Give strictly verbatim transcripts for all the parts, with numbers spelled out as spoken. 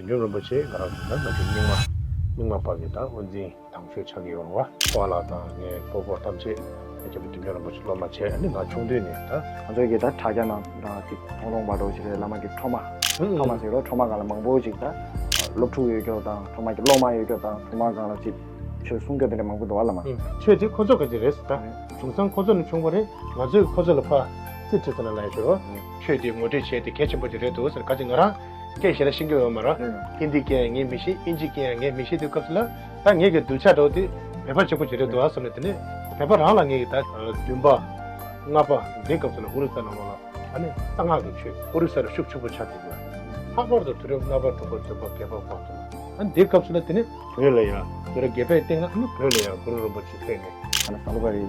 ཡུམ་རིན་པོ་ཆེ་ང་རང་ཚོ་ད་ང་ཚོའི་རྙིང་མ་རྙིང་མ་པ་གི་ད་དབུ་འཛིན་དང་ཤོས་ཆགས་ཀྱི་ཡོད་རེད་བ། ཕོ་བ་ལགས་དང་ངའི་སྤོ་བོ་ཐམས་ཅད་སྐྱབས་རྗེ་བདུད་འཇོམས་རིན་པོ་ཆེ་སློབ་མ་བྱས། ཨ་ནི་ང་ཆུང་དུས་ནས་ད། ང་ཚོའི་གི་ད་དྲ་རྒྱ་ནང་དང་ཅིག་མཐོང་མཐོང་བ་འདྲ་བོ་ཞིག་རེད། བླ་མ་གི་ཁྲོམ་མ། ཨུ་ཨུ། ཁྲོམ་མ་ཟེར་རོ། ཁྲོམ་མ་སྒང་ལ་མང་པོ་ཅིག་ད་སློབ་ཕྲུག་ཡོད་སྐྱོ་དང་ཁྲོམ་མ་གི་སློབ་མ་ཡོད་སྐྱོ་དང་ཁྲོམ་མ་སྒང་ལ་ཅིག་ཆོས་གསུང་སྐྱོ་དེ་འདྲ་མང་པོ་འདུག་བ་བླ་མ། ཨུ། ཆོས་དེ་ཁོ་ཚོ་ག་ཅིག་རེད་ཟེར་ད། ཨུ། བྱུང་སང་ཁོ་ཚོ་ནས་བྱུང་བ་རེད། ང་ཚོས་ཁོ་ཚོ་ལ་ཕར་རྩིས་སྤྲད་ཙམ་ན་ལ་ཡ་ཤོར་རོ། ཨུ། ཆོས་དེ་ངོ་སྤྲོད་བྱས་ཏེ་གལ་ཆེན་པོ་ཅིག་རེད་འདུག་ཟེར་ག་ཅིག་ང་རང་སྐད་ཞེ་དྲག་ཤེས་ཀྱི་ཡོད་མ་རེད། ཨུ། ཧིན་དི་སྐད་ཡང་ངས་མི་ཤེས། དབྱིན་ཇི་སྐད་ཡང་ངས་མི་ཤེས་དུས་སྐབས་སུ་ལ་ད་ངས་གི་གདུལ་བྱ་འདྲ་བོ་དེ་བོད་པ་གཅིག་པོ་ཅིག་རེད་འདུག་ཨ་བསམ་ནས། དེ་ནས་བོད་པ་རང་ལ་ངས་གི་ད་བདུན་པ་ལྔ་པ་འདི་སྐབས་སུ་ལ་ཨོ་རི་ས་ནང་ལོགས་ལ། ཨ་ནི་གསང་སྔགས་ཀྱི་ཆོས་ཨོ་རི་ས་ལ་ཤུགས་ཆེན་པོ་ཆགས་བསྡད་ཡོད། ལྷག་པར་དུ་དུས་རབས་ལྔ་པ་དྲུག་པ་བདུན་པ་བརྒྱད་པ་བར་དུ། ཨ་ནི་འདི་སྐབས་སུ་ལ་དེ་ནི་བོད་ལ་ཡང་དུས་རབས་བརྒྱད་པའི་སྟེང་ལ་ཨ་ནི་བོད་ལ་ཡང་གུ་རུ་རིན་པོ་ཆེ་ཕེབས་ནས། ཨ་ནི་ཟངས་མདོག་དཔལ་རི་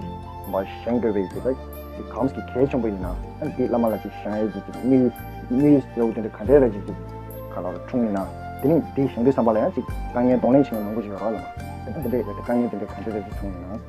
མ་བཞེངས་དགོས་པའི་དེ་ད་གང་གི་གལ་ཆེན་པོ་ཡིན་ན། ཨ་ནི་འདི་བླ་མ་ལ་ཅིག་བཞེངས་ཡས་ཀྱི་ཅིག་དམིགས་དམིགས་ཡུལ་ལྟ་བུ་དེ་འདྲ་ག་འདྲས་ལ་ཅིག་ཅིག་ག་ལ་འཁྲུངས་ཡིན་ན། དེ་ནི་འདི་བཞེངས་དུས་ཙམ་པ་ལ་ཡང་ཅིག་དཀའ་ངལ་གདོང་ལེན་བྱེད་མཁན་མང་པོ་ཞིག་ཡོད་རེད་བ་ལ། དེ་ད་དེ་འདྲས་དཀའ་ངལ་དེ་འདྲས་ག་འདྲས་ལ་ཅིག་བྱུང་ཡིན་ན།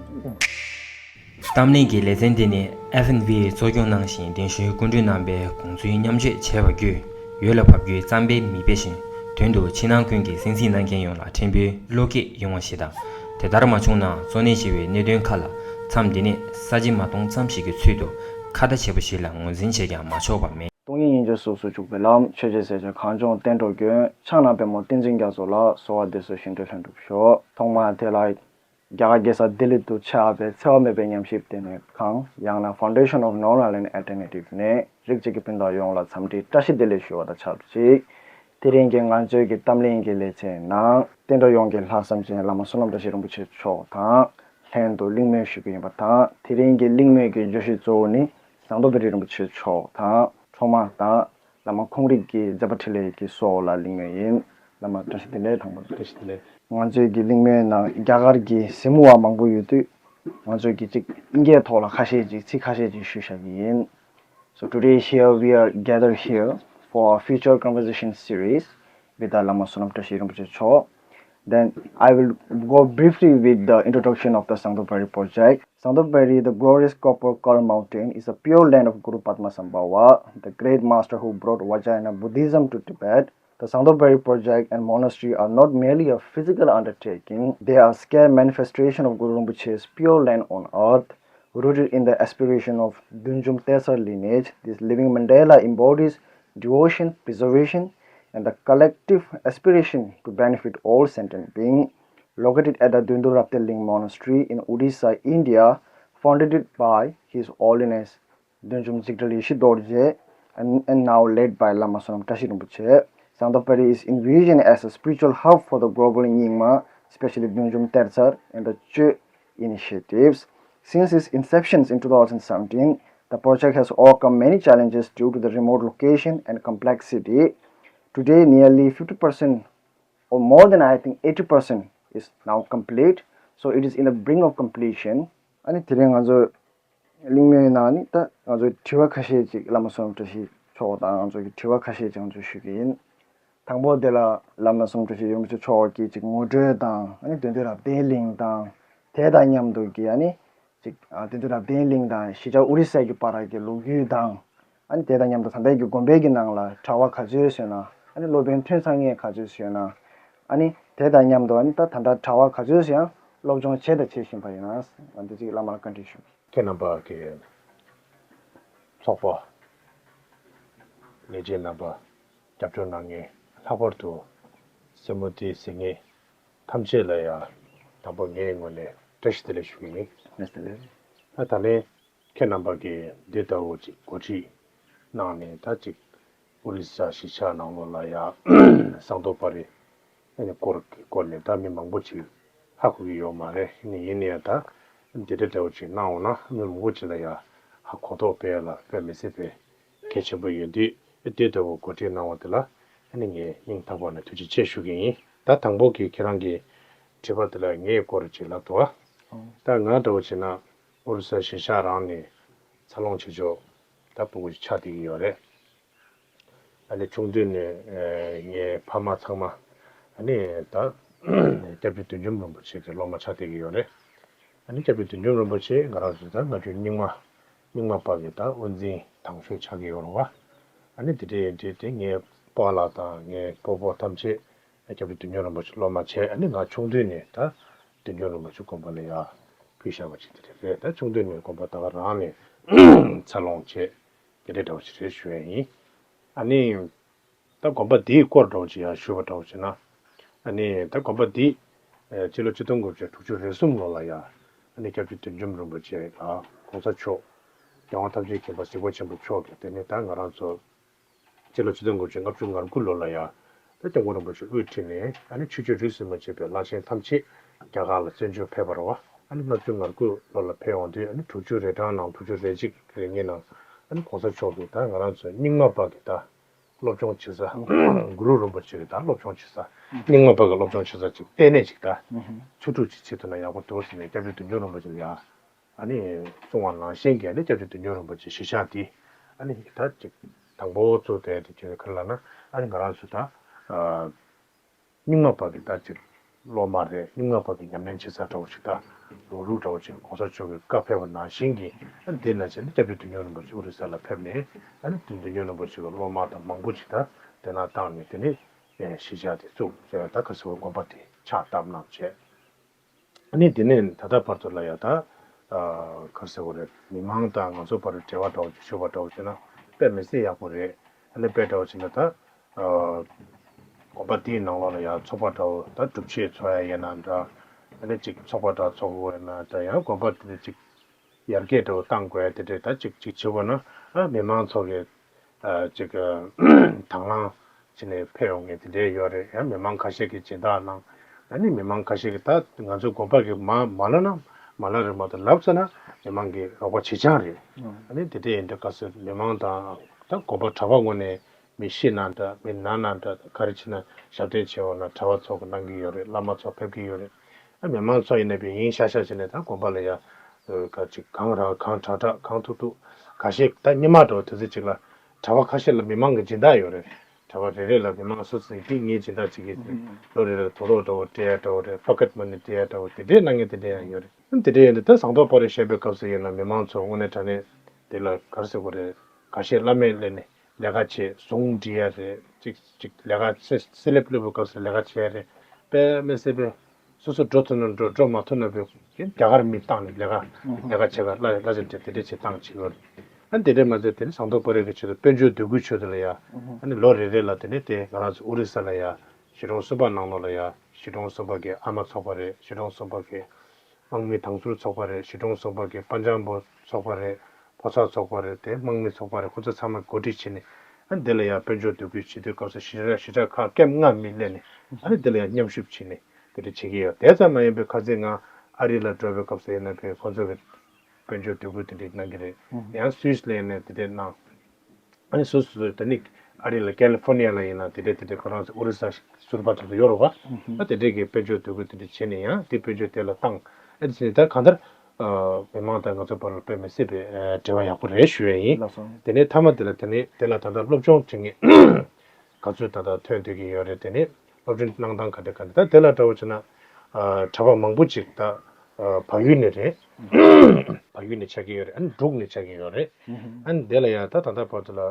གཏམ་གླེང་གི་ལེ་ཚན་འདི་ནི་ཨེཕ་ཨེན་ཝི་ཡིས་གཙོ་སྐྱོང་གནང་ཞིང་། གདན་ཞུའི་སྐུ་མགྲོན་རྣམ་པས་དགོངས་ཚུལ་མཉམ་སྤྱོད་བྱས་པ་བརྒྱུད། འོད་ལ་བབས་རྒྱུའི་རྩམ་པའི་མིག་དཔེ་བཞིན། དོན་དུ་ཕྱི་ནང་ཀུན་གྱི་གསན་གཟིགས་གནང་མཁན་ཡོངས་ལ་ཕྲན་བུའི་བློ་སྐྱེད་ཡོང་བ་ཞིག་དང་། དེ་ལྟར་མ་བྱུང་ན་གཙོ་གནད་ཆེ་བའི་གནད་དོན་ཁག་ལ་མཚམས་འདི་ནས་ས་བྱི་མ་གཏོང་ཙམ་ཞིག་གི་ཚུལ་དུ་ཁ་བརྡ་བྱེད་པོ་ཞིག་ལ་ངོས་འཛིན་བྱེད་ཀྱང་མ་ཆོག་པ་མེད། སྟོང་ཉིད་སྙིང་རྗེ་གཟུགས་སུ་བཅུག་པའི་ལམ། ཆོས་རྗེ་སྲས་ཆེན་གངས་ལྗོངས་བསྟན་འགྲོ་མགོན། ཕྱག་ན་པདྨོ་བསྟན་འཛིན་རྒྱ་མཚོ་ལ། གསོལ་བ་འདེབས་སོ་ཞིང་བྲོ་ལྷུན་གྲུབ་ཤོག་ཐོག་མར་དེ་ལ། རྒྱ་གར་རྒྱལ་ས་ལྡི་ལི་དུ་ཆགས་པའི་འཚེ་བ་མེད་པའི་ཉམས་ཞིབ་ལྟེ་གནས་ཁང་། ཡང་ན་Foundation of Non-Violent Alternative ནས་རིགས་གཅིག་གི་སྤུན་ཟླ་ཡོངས་ལ་འཚམས་འདྲིའི་བཀྲ་ཤིས་བདེ་ལེགས་ཞུ་བ་དང་ཆབས་ཅིག་དེ་རིང་གི་ང་ཚོའི་གི་གཏམ་གླེང་གི་ལེ་ཚན་ནང་བསྟན་འགྲོ་ཡོངས་ཀྱི་ལྷག་བསམ་ཅན་བླ་མ་བསོད་ནམས་བཀྲ་ཤིས་རིན་པོ་ཆེ་མཆོག་དང་ལྷན་དུ་གླེང་མོལ་ཞུ་གི་ཡིན་པ་དང་། དེ་རིང་གི་གླེང་མོལ་གྱི་བརྗོད་གཞི་གཙོ་བོ་ནི་ཟངས་མདོག་དཔལ་རི་རིན་པོ་ཆེ་མཆོག་དང་ཁྲོམ་མ་དང་། བླ་མ་ཁོང་རིགས་ཀྱི་མཛད་པ་འཕྲིན་ལས་ཀྱི་སྲོག་ལ་གླེང་མོལ་ཡིན། བླ་མ་བཀྲ་ཤིས་བདེ་ལེགས། དང་པོ་བཀྲ་ཤིས་བདེ་ལེགས། ང་ཚོའི་གི་གླེང་མོལ་ནང་རྒྱ་གར་གྱི་གཟིགས་མོ་བ་མང་པོ་ཡོད་དུས། ང་ཚོས་ཀྱི་གཅིག་དབྱིན་སྐད་ཐོག་ལ་ཁ་ཤས་ཅིག་ཚིག་ཁ་ཤས་ཅིག་ཞུས་བཞག་གི་ཡིན། So today here we are gathered here for our future conversation series with the Lama Sonam Tashi Rinpoche Cho. Then I will go briefly with the introduction of the Sangdopari project. Sangdopari, the glorious copper called mountain, is a pure land of Guru Padmasambhava, the great master who brought Vajrayana Buddhism to Tibet. The Sangdopari project and monastery are not merely a physical undertaking, they are scared manifestation of Guru Rinpoche's pure land on earth, rooted in the aspiration of Dunjum Tesar lineage. This living mandala embodies devotion, preservation, and the collective aspiration to benefit all sentient beings. Located at the Dundu Rapte Ling Monastery in Odisha, India, founded by His Holiness Dunjum Jigdral Yeshe Dorje and, and now led by Lama Sonam Tashi Rinpoche. Sangdopari is envisioned as a spiritual hub for the global Nyingma, especially Dunjum Tersar and the Che initiatives. Since its inception in two thousand seventeen, the project has overcome many challenges due to the remote location and complexity. Today, nearly fifty percent or more than, I think, eighty percent is now complete. So it is in the brink of completion. ཨ་ནི་དེ་རིང་ང་ཚོ་གླེང་མོལ་ནང་ནི་ད་ང་ཚོའི་དྲི་བ་ཁ་ཤས་ཅིག་བླ་མ་བསོད་ནམས་བཀྲ་ཤིས་མཆོག་དང་ང་ཚོ་གི་དྲི་བ་ཁ་ཤས་ཅིག་ང་ཚོས་ཞུ་གི་ཡིན། དང་པོ་དེ་ལ་བླ་མ་བསོད་ནམས་བཀྲ་ཤིས་ཡོངས་ཆེན་མཆོག་གི་ཅིག་ངོ་སྤྲོད་དང་། ཨ་ནི་དོན་དུ་རབ་བརྟན་གླིང་དང་། དེ་དང་མཉམ་དུ་གི་ཨ་ནི་ཅིག་ཨ་དོན་དུ་རབ་བརྟན་གླིང་དང་གཞིས་ཆགས་ཨོ་རི་ས་ཀྱི་བར་གྱི་ལོ་རྒྱུས་དང་། ཨ་ནི་དེ་དང་མཉམ་དུ་ད་ལྟའི་གི་དགོན་པའི་གི་ནང་ལ་གྲྭ་བ་ག་ཚོད་ཡོད་ན། ཨ་ནི་སློབ་དཔོན་ཐོན་ཚང་ངེས་ག་ཚོད་ཡོད་ན། ཨ་ནི་དེ་དང་མཉམ་དུ་ཨ་ནི་ད་ད་ལྟ་གྲྭ་བ་ག་ཚོད་ཡང་སློབ་སྦྱོང་བྱས་དང་བྱེད་བཞིན་པ་ཡིན་ན། ཨ་འདི་ཅིག་བླ་མར་བཀའ་འདྲི་ཞུ། ཁྱེད་རྣམ་པ་གི་ཚོགས་པ་ལས་བྱེད་རྣམ་པ། རྒྱབ་སྐྱོར་གནང་མཁན། ལྷག་པར་དུ་སེར་མོ་སྟེ་གཟིགས་མཁན་ཐམས་ཅད་ལ་ཡང་དང་པོ་ངའི་ངོས་ནས་བཀྲ་ཤིས་བདེ་ལེགས་ཞུ་གི་ཡིན། བཀྲ་ཤིས་བདེ་ལེགས། ཨ་ད་ལན་ཁྱེད་རྣམ་པ་གིས་འདི་ལྟ་བུ་ཅིག་འགོ་ཁྲིད་གནང་ནས། ད་ཅིག་ཨོ་རི་ས་གཞིས་ཆགས་ནང་ལོགས་ལ་ཡང་ཟངས་མདོག་དཔལ་རི་ཨ་ནི་སྐོར་གྱི་སྐོར་ནས་ད་མི་མང་པོ་ཅིག་ཧ་གོ་གི་ཡོད་མ་རེད། ཨ་ནི་ཡིན་ནའི་ད་འདི་འདྲ་འདྲ་བོ་ཅིག་གནང་འོང་ན་མི་མང་པོ་ཅིག་ལ་ཡང་ཧ་གོ་རྟོགས་སྤེལ་ལ་དཔེ་མི་སྲིད་པའི་གལ་ཆེན་པོ་ཡོད་དུས། དེ་ལྟ་བུ་འགོ་ཁྲིད་གནང་བ་དེ་ལ་ཨ་ནི་ངས་སྙིང་ཐག་པ་ནས་ཐུགས་རྗེ་ཆེ་ཞུ་གི་ཡིན། ད་དང་པོ་གི་ཁྱེད་རང་གི་དྲི་བ་དེ་ལ་ངའི་སྐོར་ཅིག་ལབ་འདུག་ཨ། ད་ང་འདྲ་བོ་བྱས་ན་ཨོ་རི་ས་གཞིས་ཆགས་རང་ནས་འཚར་ལོངས་བྱེད་ཕྱོགས་ད་ཕྲུ་གུ་ཆགས་བསྡད་ཀྱི་ཡོད་རེད། ཨ་ནི་ཆུང་དུས་ནས་ངའི་ཕ་མ་ཚང་མ་ཨ་ནི་ད་སྐྱབས་རྗེ་བདུད་འཇོམས་རིན་པོ་ཆེ་གི་སློབ་མ་ཆགས་བསྡད་ཀྱི་ཡོད་རེད། ཨ་ནི་སྐྱབས་རྗེ་བདུད་འཇོམས་རིན་པོ་ཆེ་ང་རང་ཚོ་ད་ང་ཚོའི་རྙིང་མ་རྙིང་མ་པ་གི་ད་དབུ་འཛིན་དང་ཤོས་ཆགས་ཀྱི་ཡོད་རེད་བ། ཨ་ནི་དེ་འདྲ་ཡིན་དུས་དེ་ངའི་སྤོ་ལགས་དང་ངའི་སྤོ་བོ་ཐམས་ཅད་ སྐྱབས་རྗེ་བདུད་འཇོམས་རིན་པོ་ཆེ་སློབ་མ་བྱས། ཨ་ནི་ང་ཆུང་དུས་ནས་ད་བདུད་འཇོམས་རིན་པོ་ཆེ་དགོན་པ་ལ་ཡར་ཕུལ་བཞག་པ་ཅིག་དེ་རེད། ད་ཆུང་དུས་ནས་དགོན་པ་ད་ག་རང་ནས་འཚར་ལོངས་བྱས་དེ་འདྲའི་འདྲ་བོ་ཅིག་རེད་ཞུ་ཡ་ཡིན། ཨ་ནི། ད་དགོན་པ་འདིའི་སྐོར་འདྲ་བོ་ཅིག་ཡང་ཞུས་པ་འདྲ་བོ་བྱས་ན། ཨ་ནི་ད་དགོན་པ་འདི་ཨེ་སྤྱི་ལོ་ཆིག་སྟོང་དགུ་བརྒྱ་དྲུག་ཅུ་རེ་གསུམ་ལོ་ལ་ཡ། ཨ་ནི་སྐྱབས་རྗེ་བདུད་འཇོམས་རིན་པོ་ཆེ་ལ་གོང་ས་མཆོག་རྒྱལ་དབང་ཐམས་ཅད་མཁྱེན་པ་གཟིགས་པ་ཆེན་པོ་མཆོག་གིས་དེ་ནས་ད་ང་རང་ཚོ་སྤྱི་ལོ་ཆིག་སྟོང་དགུ་བརྒྱ་ལྔ་བཅུ་ང་དགུ་ལོ་ལ་ཡ། ད་སྐྱབས་མགོན་རིན་པོ་ཆེ་དབུ་ཁྲིད་ནས་ཨ་ནི་ཆོས་བརྒྱུད་རིས་སུ་མ་ཆད་པའི་བླ་ཆེན་ཐམས་ཅད་རྒྱ་གར་ལ་བཙན་བྱོལ་ཕེབས་པ་རེད་བ། ཨ་ནི་ལྔ་བཅུ་ང་དགུ་ལོ་ལ་ཕེབས་ཡོང་དུས་ཨ་ནི་དྲུག་ཅུ་རེ་གྲངས་ནང་དྲུག་ཅུ་རེ་གཅིག་རེ་གཉིས་ནང་ཨ་ནི་གོང་ས་མཆོག་གིས་ད་ང་རང་ཚོ་རྙིང་མ་པ་གི་ད་སློབ་སྦྱོང་བྱེད་ས། གུ་རུ་རིན་པོ་ཆེ་གི་ད་སློབ་སྦྱོང་བྱེད་ས། རྙིང་མ་པ་གི་སློབ་སྦྱོང་བྱེད་ས་ཅིག་ལྟེ་གནས་ཅིག་ད་ཆུ་ཕྲུག་ཅིག་ཆེད་དུ་ན་ཡག་པོ་འདུག་ཟེར་ནས་སྐྱབས་རྗེ་བདུད་འཇོམས་རིན་པོ་ཆེ་ལ་ཡ་ཨ་ནི་གསུང་བ་ནང་བཞིན་གྱི་ཨ་ནི་སྐྱབས་རྗེ་བདུད་འཇོམས་རིན་པོ་ཆེ་གཞིས་ཆགས་དེ་ཨ་ནི་ད་ཅིག་དང་པོ་བཙུགས་ཏེ་དེ་ཅིག་ག་རེ་ལབ་ན་ཨ་ནི་ང་རང་ཚོ་ད་རྙིང་མ་པ་གི་ད་ཅིག་སློབ་མ་རེད། རྙིང་མ་པ་གི་ཉམས་ལེན་བྱེད་ས་འདྲ་བོ་ཞིག་ད་ལོ་རྒྱུས་འདྲ་བོ་ཅིག་གོང་ས་མཆོག་གི་བཀའ་ཕེབས་པ་ནང་བཞིན་གྱི་ཨ་ནི་དེ་ལ་བྱས་ནས་སྐྱབས་རྗེ་བདུད་འཇོམས་རིན་པོ་ཆེ་ཨོ་རི་ས་ལ་ཕེབས་ནས་ཨ་ནི་བདུད་འཇོམས་རིན་པོ་ཆེ་གི་སློབ་མ་དང་མང་པོ་ཅིག་ད་དེ་ན་བཏང་ནས་དེ་ནས་གཞིས་ཆགས་དེ་བཙུགས་བྱས་ད་ག་ཟེར་བ་དགོན་པ་དེ་ཕྱག་བཏབ་གནང་བྱས། ཨ་ནི་དེ་ནས་ད་ལྟ་བར་དུ་ལ་ཡ་ད་ག་རེ་ཟེར་དགོས་རེད། མི་མང་དང་ང་ཚོ་བར་འབྲེལ་བ་འདྲ་བོ་ཅིག་ཞུ་བ་འདྲ་བོ་བྱས་ན་དཔེ་མི་སྲིད་ཡག་པོ་རེད། ཨ་ནི་དཔེ་འདྲ་བོ་བྱས་ན་ད་དགོན་པ་དེའི་ནང་ལོགས་ལ་ཡང་ཚོགས་པ་འདྲ་བོ་ད་སྒྲུབ་བྱེད་ཚོགས་ཡ་ཡིན་ན་འདྲ། ཨ་ནི་ཅིག་ཚོགས་པ་འདྲ་ཚོགས་དགོས་ཡིན་ན་འདྲ། ཡང་དགོན་པ་དེ་ཅིག་ཡར་རྒྱས་འདྲ་བོ་བཏང་དགོས་ཡ་དེ་འདྲས་ད་ཅིག་ཅིག་བྱེད་དགོས་ན་ཨ་མི་མང་ཚོ་གི་ཅིག་དང་བླངས་བྱས་ནས་ཕེབས་ཡོང་མཁན་དེ་འདྲས་ཡོད་རེད། ཡང་མི་མང་ཁ་ཤས་ཀྱིས་སྦྱིན་བདག་གནང་། ཨ་ནི་མི་མང་ཁ་ཤས་ཀྱིས་ད་ང་ཚོའི་དགོན་པ་གི་མ་མ་ལ་ན་མ་ལ་རེད་མ་གཏོགས་ལབ་ཙ་ན་མི་མང་གིས་རོགས་པ་བྱེད་རྐྱང་རེད། ཨ་ནི་དེ་འདྲས་ཡིན་དུས་སྐབས་སུ་མི་མང་དང་ད་དགོན་པ་གྲྭ་པ་ངོས་ནས་མི་ཤི་ན་འདྲ་མི་ན་ན་འདྲ་ག་རེ་བྱེད་ན་ཞབས་བརྟན་བྱེད་འོང་ན་གྲྭ་པ་ཚོ་གིས་གནང་གི་ཡོད་རེད། བླ་མ་ཚོ་ཕེབས་ཀྱི་ཡོད་རེད། ཨ་མི་མང་ཚོ་ཡིན་ན་བས་ཡིན་ཤག་ཤག་བྱས་ནས་ད་དགོན་པ་ལ་ཡ་ག་ཅིག་གང་རག་གང་དྲག་དྲག་གང་ཐུབ་ཐུབ་ཁ་ཤས་ད་སྔོན་མ་འདྲ་བོ་དུས་ཚོད་ཅིག་ལ་གྲྭ་པ་ཁ་ཤས་ལ་མི་མང་གི་སྦྱིན་བདག་ཡོད་རེད། གྲྭ་པ་རེ་རེ་ལ་མི་མང་སོ་སོ་ཡིན་དེ་ངའི་སྦྱིན་བདག་ཅིག་གིས་ལོ་རེ་རེ་དོ་རོགས་འདྲ་བོ་སྤྲད་ཡ་འདྲ་བོ་རེད། པོ་ཀེཊ་མ་ནི་སྤྲད་ཡ་འདྲ་བོ་དེ་འདྲའི་གནང་མཁན་དེ་འདྲ་ཡང་ཡོད་རེད། ཨ་དེ་འདྲ་ཡིན་དུས་ད་ཟངས་མདོག་དཔལ་རི་བཞེངས་པའི་སྐབས་སུ་ཡིན་ན་མི་མང་ཚོ་དངོས་གནས་དྲང་གནས་དེ་ལ་ག་རེ་ཟེར་དགོས་རེད། ཁ་ཤས་བླ་མེད་སླེབས་ནས་ལས་ཀ་བྱེད། ཟུང་འབྲི་ཡ་རེད། ཅིག་ཅིག་ལས་ཀ་སེ་སེ་ལེབ་སླེབས་པའི་སྐབས་སུ་ལས་ཀ་བྱེད་ཡ་རེད། དཔེ་མི་སྲིད་པའི་སོ་སོ་འགྲོ་ཐུབ་ན་འགྲོ་འགྲོ་མ་ཐུབ་ན་བས་རྒྱ་གར་མི་བཏང་ནས་ལས་ཀ་ལས་ཀ་བྱེད་ག་གླ་གླ་ཆ་འདྲ་དེ་འདྲ་བྱེད་སྟངས་བྱེད་ཡོད་རེད། ཨ་དེ་འདྲས་མ་ཟད་དེ་ནི་ཟངས་མདོག་དཔལ་རི་གི་ཆེད་དུ་དཔལ་འབྱོར་འདོད་རྒུའི་ཆེད་དུ་ལ་ཡ་ཨ་ནི་ལོ་རེ་རེ་ལ་དེ་ནི་དེ་ང་རང་ཚོ་ཨོ་རི་ས་ལ་ཡ་གཞིས་གྲོང་གསུམ་པ་ནང་ལོགས་ལ་ཡ་གཞིས་གྲོང་གསུམ་པ་གི་ཨ་མ་ཚོགས་པ་རེད། གཞིས་གྲོང་གསུམ་པ་གི་དམངས་མི་དྭང་ཟུར་ཚོགས་པ་རེད། གཞིས་གྲོང་གསུམ་པ་གི་པན་ཅང་པོ་ཚོགས་པ་རེད། ཕོ་གསར་ཚོགས་པ་རེད། དེ་དམངས་མི་ཚོགས་པ་རེད། ཁོ་ཚོ་ཚང་མ་གོ་སྒྲིག་བྱས་ནས་ཨ་འདི་ལ་ཡང་དཔལ་འབྱོར་འདོད་རྒུ་བྱེད་དུས་སྐབས་སུ་གཞིས་ཆགས་གཞིས་ཆགས་ཁག་ཀེམ་ལྔ་མི་སླེབས་ནས་ཨ་ནི་འདི་ལ་ཡང་མཉམ་ཞུགས་བྱས་ནས་དེ་འདྲ་བྱེད་ཀྱི་ཡོད། དེ་ཙམ་མ་ཡིན་པའི་ཁ་སང་ང་ཨ་རི་ལ་འགྲོ་བའི་སྐབས་སུ་ཡིན་ན་ཕེ་ཁོ་ཚོ་གི་དཔལ་འབྱོར་འདོད་རྒུ་དེ་འདྲ་གནང་གི་རེད། ཡང་སུད་སི་ལ་ཡིན་ན་དེ་འདྲ་གནང་། ཨ་ནི་སོ་སོ་སོ་ད་ནི་ཨ་རི་ལ་ཀེ་ལི་ཧྥོར་ནི་ཡ་ལ་ཡིན་ན་དེ་འདྲས་དེ་འདྲས་ཁོ་རང་ཚོ་ཨོ་རི་ས་ཟུར་པ་དེ་ཚོ་ཡོད་རེད་བ། ཨ་དེ་འདྲས་ཀྱི་དཔལ་འབྱོར་འདོད་རྒུ་དེ་འདྲས་བྱས་ནས་ཡང་དེ་དཔལ་འབྱོར་དེ་ལ་བཏང་། ཨ་དེ་བྱས་ནས་ད་གང་ལྟར་མི་མང་དང་ང་ཚོ་བར་ལ་དཔེ་མི་སྲིད་པའི་འབྲེལ་བ་ཡག་པོ་རེད་ཞུ་ཡ་ཡིན། ལགས་སོ། དེ་ནས་མཐའ་མ་དེ་ལ་དེ་ནས་དེ་ལ་ད་ལྟ་སློབ་སྦྱོང་བྱེད་མཁན་ག་ཚོད་ད་ལྟ་ཐོན་བསྡད་ཀྱི་ཡོད་རེད། དེ་ནས་སློབ་སྦྱོང་གནང་སྟངས་ག་འདྲ་ག་འདྲ་ད་དེ་ལ་འདྲ་བོ་བྱས་ན་གྲྭ་པ་མང་པོ་ཅིག་ད་བལ་ཡུལ་ནས་རེད། བལ་ཡུལ་ནས་ཆགས་ཀྱི་ཡོད་རེད། ཨ་ནི་འབྲུག་ནས་ཆགས་ཀྱི་ཡོད་རེད། ཨ་ནི་དེ་ལ་ཡང་ད་ད་ལྟ་བར་དུ་ལ་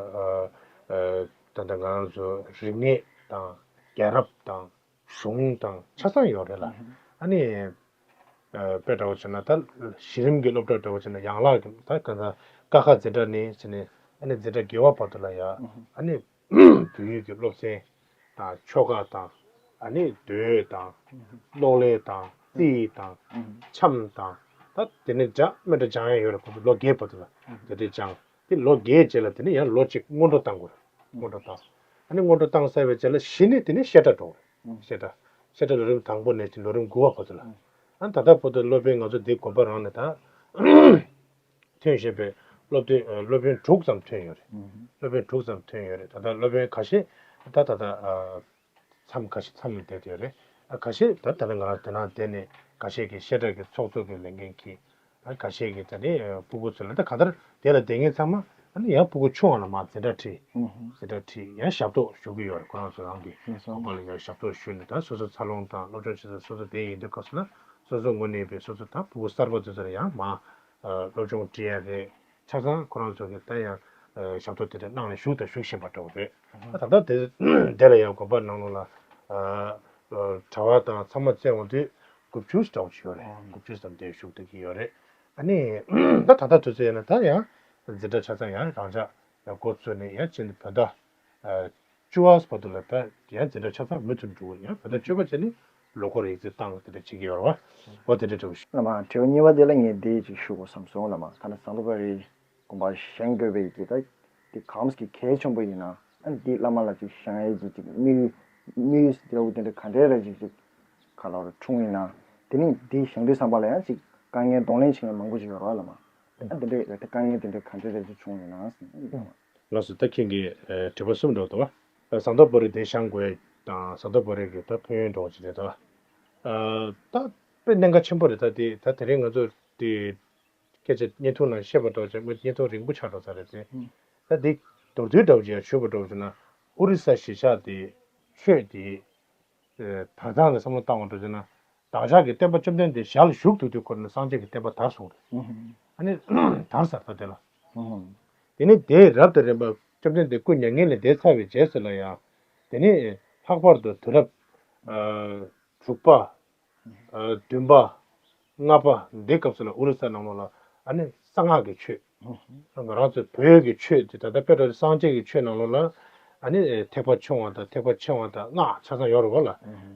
ད་ལྟ་ང་རང་ཚོ་རིག་གནས་དང་རྒྱལ་རབས་དང་གཞུང་དང་ཆ་ཚང་ཡོད་རེད་ལ། ཨ་ནི་དཔེ་འདྲ་བོ་བྱས་ན་ད་གཞི་རིམ་གྱི་སློབ་གྲྭ་འདྲ་བོ་བྱས་ན་ཡང་ལག་གི་ད་ག་ད་ཀ་ཁ་འཛིན་གྲྭ་ནས་བྱས་ནས་ཨ་ནི་འཛིན་གྲྭ་བརྒྱད་པ་བར་དུ་ལ་ཡ་ཨ་ནི་བོད་ཡིག་གི་སློབ་ཚན་དང་ཆོ་ག་དང་ཨ་ནི་མདོས་དང་གློག་ཀླད་དང་རྩིས་དང་འཆམ་དང་ད་དེ་ནས་སྦྱང་སྨན་གྲྭ་སྦྱང་ཡ་ཡོད་རེད། ཁོང་ཚོ་ལོ་བརྒྱད་བར་དུ་ལ་དེ་འདྲས་སྦྱང་། དེ་ལོ་བརྒྱད་རྗེས་ལ་དེ་ནས་ཡང་ལོ་གཅིག་སྔོན་འགྲོ་བཏང་དགོས་རེད། སྔོན་འགྲོ་བཏང་། ཨ་ནི་སྔོན་འགྲོ་བཏང་ཚར་བའི་རྗེས་ལ་གཞི་ནས་དེ་ནས་བཤད་གྲྭ་འགྲོ་དགོས་རེད། བཤད་གྲྭ། བཤད་གྲྭ་ལོ་རིམ་དང་པོ་ནས་ལོ་རིམ་དགུ་པ་བར་དུ་ལ། ཨ་ནི་ད་ལྟ་བར་དུ་སློབ་དཔོན་ང་ཚོ་འདི་དགོན་པ་རང་ནས་ད་ཐོན་བཞིན་པའི་སློབ་དེ་སློབ་དཔོན་དྲུག་ཙམ་ཐོན་ཡོད་རེད། སློབ་དཔོན་དྲུག་ཙམ་ཐོན་ཡོད་རེད། ད་ལྟ་སློབ་དཔོན་ཁ་ཤས་ད་ད་ལྟ་མཚམས་ཁ་ཤས་མཚམས་ལ་བསྡད་ཡོད་རེད། ཁ་ཤས་ད་ད་ལྟ་ང་རང་དེ་ནང་བསྡད་ནས་ཁ་ཤས་ཀྱིས་བཤད་གྲྭ་གི་ཚོགས་གཙོ་གི་ལས་འགན་འཁྱེར། ཁ་ཤས་ཀྱིས་ད་ནི་སྤུ་གུ་ཚོ་ལ་ད་གང་ལྟར་དེ་ལ་བསྡད་མཁན་ཚང་མ་ཨ་ནི་ཡང་སྤུ་གུ་ཆུང་བ་ལ་མར་འཛིན་གྲྭ་ཁྲིད། འཛིན་གྲྭ་ཁྲིད་ཡང་ཞབས་ཏོག་ཞུ་གི་ཡོད་རེད། ཁོ་རང་ཚོ་རང་གི་ཁང་པ་ལ་ཡང་ཞབས་ཏོག་ཞུས་ནས་ད་སོ་སོ་འཚར་ལོངས་དང་སློབ་སྦྱོང་བྱེད་ས་སོ་སོ་དེ་ཡིན་དུས་སྐབས་སུ་ན་སོ་སོ་ངོས་ནས་བས་སོ་སོ་ད་སྤུ་གུ་གསར་པ་ཚོ་ཚོ་ལ་ཡང་མར་སློབ་སྦྱོང་སྤྲད་ཡ་རེད། ཆ་ཚང་ཁོ་རང་ཚོ་གི་ད་ཡང་ཞབས་ཏོག་དེ་འདྲ་གནང་ནས་བཞུགས་དང་བཞུགས་བཞིན་པ་འདྲ་བོ་རེད། ད་ད་ལྟ་དེ་དེ་ལ་ཡང་དགོན་པ་ནང་ལོགས་ལ་ གྲྭ་བ་དང་ཚང་མ་བཙལ་འོང་དུས་དགུ་བཅུ་ཙམ་ཞིག་ཡོད་རེད། དགུ་བཅུ་ཙམ་དེ་བཞུགས་བསྡད་ཀྱི་ཡོད་རེད། ཨ་ནི་ད་ད་ལྟ་དུས་ཚོད་ཡིན་ན་ད་ཡང་འཛིན་གྲྭ་ཆ་ཚང་ཡང་རང་འཇགས་ཡང་འགོ་བཙུགས་ནས་ཡང་ཕྱིན་བོད་ཟླ་བཅུ་པ་བར་དུ་ལ་ད་ཡང་འཛིན་གྲྭ་ཆ་ཚང་མུ་མཐུད་འགྲོ་གི་ཡང་བོད་ཟླ་བཅུ་པ་བྱས་ནས་ལོ་འཁོར་ཡིག་ཚད་བཏང་དེ་འདྲ་བྱེད་ཀྱི་ཡོད་རེད་བ། འོ་དེ་འདྲ་འདྲ་བོ་ཞིག་ལགས་མ། དྲི་བ་གཉིས་པ་དེ་ལ་ངས་འདི་ཅིག་ཞུ་དགོས་བསམ་སོང་ལགས་མ། ད་ནི་ཟངས་མདོག་དཔལ་རིའི་དགོན་པ་བཞེངས་དགོས་པའི་གི་ད་འདི་གང་གི་གལ་ཆེན་པོ་ཡིན་ན། ཨ་འདི་བླ་མ་ལ་ཅིག་བཞེངས་ཡས་ཀྱི་ཅིག་དམིགས་དམིགས་ཡུལ་དེ་འདྲ་བོ་དེ་འདྲ་ག་འདྲས་རེ་ཅིག་ཅིག་ག་ལ་རུ་འཁྲུངས་ཡིན་ན། དེ་ནི་འདི་བཞེངས་དུས་ཙམ་པ་ལ་ཡང་ཅིག་དཀའ་ངལ་གདོང་ལེན་བྱེད་མཁན་མང་པོ་ཅིག་ཡོད་རེད་བ་ལགས་མ། ཨ་འདི་འདྲས་ད་དཀའ་ངལ་དེ་འདྲ་ག་འདྲས་རེ་ཅིག་བྱུང་ཡིན་ན་ཟེར། ལགས་སོ། ད་ཁྱེད་ཀྱིས་ཨ་དྲི་བ་གསུམ་འདྲ་བོ་འདུག་བ། ཟངས་མདོག་དཔལ་རི་དེ་བཞེངས་དགོས་ཡ་དང་ཟངས་མདོག་དཔལ་རི་གི་ད་ཕན་ཡོན་འདྲ་བོ་ཅིག་རེད་ད། ཨ་ད་དཔེ་གནད་འགག་ཆེན་པོ་རེད། ད་དེ་ད་དེ་རིང་ང་ཚོ་དེ་སྐད་ཆ་བརྙན་ཐུང་ནང་བཤད་པ་འདྲ་བོ་ཅིག་བརྙན་ཐུང་རིང་པོ་ཆགས་འགྲོ་ས་རེད་དེ། ད་དེ་མདོར་བསྡུས་འདྲ་བོ་ཅིག་ཡང་ཞུས་པ་འདྲ་བོ་ཅིག་ན་ཨོ་རི་ས་གཞིས་ཆགས་དེ་ཆོས་དེ་ཨ་དར་སྟངས་ལ་བསམ་བློ་བཏང་བ་འདྲ་བྱས་ན། བདག་ཅག་གི་བསྟན་པ་བཅོམ་ལྡན་འདས་ཞལ་བཞུགས་ཐུབ་དུས་ཁོ་ན་སངས་རྒྱས་ཀྱི་བསྟན་པ་དར་སོང་རེད། ཨ་ནི་དར་ས་རེད་ད་དེ་ལ། དེ་ནས་དེ་རབ་དང་རིམ་པ་བཅོམ་ལྡན་འདས་སྐུ་མྱ་ངན་ལས་འདས་ཚར་བའི་རྗེས་སུ་ལ་ཡང་། དེ་ནས་ལྷག་པར་དུ་དུས་རབས་ཨ་དྲུག་པ། ཨ་བདུན་པ། ལྔ་པ་འདི་སྐབས་སུ་ལ་ཨོ་རི་ས་ནང་ལོགས་ལ་ཨ་ནི་གསང་སྔགས་ཀྱི་ཆོས། ང་རང་ཚོའི་བོད་ཀྱི་ཆོས་དེ་ད་ལྟ་དཔེ་འདྲ་སངས་རྒྱས་ཀྱི་ཆོས་ནང་ལོགས་ལ་ཨ་ནི་ཐེག་པ་ཆུང་བ་དང་ཐེག་པ་ཆེ་བ་དང་སྔགས་ཆ་ཚང་ཡོད་རེད་བ་ལ།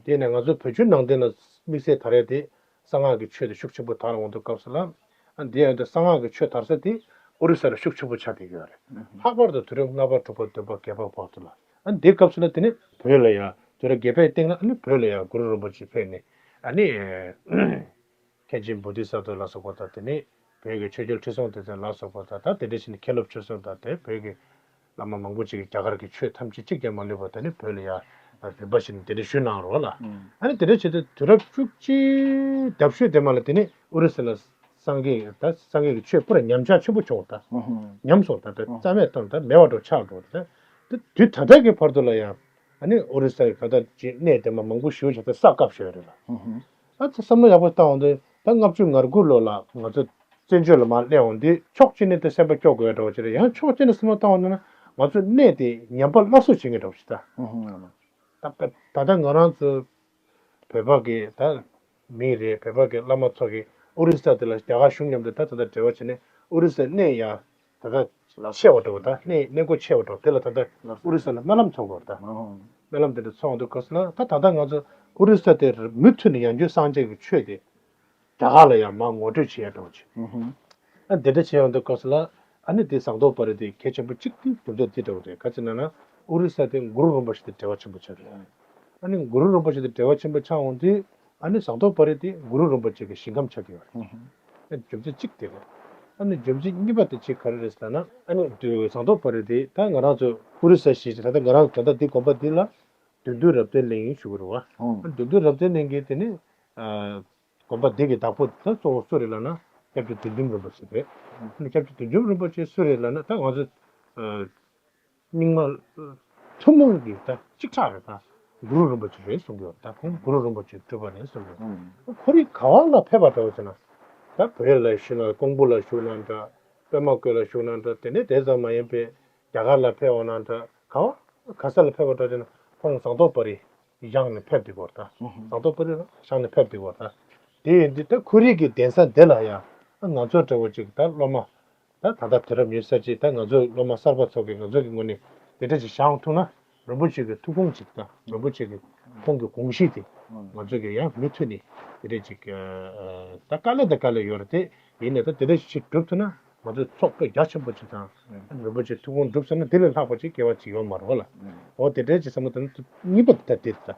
དེ་ནས་ང་ཚོ་བོད་བརྒྱུད་ནང་བསྟན་ལ་དམིགས་བསལ་དར་ཡ་དེ་གསང་སྔགས་ཀྱི་ཆོས་དེ་ཤུགས་ཆེན་པོ་དར་འོང་དུས་སྐབས་སུ་ལ། ཨ་འདི་ཡང་དེ་གསང་སྔགས་ཀྱི་ཆོས་དར་ས་དེ་ཨོ་རི་ས་ལ་ཤུགས་ཆེན་པོ་ཆགས་བསྡད་ཀྱི་ཡོད་རེད། ལྷག་པར་དུ་དུས་རབས་ལྔ་པ་དྲུག་པ་བདུན་པ་བརྒྱད་པ་བར་དུ་ལ། ཨ་འདི་སྐབས་སུ་ལ་དེ་ནི་བོད་ལ་ཡང་དུས་རབས་བརྒྱད་པའི་སྟེང་ལ་ཨ་ནི་བོད་ལ་ཡང་གུ་རུ་རིན་པོ་ཆེ་ཕེབས་ནས་ཨ་ནི། མཁན་ཆེན་བོ་དྷི་ས་ཏྭ་ལ་སོགས་པ་དང་དེ་ནས་བོད་ཀྱི་ཆོས་རྒྱལ་ཁྲི་སྲོང་ལྡེ་བཙན་ལ་སོགས་པ་དང་ད་དེ་འདྲ་བྱས་ནས་མཁན་སློབ་ཆོས་གསུམ་དང་དེ་བོད་ཀྱི་བླ་མ་མང་པོ་ཅིག་གིས་རྒྱ་གར་གྱི་ཆོས་ཐམས་ཅད་གཅིག་ཀྱང་མ་ལུས་པ་དེ་ནས་བོད་ལ་ཡང་རིམ་པ་བཞིན་དེ་འདྲ་ཞུས་གནང་རོགས་ལ། ཨ་ནི་དེ་འདྲ་བྱས་ཏེ་དུས་རབས་བཅུ་གཅིག་ལྡབ་ཤོད་དེ་མ་ལ་དེ་ནས་ཨོ་རི་ས་ལ་སངས་རྒྱས་ད་སངས་རྒྱས་ཀྱི་ཆོས་པུ་ར་ཉམས་ཆག་ཆེན་པོ་བྱུང་བ་ད། ཉམས་སོང་ད་ད་རྩ་མེད་བཏང་ད་མེད་པ་འགྲོ་ཆགས་འགྲོ་ད། དུས་ད་ལྟ་གི་བར་དུ་ལ་ཡང་ཨ་ནི་ཨོ་རི་ས་ཡི་ག་ད་ཅིག་གནས་དེ་མ་མང་པོ་ཞུ་བྱ་ད་ས་བཀབ་ཞོད་རེད་ལ། ཨ་ཙི་བསམ་བློ་ཡག་པོ་བཏང་འོང་དུས་ད་ལྔ་བཅུ་ང་དགུ་ལོ་ལ་ང་ཚོ་བཙན་བྱོལ་ལ་མར་སླེབས་འོང་དུས་ཕྱོགས་གཅིག་ནས་ད་སེམས་པ་སྐྱོ་དགོས་འདྲ་བོ་ཅིག་རེད། ཡང་ཕྱོགས་གཅིག་ནས་བསམ་བློ་བཏང་བ་ན་ང་ཚོ་གནས་དེ་ཉམས་པ་སླར་གསོ་བྱེད་མཁན་འདྲ་བོ་ཞིག་ད། ད་ད་ལྟ་ང་རང་ཚོ་བོད་པ་གི་ད་མི་རེད། བོད་པ་གི་བླ་མ་ཚོ་གི་ཨོ་རི་ས་དེ་ལ་རྒྱ་གར་གཞུང་མཉམ་དུ་ད་ད་ལྟ་འབྲེལ་བ་བྱས་ནས་ཨོ་རི་ས་གནས་ཡ་ད་ད་ཆེ་བ་འདྲ་བོ་ད་གནས་གནས་སྐོར་ཆེ་བ་འདྲ་བོ་དེ་ལ་ད་ད་ཨོ་རི་ས་ལ་སྨོན་ལམ་ཚོགས་དགོས་ད། སྨོན་ལམ་དེ་འདྲ་ཚོགས་འདུག་ག་ས་ལ་ད་ད་ལྟ་ང་ཚོ་ཨོ་རི་ས་དེར་མུ་མཐུད་ནས་ཡང་བསྐྱར་སངས་རྒྱས་ཀྱི་ཆོས་དེ་རྒྱ་གར་ལ་ཡང་མར་ངོ་སྤྲོད་བྱེད་ཡ་འདྲ་བོ་ཅིག་ཨ་འདི་འདྲ་བྱེད་ཡོང་དུས་སྐབས་སུ་ལ་ཨ་ནི་དེ་ཟངས་མདོག་དཔལ་རི་དེ་གལ་ཆེན་པོ་གཅིག་དེ་དོན་དག་འདི་འདྲ་བོ་རེད། ག་ཅི་ན་ན་ཨོ་རི་ས་དེ་གུ་རུ་རིན་པོ་ཆེ་དང་འབྲེལ་བ་ཆེན་པོ་ཆགས་རེད། ཨ་ནི་གུ་རུ་རིན་པོ་ཆེ་དང་འབྲེལ་བ་ཆེན་པོ་ཆགས་འོང་དུས་ཨ་ནི་ཟངས་མདོག་དཔལ་རི་དེ་གུ་རུ་རིན་པོ་ཆེ་གི་ཞིང་ཁམས་ཆགས་ཀྱི་ཡོད་རེད། ཨ་ནི་རྒྱུ་མཚན་གཅིག་དེ་རེད། ཨ་ནི་རྒྱུ་མཚན་གཉིས་པ་དེ་གཅིག་ག་རེ་རེད་ཟེར་ན་ཨ་ནི་དུ་ཟངས་མདོག་དཔལ་རི་དེ་ད་ང་རང་ཚོ་ཨོ་རི་ས་གཞིས་ཆགས་ད་ལྟ་ང་རང་ད་ལྟ་འདི་དགོན་པ་འདི་ལ་བདུད་འདུལ་རབ་བརྟན་གླིང་ཞུ་གི་རེད་བ། ཨ་བདུད་འདུལ་རབ་བརྟན་གླིང་གི་དེ་ནི་ཨ། དགོན་པ་འདི་གི་བདག་པོ་ད་གཙོ་བོ་སུ་རེད་ལབ་ན་སྐྱབས་རྗེ་བདུད་འཇོམས་རིན་པོ་ཆེ་རེད། ཨ་ནི་སྐྱབས་རྗེ་བདུད་འཇོམས་རིན་པོ་ཆེ་སུ་རེད་ལབ་ན་ད་ང་ཚོ་ཨ་རྙིང་མ་ཐུན་མོང་གི་ད་གཅིག་ཆགས་རེད། ད་གུ་རུ་རིན་པོ་ཆེ་རེད་གསུང་གི་ཡོད། ད་ཁོང་གུ་རུ་རིན་པོ་ཆེའི་སྤྲུལ་པ་རེད་གསུང་གི་ཡོད། ཁོ་རང་ག་བ་ལ་ཕེབས་པ་འདྲ་བོ་ཟེར་ན་ད་བོད་ལ་བཞུགས་ན་ཀོང་པོ་ལ་བཞུགས་ན་འདྲ། པདྨ་བཀོད་ལ་བཞུགས་ན་འདྲ། དེ་ནས་དེ་ཙམ་མ་ཡིན་པའི་རྒྱ་གར་ལ་ཕེབས་འོང་ན་འདྲ། ག་བ་ག་ས་ལ་ཕེབས་པ་འདྲ་ཟེར་ན་ཁོང་ཟངས་མདོག་དཔལ་རི་བཞེངས་ནས་ཕེབས་བསྡད་ཀྱི་ཡོད་རེད་ད། ཟངས་མདོག་དཔལ་རི་བཞེངས་ནས་ཕེབས་བསྡད་ཀྱི་ཡོད་རེད་ད། དེ་ཡིན་དུས་ད་ཁོ་རང་གི་གདན་ས་འདི་ལ་ཡང་ང་ཚོ་འདྲ་བོ་ཅིག་ད་སློབ་མ་ད་ད་ལྟ་དུས་རབས་ཉི་ཤུ་རྩ་གཅིག་ད་ང་ཚོའི་སློབ་མ་གསར་པ་ཚོ་གིས་ང་ཚོ་གི་ངོས་ནས་དེ་འདྲ་ཅིག་བཞེངས་ཐུབ་ན་རིན་པོ་ཆེ་གི་ཐུགས་དགོངས་ཅིག་ད་རིན་པོ་ཆེ་གི་ཁོང་གི་དགོངས་གཞི་དེ་ང་ཚོ་གི་ཡང་མུ་མཐུད་ནས་དེ་འདྲ་ཅིག་ད་དཀའ་ལས་ད་དཀའ་ལས་ཡོད་རེད་དེ། ཡིན་ནའི་ད་དེ་འདྲ་ཞིག་སྒྲུབ་ཐུབ་ན་ང་ཚོ་ཚོགས་དཔེ་རྒྱ་ཆེན་པོ་ཅིག་དང་རིན་པོ་ཆེ་ཐུགས་དགོངས་འགྲུབ་ཟེར་ན་དེ་ལས་ལྷག་པ་ཅིག་སྐལ་བ་ཅིག་ཡོད་མ་རེད་བ་ལ། འོ་དེ་འདྲའི་ཅིག་བསམ་བློ་བཏང་ན་གཉིས་པ་དེ་ད་དེ་རེད་ད།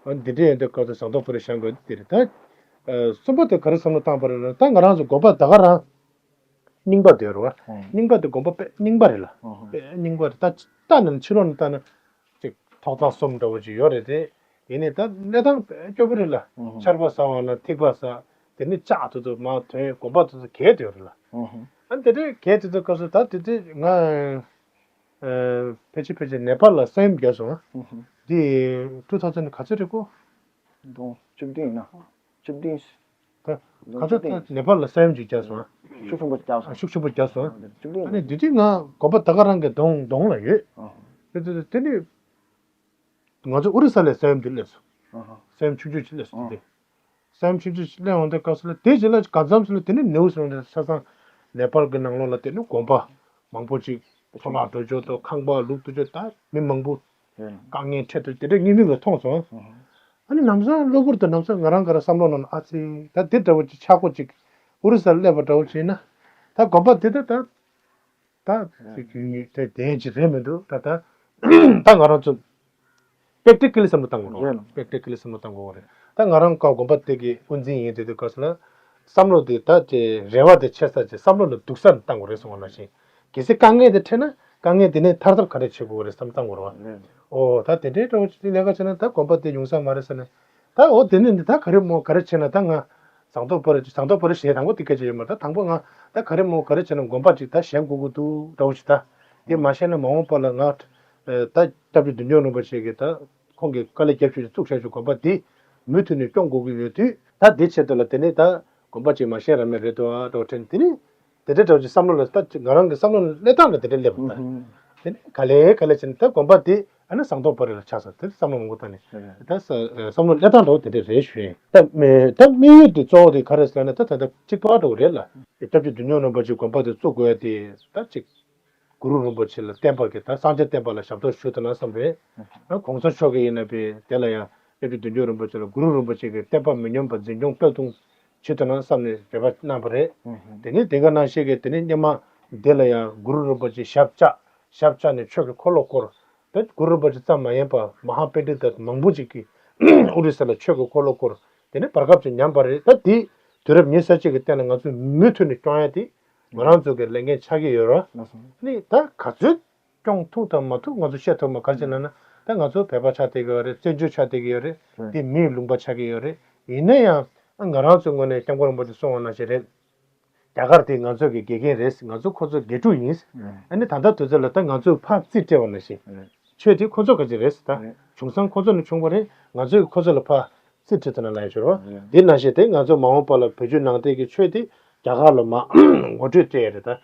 འོ་འདི་འདྲའི་ཡོད་དུས་སྐབས་སུ་ཟངས་མདོག་དཔལ་རི་བཞེངས་དགོས་དེ་རེད་ད། གསུམ་པ་དེ་ག་རེ་བསམ་བློ་བཏང་པ་རེད་ན་ད་ང་རང་ཚོ་དགོན་པ་ད་ག་རང་རྙིང་པ་དེ་རེད་བ། རྙིང་པ་དེ་དགོན་པ་དཔེ་རྙིང་པ་རེད་ལ། དཔེ་རྙིང་པ་རེད་ད། ལྟ་ན་ཕྱི་ལོགས་ནས་ལྟ་ན་ཅིག་ཐོག་ཐག་གསུམ་འདྲ་བོ་ཅིག་ཡོད་རེད་དེ། ཡིན་ནའི་ད་གནས་སྟངས་དཔེ་སྐྱོ་པོ་རེད་ལ། ཆར་པ་ཟ་བ་ན་ཐིགས་པ་ཟ། དེ་ནས་ལྕགས་དེ་ཚོ་མར་ཐོན། དགོན་པ་དེ་ཚོ་གས་དེ་ཡོད་རེད་ལ། ཨ་དེ་འདྲའི་གས་དེ་ཚོ་སྐབས་སུ་ད་དེ་དུས་ང་ཕལ་ཆེར་ཕལ་ཆེར་ནེ་པཱལ་ལ་ས་ཡོམ་བརྒྱབ་སོང་། འདི་ཊུ་ཐའུ་ཟེན་ག་ཚོད་རེད་གོ། དུང་བཅུ་བདུན་ཡིན་ན། བཅུ་བདུན། ད་ག་ཚོད་ད་ནེ་པཱལ་ལ་ས་ཡོམ་ཅིག་བརྒྱབ་སོང་། ཤུགས་ཆེན་པོ་བརྒྱབ་སོང་། ཤུགས་ཆེན་པོ་བརྒྱབ་སོང་། བཅུ་བདུན། ཨ་ནི་དེ་དུས་ང་དགོན་པ་ད་ག་རང་གི་གདོང་གདོང་ལ་ཡོད། དེ་དེ་དེ་ནི་ང་ཚོ་ཨོ་རི་ས་ལ་ས་ཡོམ་འདི་སླེབས་སོང་ ས་ཡོམ་ཆུང་ཆུང་ཞིག་སླེབས་སོང་དེ། ས་ཡོམ་ཆུང་ཆུང་ཞིག་སླེབས་འོང་དུས་སྐབས་སུ་ལ་དེ་རྗེས་ལ་གང་འཚམ་ཞིག་ལ་དེ་ནི་ནེའུ་སི་ལན་ཆ་ཚང་ནེ་པཱལ་གྱི་ནང་ལོགས་ལ་དེ་ནི་དགོན་པ་མང་པོ་ཅིག་འཕྲོ་བརླག་འགྲོ་ཆོག་དང་ཁང་པ་ལུག་འགྲོ་ཆོག་ད་མི་མང་པོ་དཀའ་ངལ་འཕྲད་དུས་དེ་འདྲ་དངོས་མིང་ལ་མཐོང་སོང་། ཨ་ནི་ལམ་སང་གློ་བུར་དུ་ལམ་སང་ང་རང་ག་རེ་བསམ་བློ་ནང་ཨ་ཙི་ད་དེ་འདྲ་བོ་ཅིག་ཆག་སྒོ་ཅིག་ཨོ་རི་ས་ལ་སླེབས་པ་འདྲ་བོ་ཅིག་ཡིན་ན་ད་དགོན་པ་དེ་ད་ད། ད་ཅིག་གི་དེ་དེ་ཅིག་རེད་མི་འདུག་ད་ད་ད་ང་རང་ཚོ་པེག་ཊི་ཀལ་ལི་བསམ་བློ་བཏང་དགོས་རེད། རེད། པེག་ཊི་ཀལ་ལི་བསམ་བློ་བཏང་དགོས་རེད། ད་ང་རང་ཀ་དགོན་པ་དེ་གི་དབུ་འཛིན་ཡིན་དུས་དུས་སྐབས་སུ་ལ་བསམ་བློ་དེ་ད་ཅེ་རེ་བ་དེ་ཆེ་ས་ཅེ་བསམ་བློ་ལ་སྡུག་ས་བཏང་དགོས་རེད་གསུངས་པ་ནང་བཞིན་གལ་སྲིད་དཀའ་ངལ་དེ་འཕྲད་ན་དཀའ་ངལ་དེ་ནས་ཐར་ཐབས་ག་རེ་བྱེད་དགོས་རེད་བསམ་བཏང་དགོས་རེད་བ། རེད། ཨོ་ད་དེ་འདྲའི་འདྲ་བོ་ཅིག་ལས་ཀ་བྱས་ན་ད་དགོན་པ་དེ་ཡོང་ས་མ་རེད་ཟེར་ནས། ད་འོ་དེ་ནི་འདི་ད་ག་རེ་མོ་ག་རེ་བྱས་ན་ད་ང་ཟངས་མདོག་དཔལ་རི་ཟངས་མདོག་དཔལ་རི་ཞེས་དང་པོ་དེ་སྐད་ཆ་ཡོད་མ་རེད། ད་དང་པོ་ང་ད་ག་རེ་མོ་ག་རེ་བྱས་ན་དགོན་པ་ཅིག་ད་བཞེངས་དགོས་ཀྱི་འདུག་འདྲ་བོ་ཞིག་ད་དེ་མ་བཞེངས་ན་མ་འོངས་པ་ལ་ང་ད་སྐྱབས་རྗེ་བདུད་འཇོམས་རིན་པོ་ཆེ་གིས་ད་ཁོང་གིས་དཀའ་ལས་རྒྱབ་ཞུས་ནས་བཙུགས་བཞག་ཞུ་དགོན་པ་འདི་མུ་མཐུད་ནས་སྐྱོང་དགོས་ཀྱི་ཡོད་དུས་ད་དེ་ཆེད་དུ་ལ་དེ་ནས་ད་དགོན་པ་ཅིག་མ་བཞེངས་ར་མེད་རེད་དོ་འདྲ་བོ་དྲན་དེ་ནས། དེ་འདྲའི་འདྲ་བོ་ཅིག་བསམ་བློ་ལ་ལྟ་ང་རང་གི་བསམ་བློ་ལ་སླེབས་སྟངས་ལ་དེ་འདྲ་སླེབས་པ་དང་། དེ་ནས་ག་ལེ་ག་ལེ་བྱས་ནས་ད་དགོན་པ་དེ་ཨ་ནི་ཟངས་མདོག་དཔལ་རི་ལ་ཆགས་ས་དེ་བསམ་བློ་མང་པོ་བཏང་ནས་ད་ས་བསམ་བློ་སླེབས་སྟངས་འདྲ་བོ་དེ་འདྲ་རེད་ཞུ་ཡིན། ད་མི་ད་དམིགས་ཡུལ་དེ་གཙོ་བོ་དེ་ག་རེ་ཟེར་ན་ད་ད་ལྟ་གཅིག་པ་འདྲ་བོ་རེད་ལ། སྐྱབས་རྗེ་བདུད་འཇོམས་རིན་པོ་ཆེ་དགོན་པ་དེ་བཙུགས་དགོས་ཡ་དེ་ད་གཅིག་གུ་རུ་རིན་པོ་ཆེ་ལ་བསྟན་པ་གི་ད་སངས་རྒྱས་བསྟན་པ་ལ་ཞབས་ཏོག་ཞུ་ཐུབ་ན་བསམ་རེད། ཨ་གོང་ས་མཆོག་གི་ཡིན་ན་པས་དེ་ལ་ཡང་སྐྱབས་རྗེ་བདུད་འཇོམས་རིན་པོ་ཆེ་ལ་གུ་རུ་རིན་པོ་ཆེ་གི་བསྟན་པ་མི་ཉམས་པ་འཛིན་སྐྱོང་སྤེལ་གཏོང་བྱེད་ཐུབ་ན་བསམ་ནས་རེ་བ་གནང་བ་རེད། དེ་ནས་དེ་ག་ནང་བཞིན་གི་དེ་ནས་སྔོན་མ་འདི་ལ་ཡང་གུ་རུ་རིན་པོ་ཆེ་ཞབས་བཅགས་ཞབས་བཅགས་ནས་ཆོས་ཀྱི་འཁོར་ལོ་བསྐོར། ད་གུ་རུ་རིན་པོ་ཆེ་ཙམ་མ་ཡིན་པར་མ་ཧཱ་པཎྜི་ཏ་མང་པོ་ཅིག་གིས་ཨོ་རི་ས་ལ་ཆོས་ཀྱི་འཁོར་ལོ་བསྐོར། དེ་ནས་བར་སྐབས་ཅིག་ཉམས་པ་རེད། ད་དེ་དུས་རབས་ཉི་ཤུ་རྩ་གཅིག་གི་སྟེང་ལ་ང་ཚོས་མུ་མཐུད་ནས་སྐྱོང་ཡ་དེ་ང་རང་ཚོ་གི་ལས་འགན་ཆགས་ཀྱི་ཡོད་རེད། ལགས་སོ། ནི་ད་ག་ཚོད་སྐྱོང་ཐུབ་དང་མ་ཐུབ་ང་ཚོ་བཤད་ཐུབ་མ་ག་རེ་བྱས་ན་ན་ད་ང་ཚོ་བོད་པ་ཆགས་བསྡད་ཀྱི་ཡོད་རེད། བཙན་བྱོལ་ཆགས་བསྡད་ཀྱི་ཡོད་རེད། རེད། དེ་མིའི་ལུང་པ་ཆགས་ཀྱི་ཡོད་རེད། ཡིན་ན་ཡང་ང་རང་ཚོའི་ངོས་ནས་སྐྱབས་མགོན་རིན་པོ་ཆེ་གསུངས་པ་ནང་བཞིན་རེད། རྒྱ་གར་དེ་ང་ཚོ་གི་དགེ་རྒན་རེད། ང་ཚོ་ཁོ་ཚོ་དགེ་ཕྲུག་ཡིན། ཨ་ནི་ད་ལྟ་དུས་ཚོད་ལ་ད་ང་ཚོས་ཕར་རྩིས་སྤྲད་པ་ནང་བཞིན། ཆོས་དེ་ཁོ་ཚོ་ག་ཅི་རེད་ད། བྱུང་སང་ཁོ་ཚོ་ནས་བྱུང་བ་རེད། ང་ཚོས་ཁོ་ཚོ་ལ་ཕར་རྩིས་སྤྲད་ཐུབ་ན་ལབ་ཡ་ཞོར་བ། དེ་ནང་བཞིན་དེ་ང་ཚོ་མ་འོངས་པ་ལ་བོད་བརྒྱུད་ནང་བསྟན་གྱི་ཆོས་དེ་རྒྱ་གར་ལ་མར་ངོ་སྤྲོད་སྤྲད་ཡ་རེད་ད།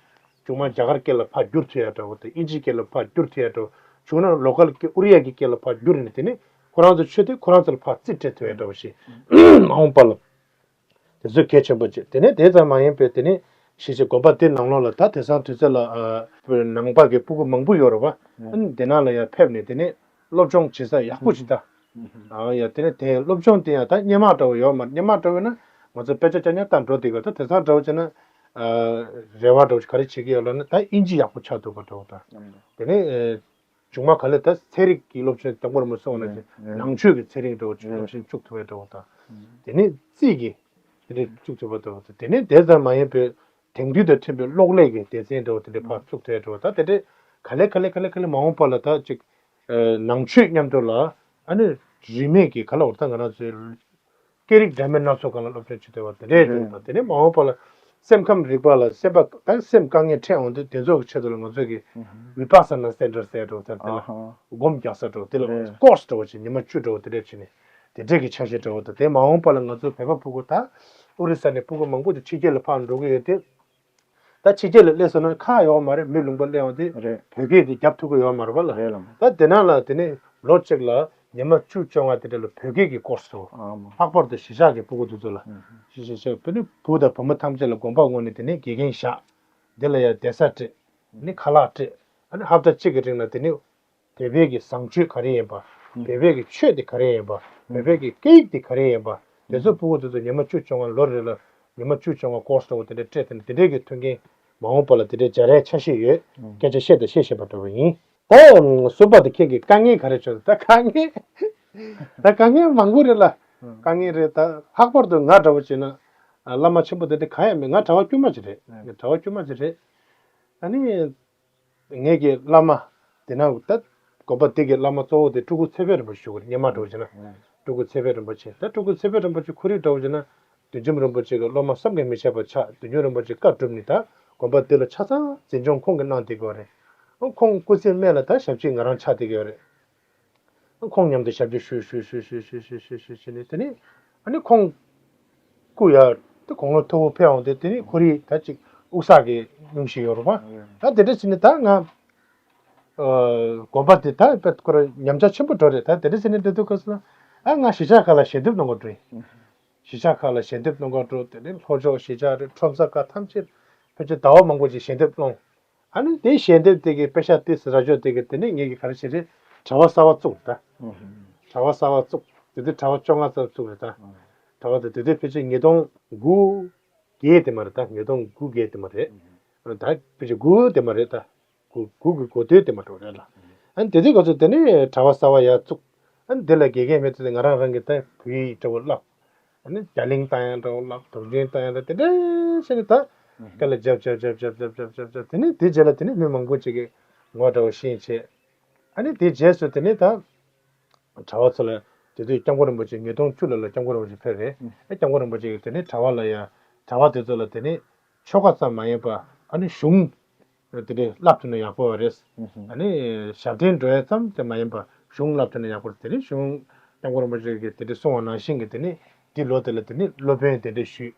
བྱུང་མ་རྒྱ་གར་སྐད་ལ་ཕར་བསྒྱུར་ཐུབ་ཡ་འདྲ་བོ་དེ་ཨིན་ཇིའི་སྐད་ལ་ཕར་བསྒྱུར་ཐུབ་ཡ་འདྲ་བོ། བྱུང་ན་ལོ་ཀལ་སྐད་ཨུ་རི་ཡ་གི་སྐད་ལ་ཕར་བསྒྱུར་ནས་དེ་ནས་ཁོ་རང་ཚོ་ཆོས་དེ་ཁོ་རང་ཚོ་ལ་ཕར་རྩིས་སྤྲད་ཐུབ་ཡ་འདྲ་བོ་ཞིག་མ་འོངས་པ་ལ། དེ་ཚོ་གལ་ཆེན་པོ་བྱེད། དེ་ནས་དེ་ཙམ་མ་ཡིན་པའི་དེ་ནས་ཤེས་བྱའི་དགོན་པ་དེ་ནང་ལོགས་ལ་ད་དེང་སང་དུས་ཚོད་ལ་ཨ་ནང་པ་གི་སྤུ་གུ་མང་པོ་ཡོད་རེད་བ། ཨ་ནི་དེ་ནང་ལ་ཡང་ཕེབས་ནས་དེ་ནས་སློབ་སྦྱོང་བྱེད་ས་ཡག་པོ་ཞིག་ད། ཨ་ཡ་དེ་ནས་དེ་སློབ་སྦྱོང་དེ་ཡང་ད་སྔོན་མ་འདྲ་བོ་ཡོད་མ་རེད། སྔོན་མ་འདྲ་བོ་ཡིན་ན་ང་ཚོ་དཔེ་ཆ་རྐྱང་རྐྱང་ལྟ་འགྲོ་བསྡད་ཀྱི་ད་དེང་སང་འདྲ་བོ་བྱས་ན་ཨ་རེ་བ་འདྲ་བོ་ཞིག་ག་རེ་བྱེད་ཀྱི་ཡོད་ལབ་ན་ད་ཨིན་ཇི་ཡག་པོ་ཆགས་འདུག་པ་འདྲ་བོ་ད། དེ་ནས་ཨ། བྱུང་མ་ག་ལེ་ད་ཚན་རིག་གི་སློབ་ཆེན་དང་པོར་མ་སོང་ན་ནང་ཆོས་ཀྱི་ཚན་རིག་འདྲ་བོ་ཅིག་སློབ་ཆེན་བཙུགས་ཐུབ་པའི་འདྲ་བོ་དང་། དེ་ནས་རྩིས་ཀྱི་དེ་འདྲ་བཙུགས་ཐུབ་པ་འདྲ་བོ་དང་། དེ་ནས་དེ་ཙམ་མ་ཡིན་པའི་དེང་དུས་དང་མཐུན་པའི་གློག་ཀླད་ཀྱི་སྡེ་ཚན་འདྲ་བོ་དེ་འདྲ་ཕར་བཙུགས་ཐུབ་པའི་འདྲ་བོ་དང་། དེ་འདྲའི་ག་ལེ་ག་ལེ་ག་ལེ་ག་ལེ་མ་འོངས་པ་ལ་ད་ཅིག་ནང་ཆོས་མཉམ་དུ་ལ་ཨ་ནི་རིས་མེད་ཀྱི་ག་ལ་བར་ད་ང་རང་ཚོའི་སྐད་རིགས་འདྲ་མིན་སྣ་ཚོགས་སྒང་ལ་སློབ་སྦྱོང་བྱེད་ཐུབ་པ་དེ་འདྲའི་རེད། དེ་ནས་མ་འོངས་པ་ལ་སེམས་ཁམས་རིག་པ་ལ་སེམས་པ་དང་སེམས་དཀའ་ངལ་འཕྲད་འོང་དུས་དེ་ཚོ་གི་ཆེད་དུ་ལ་ང་ཚོ་གི་Vipassana Center་ཟེར་འགྲོ་དེ་དེ་ལ་སྒོམ་རྒྱག་ས་འགྲོ་དེ་ལ་ཀོར་སི་འདྲ་བོ་ཅིག་ཉི་མ་བཅུ་འདྲ་བོ་དེ་འདྲས་བྱས་ནས་དེ་འདྲས་ཀྱི་འཆར་གཞི་འདྲ་བོ་དང་། དེ་མ་འོངས་པ་ལ་ང་ཚོ་བོད་པ་ཕྲུ་གུ་དང་ཨོ་རི་ས་ནས་ཕྲུ་གུ་མང་པོ་ཅིག་ཕྱི་རྒྱལ་ལ་ཕར་འགྲོ་གི་ཡོད་དེ། ད་ཕྱི་རྒྱལ་ལ་སླེབས་སོང་ན་ཁག་ཡོད་མ་རེད། མི་ལུང་པ་སླེབས་འོང་དུས་རེད། བོད་སྐད་དེ་རྒྱབ་ཐུབ་ཀྱི་ཡོད་མ་རེད་པ་ལ། རེད་ལ། ད་དེ་ནང་ལ་དེ་ནས་ལོ་གཅིག་ལ་ཉི་མ་བཅུ་བཅོ་ལྔ་དེ་འདྲ་ལ་བོད་སྐད་ཀྱི་ཀོར་སི་འདུག་ཨ་མ། ལྷག་པར་དུ་གཞིས་ཆགས་ཀྱི་ཕྲུ་གུ་དེ་ཚོ་ལ། ཨ་ཧ། གཞིས་གཞིས་ཆགས་བོད་ནི་བུ་དང་བུ་མོ་ཐམས་ཅད་ལ་དགོན་པ་ངོས་ནས་དེ་ནས་དགེ་རྒན་བཞག་འདི་ལ་ཡང་བསྡད་ས་སྤྲད། ནི་ཁ་ལག་སྤྲད། ཨ་ནི་ཧབ་ཏ་གཅིག་གི་རིང་ལ་དེ་ནས་བོད་པའི་གི་བཟང་སྤྱོད་ག་རེ་ཡིན་པ། ཨ་བོད་པའི་གི་ཆོས་དེ་ག་རེ་ཡིན་པ། ཨ་བོད་པའི་གི་སྐད་ཡིག་དེ་ག་རེ་ཡིན་པ། དེ་ཚོ་ཕྲུ་གུ་དེ་ཚོ་ཉི་མ་བཅུ་བཅོ་ལྔ་ལོ་རེ་ལ་ཉི་མ་བཅུ་བཅོ་ལྔ་ཀོར་སི་འདྲ་བོ་དེ་འདྲ་སྤྲད་དེ་ནས་དེ་འདྲའི་གི་མཐུན་རྐྱེན་མ་འོངས་པ་ལ་དེ་འདྲའི་སྦྱར་ཡའི་འཆར་གཞི་ཡོད། ཨ་སྐད་ཆ་བཤད་དང་བཤད་བཞིན་པ་འདྲ་བོ་ཡིན། ད་གསུམ་པ་དེ་ཁྱེད་ཀྱི་དཀའ་ངལ་ག་རེ་བྱུང་། ད་དཀའ་ངལ་ད་དཀའ་ངལ་མང་པོ་རེད་ལ། དཀའ་ངལ་རེད། ད་ལྷག་པར་དུ་ང་འདྲ་བོ་བྱས་ན་བླ་མ་ཆེན་པོ་དེ་འདྲ་གང་ཡང་མེད། ང་གྲྭ་པ་དཀྱུས་མ་ཅིག་རེད། ང་གྲྭ་པ་དཀྱུས་མ་ཅིག་རེད། ཨ་ནི། ངེད་ཀྱི་བླ་མ། དེ་ན་ད་དགོན་པ་དེ་གི་བླ་མ་གཙོ་བོ་དེ་སྤྲུལ་སྐུ་ཚེ་དཔལ་རིན་པོ་ཆེ་ཞུ་གི་རེད། སྔོན་མ་འདྲ་བོ་བྱས་ན། སྤྲུལ་སྐུ་ཚེ་དཔལ་རིན་པོ་ཆེ། ད་སྤྲུལ་སྐུ་ཚེ་དཔལ་རིན་པོ་ཆེ་ཁོ་རང་འདྲ་བོ་བྱས་ན། བདུད་འཇོམས་རིན་པོ་ཆེ་གི་སློབ་མ་བསམ་གྱིས་མི་ཁྱབ་པ་ཆགས། བདུད་འཇོམས་རིན་པོ་ཆེ་བཀའ་བསྒྲུབས་ནས་ད་དགོན་པ་དེ་ལ་ཆ་ཚང་འཛིན་སྐྱོང་ཁོང་གིས་གནང་བསྡད་ཀྱི་ཡོད་རེད། ཁོང་སྐུ་ཚེ་སྨད་ལ་ད་ཞབས་ཕྱི་ང་རང་ཆགས་བསྡད་ཀྱི་ཡོད་རེད། ཁོང་མཉམ་དུ་ཞབས་ཕྱི་ཞུས་ཞུས་ཞུས་ཞུས་ཞུས་ནས་དེ་ནས་ཨ་ནི་ཁོང་སྐུ་ཡར་དེ་དགུང་ལོ་མཐོ་པོ་ཕེབས་འོང་དུས་དེ་ནས་ཁོ་རང་ད་ཅིག་དབུ་སྐྲ་གི་སྙུང་གཞི་ཡོད་རེད་པ། ད་དེ་འདྲ་བྱས་ནས་ད་ང་ཨ་དགོན་པ་དེ་ད་དཔེ་ཁོ་རང་ཉམས་ཆག་ཆེན་པོ་འགྲོ་རེད། ད་དེ་འདྲ་བྱས་ནས་འདི་དུས་སྐབས་སུ་ན་ ཨ་ང་གཞིས་ཆགས་ཁག་ལ་ཞལ་འདེབས་གནང་ག་འགྲོ་ཡིན། གཞིས་ཆགས་ཁག་ལ་ཞལ་འདེབས་གནང་ག་འགྲོ། དེ་ནས་ལྷོ་ཕྱོགས་གཞིས་ཆགས་རེད། ཁྲོམ་ས་ཁག་ཐམས་ཅད་ཕལ་ཆེར་ཟླ་བ་མང་པོ་ཅིག་ཞལ་འདེབས་གནང་། ཨ་ནི་དེའི་ཞལ་འདེབས་དེ་གི་པེ་ཤ་དེ་ཟེར་ར་ཅོ་དེ་གི་དེ་ནས་ངེད་ཀྱི་ག་རེ་བྱེད་རེད། གྲྭ་པ་གསར་པ་བཙུགས་ད། གྲྭ་པ་གསར་པ་བཙུགས། དེ་དུས་གྲྭ་པ་བཅོ་ལྔ་ཙམ་བཙུགས་རེད་ད། གྲྭ་པ་དེ་དེ་དུས་ཕལ་ཆེར་ཉིས་སྟོང་དགུ་བརྒྱད་དེ་མ་རེད་ད། ཉིས་སྟོང་དགུ་བརྒྱད་དེ་མ་རེད། ད་ཕལ་ཆེར་དགུ་དེ་མ་རེད་ད། དགུ་དགུ་གི་འགོ་སྟོད་དེ་མ་འགྲོ་རེད་ལ། ཨ་ནི་དེ་དུས་ག་ཚོད་དེ་ནས་གྲྭ་པ་གསར་པ་ཡར་བཙུགས། ཨ་ནི་དེ་ལ་དགེ་རྒན་མེད་དུས་ང་རང་རང་གི་ད་བོད་ཡིག་འདྲ་བོ་བསླབ། ཨ་ནི་རྒྱ་གླིང་བཏང་ཡང་འདྲ་བོ་བསླབ། དུང་ཆེན་བཏང་ཡང་འདྲ་དེ་འདྲ་བྱས་ནས་ད་སྐད་ལ་རྒྱབ་རྒྱབ་རྒྱབ་རྒྱབ་རྒྱབ་རྒྱབ་རྒྱབ་རྒྱབ་དེ་ནས་དེ་རྗེས་ལ་དེ་ནས་མི་མང་པོ་ཅིག་གིས་ངོ་འདྲ་བོ་ཤེས་བྱས། ཨ་ནི་དེ་རྗེས་སུ་དེ་ནས་ད་གྲྭ་པ་ཚོ་ལ་དེ་དུས་སྐྱབས་མགོན་རིན་པོ་ཆེ་ཉིས་སྟོང་བཅུ་ལོ་ལ་སྐྱབས་མགོན་རིན་པོ་ཆེ་ཕེབས་རེད། ཨ་སྐྱབས་མགོན་རིན་པོ་ཆེ་གིས་དེ་ནས་གྲྭ་པ་ལ་ཡ་གྲྭ་པ་དེ་ཚོ་ལ་དེ་ནས་ཆོ་ག་ཙམ་མ་ཡིན་པ་ཨ་ནི་གཞུང་དེ་འདྲའི་བསླབ་ཐུབ་ན་ཡག་པོ་རེད། ཨ་ནི་ཞབས་བརྟན་འགྲོ་ཡ་ཙམ་དེ་མ་ཡིན་པ་གཞུང་བསླབ་ཐུབ་ན་ཡག་པོ་རེད། དེ་ནས་གཞུང་སྐྱབས་མགོན་རིན་པོ་ཆེ་གིས་དེ་འདྲའི་གསུང་བ་ནང་བཞིན་གྱི་དེ་ནས་འདི་ལོ་དེ་ལ་དེ་ནས་སློབ་དཔོན་དེ་འདྲ་ཞུས།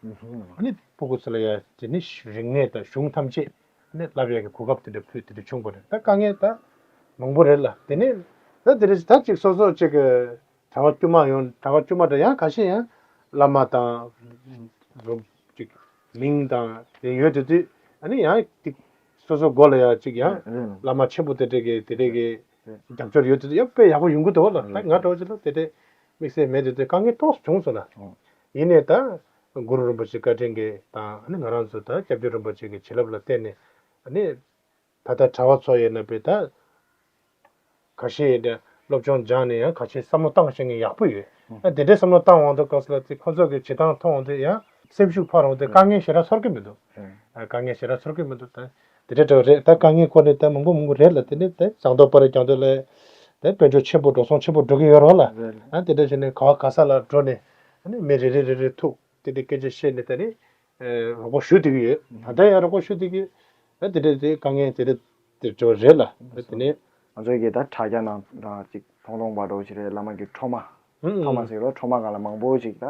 ཨ་ནི་སྤུ་གུ་ཚོ་ལ་ཡ་དེ་ནས་རིག་གནས་དང་གཞུང་ཐམས་ཅད་ཨ་ནི་བསླབ་ཡ་གི་གོ་སྐབས་དེ་འདྲ་ཕུལ། དེ་འདྲ་བྱུང་བ་རེད། ད་དཀའ་ངལ་ད་མང་པོ་རེད་ལ། དེ་ནས་ད་དེ་འདྲ་ད་ཅིག་སོ་སོ་ཅིག་གི་གྲྭ་པ་དཀྱུས་མ་ཡོང་། གྲྭ་པ་དཀྱུས་མ་འདྲ་ཡང་ཁ་ཤས་ཡང་བླ་མ་དང་རུ་ཅིག་མིང་དང་དེ་ཡོད་དེ་དུས་ཨ་ནི་ཡང་ཅིག་སོ་སོ་མགོ་ལ་ཡང་ཅིག་ཡང་རེད་རེད། བླ་མ་ཆེན་པོ་དེ་འདྲ་གི་དེ་འདྲ་གི་རྒྱབ་སྐྱོར་ཡོད་དེ་དུས་ཡང་དཔེ་ཡག་པོ་ཡོང་གི་འདུག་ལ། ད་ང་འདྲ་བོ་ཅིག་ལ་དེ་འདྲ་དམིགས་བསལ་མེད་དེ་དུས་དཀའ་ངལ་ཏོག་ཙམ་བྱུང་སོང་ལ། ཡིན་ནའི་ད་གུ་རུ་རིན་པོ་ཆེ་བཀའ་དྲིན་གྱིས་དང་ཨ་ནི་ང་རང་ཚོ་ད་སྐྱབས་རྗེ་རིན་པོ་ཆེ་གི་བྱིན་རླབས་ལ་བརྟེན་ནས་ཨ་ནི། ད་ལྟ་གྲྭ་པ་ཚོ་ཡིན་ན་དཔེ་ད་ཁ་ཤས་ཡིན་ན་སློབ་སྦྱོང་སྦྱངས་ནས་ཡང་ཁ་ཤས་བསམ་བློ་བཏང་ཤེས་མཁན་ཡག་པོ་ཡོད། ཨ་དེ་འདྲའི་བསམ་བློ་བཏང་འོང་དུས་སྐབས་སུ་ལ་དེ་ཁོ་ཚོ་གི་བྱེད་སྟངས་མཐོང་འོང་དུས་ཡང་སེམས་ཤུགས་འཕར་འོང་དུས་དཀའ་ངལ་ཞེ་དྲག་ཚོར་གི་མི་འདུག་ཨ་དཀའ་ངལ་ཞེ་དྲག་ཚོར་གི་མི་འདུག་ད་དེ་འདྲ་འདྲ་བ་རེད། ད་དཀའ་ངལ་སྐོར་ནས་ད་མང་པོ་མང་པོ་རེད་ལ། དེ་ནས་ད་ཟངས་མདོག་དཔལ་རི་རྒྱང་མདོག་ལ་ད་དཔལ་འབྱོར་ཆེན་པོ་འགྲོ་སོང་ཆེན་པོ་འགྲོ་གི་ཡོད་རེད་ལ། ཨ་དེ་འདྲ་བྱས་ནས་ག་བ་ག་ས་ལ་འགྲོ་ནས་ཨ་ནི་མི་རེ་རེ་རེ་རེ་ཐུག་དེ་འདྲའི་སྐད་ཆ་བཤད་ནས་ད་ནི་ཨེ་རོགས་པ་ཞུ་བསྡད་ཀྱི་ཡོད། ད་ལྟ་ཡང་རོགས་པ་ཞུ་བསྡད་ཀྱི་ཡོད། ད་དེ་འདྲའི་དེ་དཀའ་ངལ་དེ་འདྲ་དེ་འདྲ་བ་རེད་ལ། ད་དེ་ནས་ང་ཚོའི་གི་ད་དྲ་རྒྱ་ནང་ད་ཅིག་མཐོང་མཐོང་པ་འདྲ་བོ་ཞིག་རེད། བླ་མ་གི་འཕྲོ་མ། ཨང་འཕྲོ་མ་ཨང་ཟེར་རོ། འཕྲོ་མ་སྒང་ལ་མང་པོ་ཞིག་ད་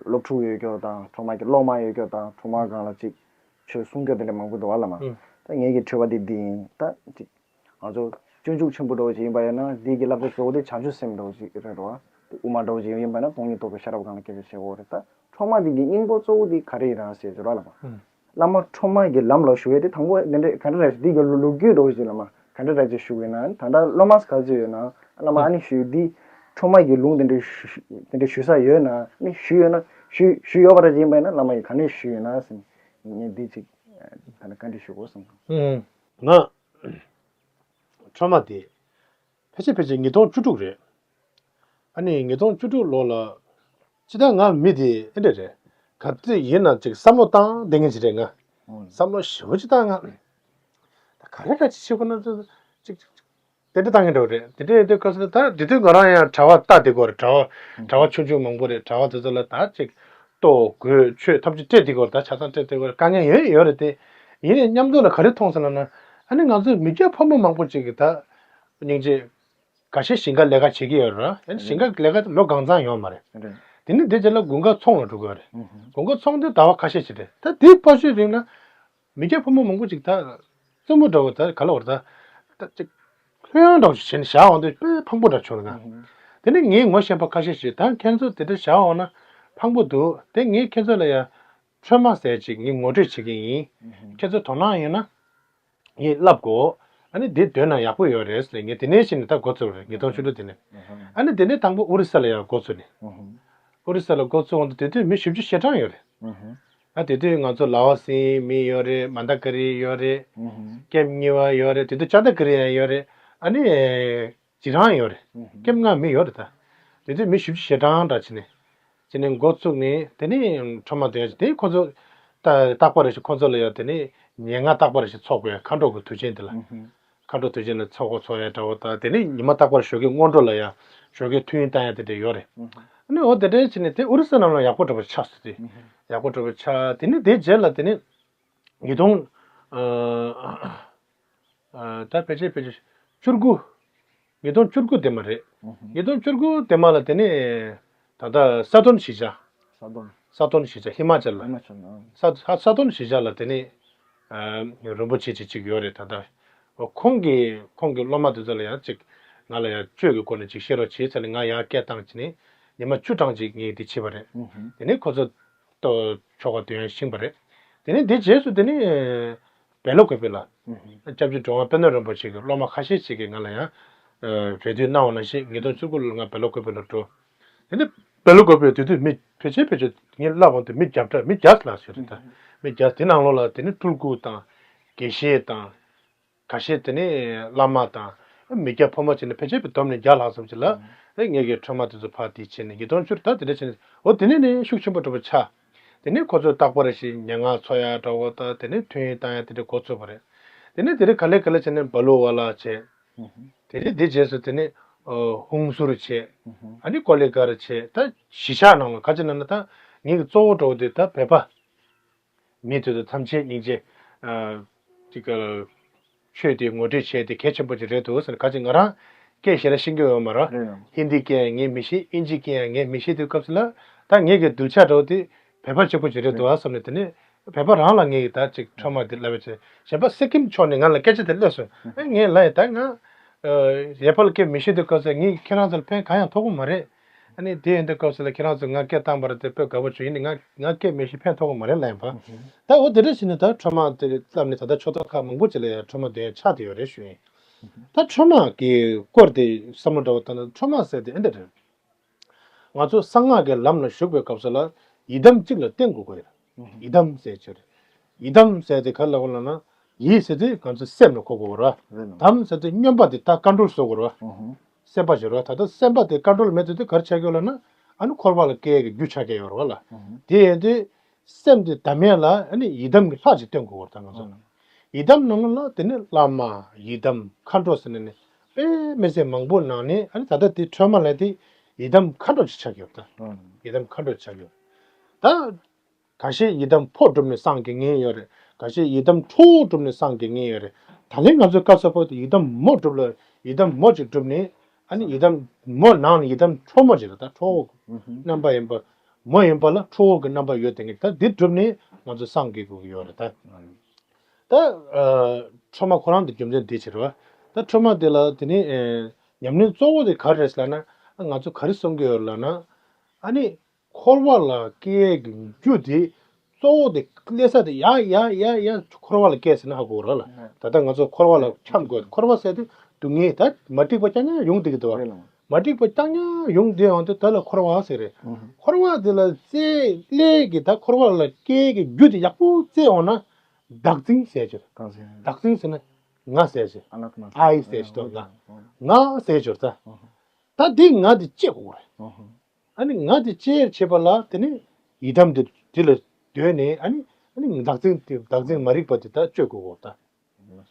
སློབ་ཕྲུག་ཡོད་སྐྱོ་དང་འཕྲོ་མ་གི་སློབ་མ་ཡོད་སྐྱོ་དང་འཕྲོ་མ་སྒང་ལ་ཅིག་ཆོས་གསུང་སྐྱོ་དེ་འདྲ་མང་པོ་འདུག་བ་བླ་མ། ཨང་ད་ངེད་ཀྱི་དྲི་བ་དེ་འདི་ཡིན། ད་ཅིག་ང་ཚོ་སྤྱོད་འཇུག་ཆེན་པོ་འདྲ་བོ་ཞིག་ཡིན་པ་ཡིན་ན་འདི་གི་བསླབ་བྱ་གཙོ་བོ་དེ་བྱང་ཆུབ་སེམས་འདྲ་བོ་ཞིག་རེད་འགྲོ་བ། དབུ་མ་འདྲ་བོ་ཞིག་ཡིན་པ་ན་སྟོང་ཉིད་རྟོགས་པའི་ཤེས་རབ་སྒང་ལ་སྐད་ཆ་བཤད་དགོས་རེད། ད་འཕྲོ་མ་འདི་གི་སྙིང་པོ་གཙོ་བོ་འདི་ག་རེ་ཡིན་ན་ཟེར་ཞོར་ལ་བླ་མ། ཨང་བླ་མ་འཕྲོ་མ་གི་ལམ་ལ་ཞུགས་ཡས་དེ་དང་པོ་འདི་འདྲ་ག་འདྲ་རེད། འདི་གི་ལོ་ལོ་རྒྱུས་འདྲ་བོ་ཞིག་བླ་མ་ག་འདྲ་རེད་ཅེས་ཞུ་གི་ཡིན་ན། ད་ལྟ་སློབ་མ་ག་ཚོད་ཡོད་ན་བླ་མ་ཨ་ནི་ཞུ་འདི་འཕྲོ་མ་གི་ལུང་དེ་འདྲ་ཞུ་དེ་འདྲ་ཞུ་ས་ཡོད་ན། ཨ་ནི་ཞུ་ཡོད་ན་ཞུ་ཞུ་ཡོད་པ་རེད་ཅེས་ཡིན་པ་ཡིན་ན་བླ་མ་གི་ག་འདྲ་ཞུ་ཡོད་ན་ཟེར་ངས་འདི་ཅིག་ད་ནི་བཀའ་འདྲི་ཞུ་དགོས་བསམ། ཨང་། ང་འཕྲོ་མ་དེ་ཕལ་ཆེར་ཕལ་ཆེར་ཉིས་སྟོང་བཅུ་དྲུག་རེད། ཨ་ནི་ཉིས་སྟོང་བཅུ་དྲུག་ལོ་ལ་ཅི་ད་ང་མི་དེ་ཨེ་འདྲ་རེད། ག་དུས་ཡིན་ན་ཅིག་བསམ་བློ་བཏང་བསྡད་མཁན་ཅིག་རེད་ང་། ཨང་བསམ་བློ་ཞེ་པོ་ཅིག་བཏང་ང་། ད་ག་རེ་ག་ཅིག་བྱེད་དགོས་ན་ཅིག་ཅིག་ཅིག་དེ་འདྲ་བཏང་མཁན་འདྲ་བོ་རེད། དེ་འདྲ་ཡིན་དུས་སྐབས་སུ་ད་དེ་དུས་ང་རང་ཡང་གྲྭ་པ་ལྟ་བསྡད་ཀྱི་ཡོད་རེད། གྲྭ་པ་གྲྭ་པ་ཆུང་ཆུང་མང་པོ་རེད། གྲྭ་པ་དེ་ཚོ་ལ་ད་ཅིག་ལྟོ་གོས་ཆོས་ཐམས་ཅད་སྤྲད་བསྡད་ཀྱི་ཡོད་རེད། ད་ཆ་ཚང་སྤྲད་བསྡད་ཀྱི་ཡོད་རེད། དཀའ་ངལ་ཡོད་ཡོད་རེད་དེ། ཡིན་ནའི་མཉམ་དུ་ལ་ག་རེ་མཐོང་སོང་ལབ་ན། ཨ་ནི་ང་ཚོའི་མི་སྐྱ་ཕོ་མོ་མང་པོ་ཅིག་གིས་ད་སྙིང་རྗེ་འགའ་ཤས་ཞིང་ཁ་ལས་ཀ་བྱེད་ཀྱི་ཡོད་རེད། ཨ་ནི་ཞིང་ཁ་ལས་ཀ་ལོ་གང་ཚང་ཡོད་མ་རེད། རེད། དེ་ནི་དེ་རྗེས་ལ་དགུན་ཁ་ཚོང་ལ་འགྲོ་གི་ཡོད་རེད། ཨུ་ཧུ། དགུན་ཁ་ཚོང་དེ་ཟླ་བ་ཁ་ཤས་ཤིག་རེད། ད་དེའི་བར་ཤོད་རིང་ལ་མི་སྐྱ་ཕོ་མོ་མང་པོ་ཅིག་ད་རྩེད་མོ་འདྲ་བོ་ད་ག་ལ་བར་ད་ད་ཅིག་ལྷོད་ཡངས་འདྲ་བོ་ཞིག་བྱས་ནས་བཞག་འོང་དུས་དཔེ་ཕངས་པོ་འདྲ་བྱུང་ལ་ང་། ཨུ་ཧུ། དེ་ནི་ངའི་ངོ་ཤེས་པ་ཁ་ཤས་ཤིག་ད་ཁྱེད་ཚོ་དེ་འདྲ་བཞག་འོང་ན་ཕངས་པོ་འདུག་དེ་ངས་ཁྱེད་ཚོ་ལ་ཡ་ཁྲོས་མ་ཟེར་ཅིག་ངས་ངོ་སྤྲོད་བྱེད་ཀྱི་ཡིན། ཨུ་ཧུ། ཁྱེད་ཚོ་དོ་སྣང་ཡོད་ན། ངས་བསླབ་དགོས། ཨ་ནི་འདི་འདོན་ན་ཡག་པོ་ཡོད་རེད་ཟེར་ངས་དེ་ནས་བྱས་ནས་ད་འགོ་བཙུགས་རེད། ཉིས་སྟོང་བཅུ་དྲུག་དེ་ནས། ཨ་ནི་དེ་ནས་དང་པོ་ཨོ་རི་ས་ལ་ཡང་འགོ་བཙུགས་ནས། ཨོ་རི་ས་ལ་འགོ་བཙུགས་འོང་དུས་དེ་དུས་མི་བཞི་བཅུ་ཞེ་གྲངས་ཡོད་རེད། ཨ་དེ་དུས་ང་ཚོ་ལ་ཨོ་སིའི་མི་ཡོད་རེད། མན་ད་ཀ་རི་ཡོད་རེད། ཀེམ་གཉིས་པ་ཡོད་རེད། དེ་དུས་ཅ་ད་ཀ་རི་ཡང་ཡོད་རེད། ཨ་ནི། ཅི་རང་ཡོད་རེད། ཀེམ་ལྔ་མི་ཡོད་རེད་ད། དེ་དུས་མི་བཞི་བཅུ་ཞེ་གྲངས་འདྲ་བྱས་ནས། བྱས་ནས་འགོ་བཙུགས་ནས་དེ་ནས་ཁྲོམ་མ་དེ་དེ་ཁོ་ཚོ་ད་རྟག་པར་ཞིག་ཁོ་ཚོ་ལ་ཡང་དེ་ནས་ཉེར་ལྔ་རྟག་པར་ཞིག་ཚོགས་དགོས་ཡ་མཁའ་འགྲོ་གི་དུས་ཆེན་དེ་ལ། མཁའ་འགྲོ་དུས་ཆེན་ལ་ཚོགས་གོ་ཚོགས་ཡ་འདྲ་བོ་ད་དེ་ནས་ཉི་མ་རྟག་པར་ཞོགས་ཀས་སྔོན་འགྲོ་ལ་ཡང་ཞོགས་ཀས་ཐུན་བཏང་ཡ་དེ་འདྲ་ཡོད་རེད། ཨ་ནི་འོ་དེ་འདྲ་བྱས་ནས་དེ་ཨོ་རི་ས་ནང་ལ་ཡག་པོ་འདྲ་བོ་ཆགས་སོང་དེ། ཡག་པོ་འདྲ་བོ་ཆགས་དེ་ནས་དེ་རྗེས་ལ་དེ་ནས་ཉིས་སྟོང་། ཨ་ད་ཕལ་ཆེར་ཕལ་ཆེར་བཅུ་དགུ། ཉིས་སྟོང་བཅུ་དགུ་དེ་མ་རེད། ཉིས་སྟོང་བཅུ་དགུ་དེ་མ་ལ་དེ་ནས་ད་ལྟ་ས་ཏོན་གཞིས་ཆགས། ས་ཏོན། ས་ཏོན་གཞིས་ཆགས་ཧི་མ་ཅལ་ལ། ཧི་མ་ཅལ་ཨང་། ས་ས་ས་ཏོན་གཞིས་ཆགས་ལ་དེ་ནས་ཨ་རིན་པོ་ཆེ་ཅིག་ཅིག་ཡོད་རེད་ད་ལྟ། ཁོང་གིས་ཁོང་གི་སློབ་མ་དེ་ཚོ་ལ་ཡང་ཅིག་ང་ལ་ཡང་གཅོད་ཀྱི་སྒོ་ནས་ཅིག་བཤད་རོགས་བྱེད་ཟེར་ནས་ང་ཡང་སྐད་བཏང་བྱས་ནས། ཉི་མ་བཅུ་གྲངས་ཅིག་ངས་འདི་བྱས་པ་རེད། དེ་ནས་ཁོ་ཚོ་ཏོ་ཆོ་ག་འདོན་ཡ་ཤེས་པ་རེད། དེ་ནས་འདི་རྗེས་སུ་དེ་ནས་བེ་ལོ་ཀོ་པེ་ལ་སྐྱབས་རྗེ་འགྲོ་བ་པད་ནོར་རིན་པོ་ཆེ་གི་སློབ་མ་ཁ་ཤས་ཅིག་གིས་ང་ལ་ཡང་རེ་འདུན་གནང་བ་ནང་བཞིན་ཉིས་སྟོང་བཅུ་དགུ་ལོར་ང་བེ་ལོ་ཀོ་པེ་ལ་འགྲོ། དེ་ནས་བེ་ལོ་ཀོ་པེ་དེ་དུས་མི་ཕལ་ཆེར་ཕལ་ཆེར་ངའི་བསླབ་པ་དེ་མི་བརྒྱ་ཕྲག་མི་བརྒྱ་ལྷག་ཞིག་རེད་ད། མི་བརྒྱ་དེ་ནང་ལོགས་ལ་དེ་ནས་སྤྲུལ་སྐུ་དང་དགེ་བཤེས་དང་། ཁ་ཤས་དེ་ནས་བླ་མ་དང་མི་སྐྱ་ཕོ་མོ་བྱས་ནས་ཕལ་ཆེར་བསྡོམས་ནས་བརྒྱ་ལྷག་ཙམ་ཅིག་ལ་ཨེ་ངེད་ཀྱི་ཁྲོས་མ་དེ་ཚོ་ཕར་དེ་བྱས་ནས་ཉིས་སྟོང་བཅུ་ད་དེ་འདྲ་བྱས་ནས་འོ་དེ་ནས་ནི་ཤུགས་ཆེན་པོ་འགྲོ་བ་ཆགས། དེ་ནས་ཁོ་ཚོས་རྟག་པར་ཞིག་སྙན་ངག་འཚོལ་ཡ་འདྲ་བོ་དང་དེ་ནས་ཐུན་བཏང་ཡ་དེ་འདྲ་འགོ་ཚུགས་པ་རེད། དེ་ནས་དེ་རིང་ག་ལེ་ག་ལེ་བྱས་ནས་བ་ལུ་བ་ལ་བྱས། དེ་ནས་དེ་རྗེས་སུ་དེ་ནས་ཧུང་སུར་བྱས། ཨ་ནི་ཀོ་ལི་གར་བྱས་ད་གཞིས་ཆགས་ནང་ལ་ཁ་ཅིག་ན་ན་ད་ངེད་ཀྱི་གཙོ་བོ་འགྲོ་བ་དེ་ད་བོད་པ། མི་དེ་ཚོ་ཐམས་ཅད་སྙིང་རྗེ། ཨ། ཅིག་ག་ཆོས་དེ་ངོ་སྤྲོད་བྱས་ཏེ་གལ་ཆེན་པོ་ཅིག་རེད་འདུག་ཟེར་ག་ཅིག་ང་རང་སྐད་ཞེ་དྲག་ཤེས་ཀྱི་ཡོད་མ་རེད། རེད་ཡང་། ཧིན་དི་སྐད་ཡང་ངས་མི་ཤེས། ཨིན་ཇི་སྐད་ཡང་ངས་མི་ཤེས་དུས་སྐབས་སུ་ལ་ད་ངེད་ཀྱི་གདུལ་བྱ་འདྲ་བོ་དེ་བོད་པ་གཅིག་པོ་ཅིག་རེད་འདུག་ཨ་བསམ་ནས་དེ་ནས་བོད་པ་རང་ལ་ངས་ད་ཅིག་ཁྲོས་མ་དེ་ལབ་པ་བྱས་གཞན་པ་སི་ཀིམ་ཕྱོགས་ནས་ང་ལ་སྐད་ཆ་དེ་སླེབས་སོང་། ཨེ་ངས་ལབ་ཡ་ད་ང་ཡེ་ཕལ་སྐད་མི་ཤེས་དུས་སྐབས་སུ་ངས་ཁྱེད་རང་ཚོར་ཕན་གང་ཡང་ཐོགས་ཀྱི་མ་རེད། ཨ་ནི་དེ་ཡིན་དུས་སྐབས་སུ་ལ་ཁྱེད་རང་ཚོ་ང་སྐད་བཏང་བར་དེ་དཔེ་དགའ་པོ་བྱུང་། ཡིན་ནའི་ང་ང་སྐད་མི་ཤེས་ཕན་ཐོགས་ཀྱི་མ་རེད་ལབ་ཡིན་པ། ད་འོ་དེ་འདྲ་བྱས་ནས་ད་ཁྲོས་མ་དེ་བསླབས་ནས་ད་ལྟ་ཆོས་ཐོག་ཁག་མང་པོ་ཅིག་ལ་ཡང་ཁྲོས་མ་དེ་ཡང་ཆགས་བསྡད་ཡོད་རེད་ཞུ་ཡིན། ད་ཁྲོས་མ་གི་སྐོར་དེ་བསམ་བློ་འདྲ་བོ་བཏང་ན་ཁྲོས་མ་ཟེར་དེ་ཨེ་འདྲ་རེད། ང་ཚོ་གསང་སྔགས་ཀྱི་ལམ་ལ་ཞུགས་པའི་སྐབས་སུ་ལ་ཡི་དམ་གཅིག་ལ་བརྟེན་དགོས་ཀྱི་ཡོད་རེད། ཡི་དམ་ཟེར་ཆོས་རེད། ཡི་དམ་ཟེར་དེ་ག་ལ་གོ་ལ་ན་ཡི་ཟེར་དུས་ང་ཚོ་སེམས་ལ་གོ་དགོས་རེད། དམ་ཟེར་དུས་སྨྱོན་པ་དེ་ད་ཀོན་ཊོལ་བཟོ་དགོས་རེད། སེམས་པ་ཞིག་རེད། ད་ལྟ་སེམས་པ་དེ་ཀོན་ཊོལ་མེད་དུས་དེ་ག་རེ་ཆགས་ཀྱི་ཡོད་ལབ་ན་ཨ་ནི་འཁོར་བ་ལ་སྐྱེ་ཡས་ཀྱི་རྒྱུ་ཆགས་ཀྱི་ཡོད་རེད་བ་ལ། དེ་ཡིན་དུས་སེམས་དེ་དམ་ཡས་ལ་ཨ་ནི་ཡི་དམ་གྱི་ལྷ་ཅིག་བསྟེན་དགོས་རེད་ད་ང་ཚོ། ཡི་དམ་ནང་ལ་དེ་ནི་བླ་མ་ཡི་དམ་མཁའ་འགྲོ་ཟེར་ནས་ནི་དཔེ་མི་སྲིད་མང་པོ་ནང་ནས་ཨ་ནི་ད་ལྟ་དེ་ཁྲོས་མ་ལ་དེ་ཡི་དམ་མཁའ་འགྲོ་ཅིག་ཆགས་ཀྱི་ཡོད་ད། ཡི་དམ་མཁའ་འགྲོ་ཅིག་ཆགས་ཀྱི་ཡོད་ད། ཁ་ཤས་ཡི་དམ་ཕོ་བསྒྲུབས་ནས་བསང་གི་ངེས་ཡོད་རེད། ཁ་ཤས་ཡི་དམ་ཁྲོ་བོ་བསྒྲུབས་ནས་བསང་གི་ངེས་ཡོད་རེད། ད་ལན་ང་ཚོའི་སྐབས་སུ་བབ་དུས་ཡི་དམ་མོ་བསྒྲུབས་ལ་ཡི་དམ་མོ་ཅིག་བསྒྲུབས་ནས་ཨ་ནི་ཡི་དམ་མོ་ནང་ནས་ཡི་དམ་ཁྲོ་མོ་ཅིག་རེད་ད། ཁྲོ་བོ་གི་རྣམ་པ་ཡིན་པ་མོ་ཡིན་པ་ལ་ཁྲོ་བོ་གི་རྣམ་པ་ཡོད་དེ་ངེས་ད་འདི་བསྒྲུབས་ནས་ང་ཚོ་བསང་གི་དགོས་ཀྱི་ཡོད་རེད་ད། ད་ཁྲོས་མ་ཁོ་རང་དེ་རྒྱུ་མཚན་འདི་ཕྱིར་བ་ད་ཁྲོས་མ་དེ་ལ་དེ་ནི་ཉམས་ལེན་གཙོ་བོ་དེ་ག་རེ་རེད་ལབ་ན་ང་ཚོ་ག་རེ་གསུང་གི་ཡོད་ལབ་ན་ཨ་ནི། འཁོར་བ་ལ་སྐྱེ་ཡས་ཀྱི་རྒྱུ་དེ་གཙོ་བོ་དེ་སླེབས་ས་དེ་ཡ་ཡ་ཡ་ཡ་འཁོར་བ་ལ་སྐྱེས་ཟེར་ན་ཧ་གོ་ར་ལ། ད་ལྟ་ང་ཚོ་འཁོར་བ་ལ་འཁྱམས་དགོས། འཁོར་བ་ཟེར་དུས་སྡུག་བསྔལ་ད་མ་འགྲིག་པ་རྐྱང་རྐྱང་ཡོང་བསྡད་ཀྱི་འདུག་བ། མ་འགྲིག་པ་རྐྱང་རྐྱང་ཡོང་བསྡད་ཡོང་དུས་ད་ལ་འཁོར་བ་ཟེར་རེད། འཁོར་བ་དེ་ལ་སླེབས་སླེབས་ཀྱི་ད་འཁོར་བ་ལ་སྐྱེ་ཡས་ཀྱི་རྒྱུ་དེ་ཡག་པོ་བཙལ་འོང་ན་བདག་འཛིན་ཟེར་གྱི་རེད། བདག་འཛིན་ཟེར་ན་ང་ཟེར་གྱི། ཨའི་ཟེར་གྱི་འདུག་ང་ང་ཟེར་གྱི་རེད་ད། ད་དེ་ང་དེ་བཅད་དགོས་རེད། ཨ་ནི་ང་དེ་གཅེས་བྱེད་པ་ལ་དེ་ནི་ཡི་དམ་དེ་དེ་ལ་འདོད་ནས་ཨ་ནི་ཨ་ནི་བདག་འཛིན་དེ་བདག་འཛིན་མ་རིག་པ་དེ་ད་གཅོད་དགོས་གོ་ད།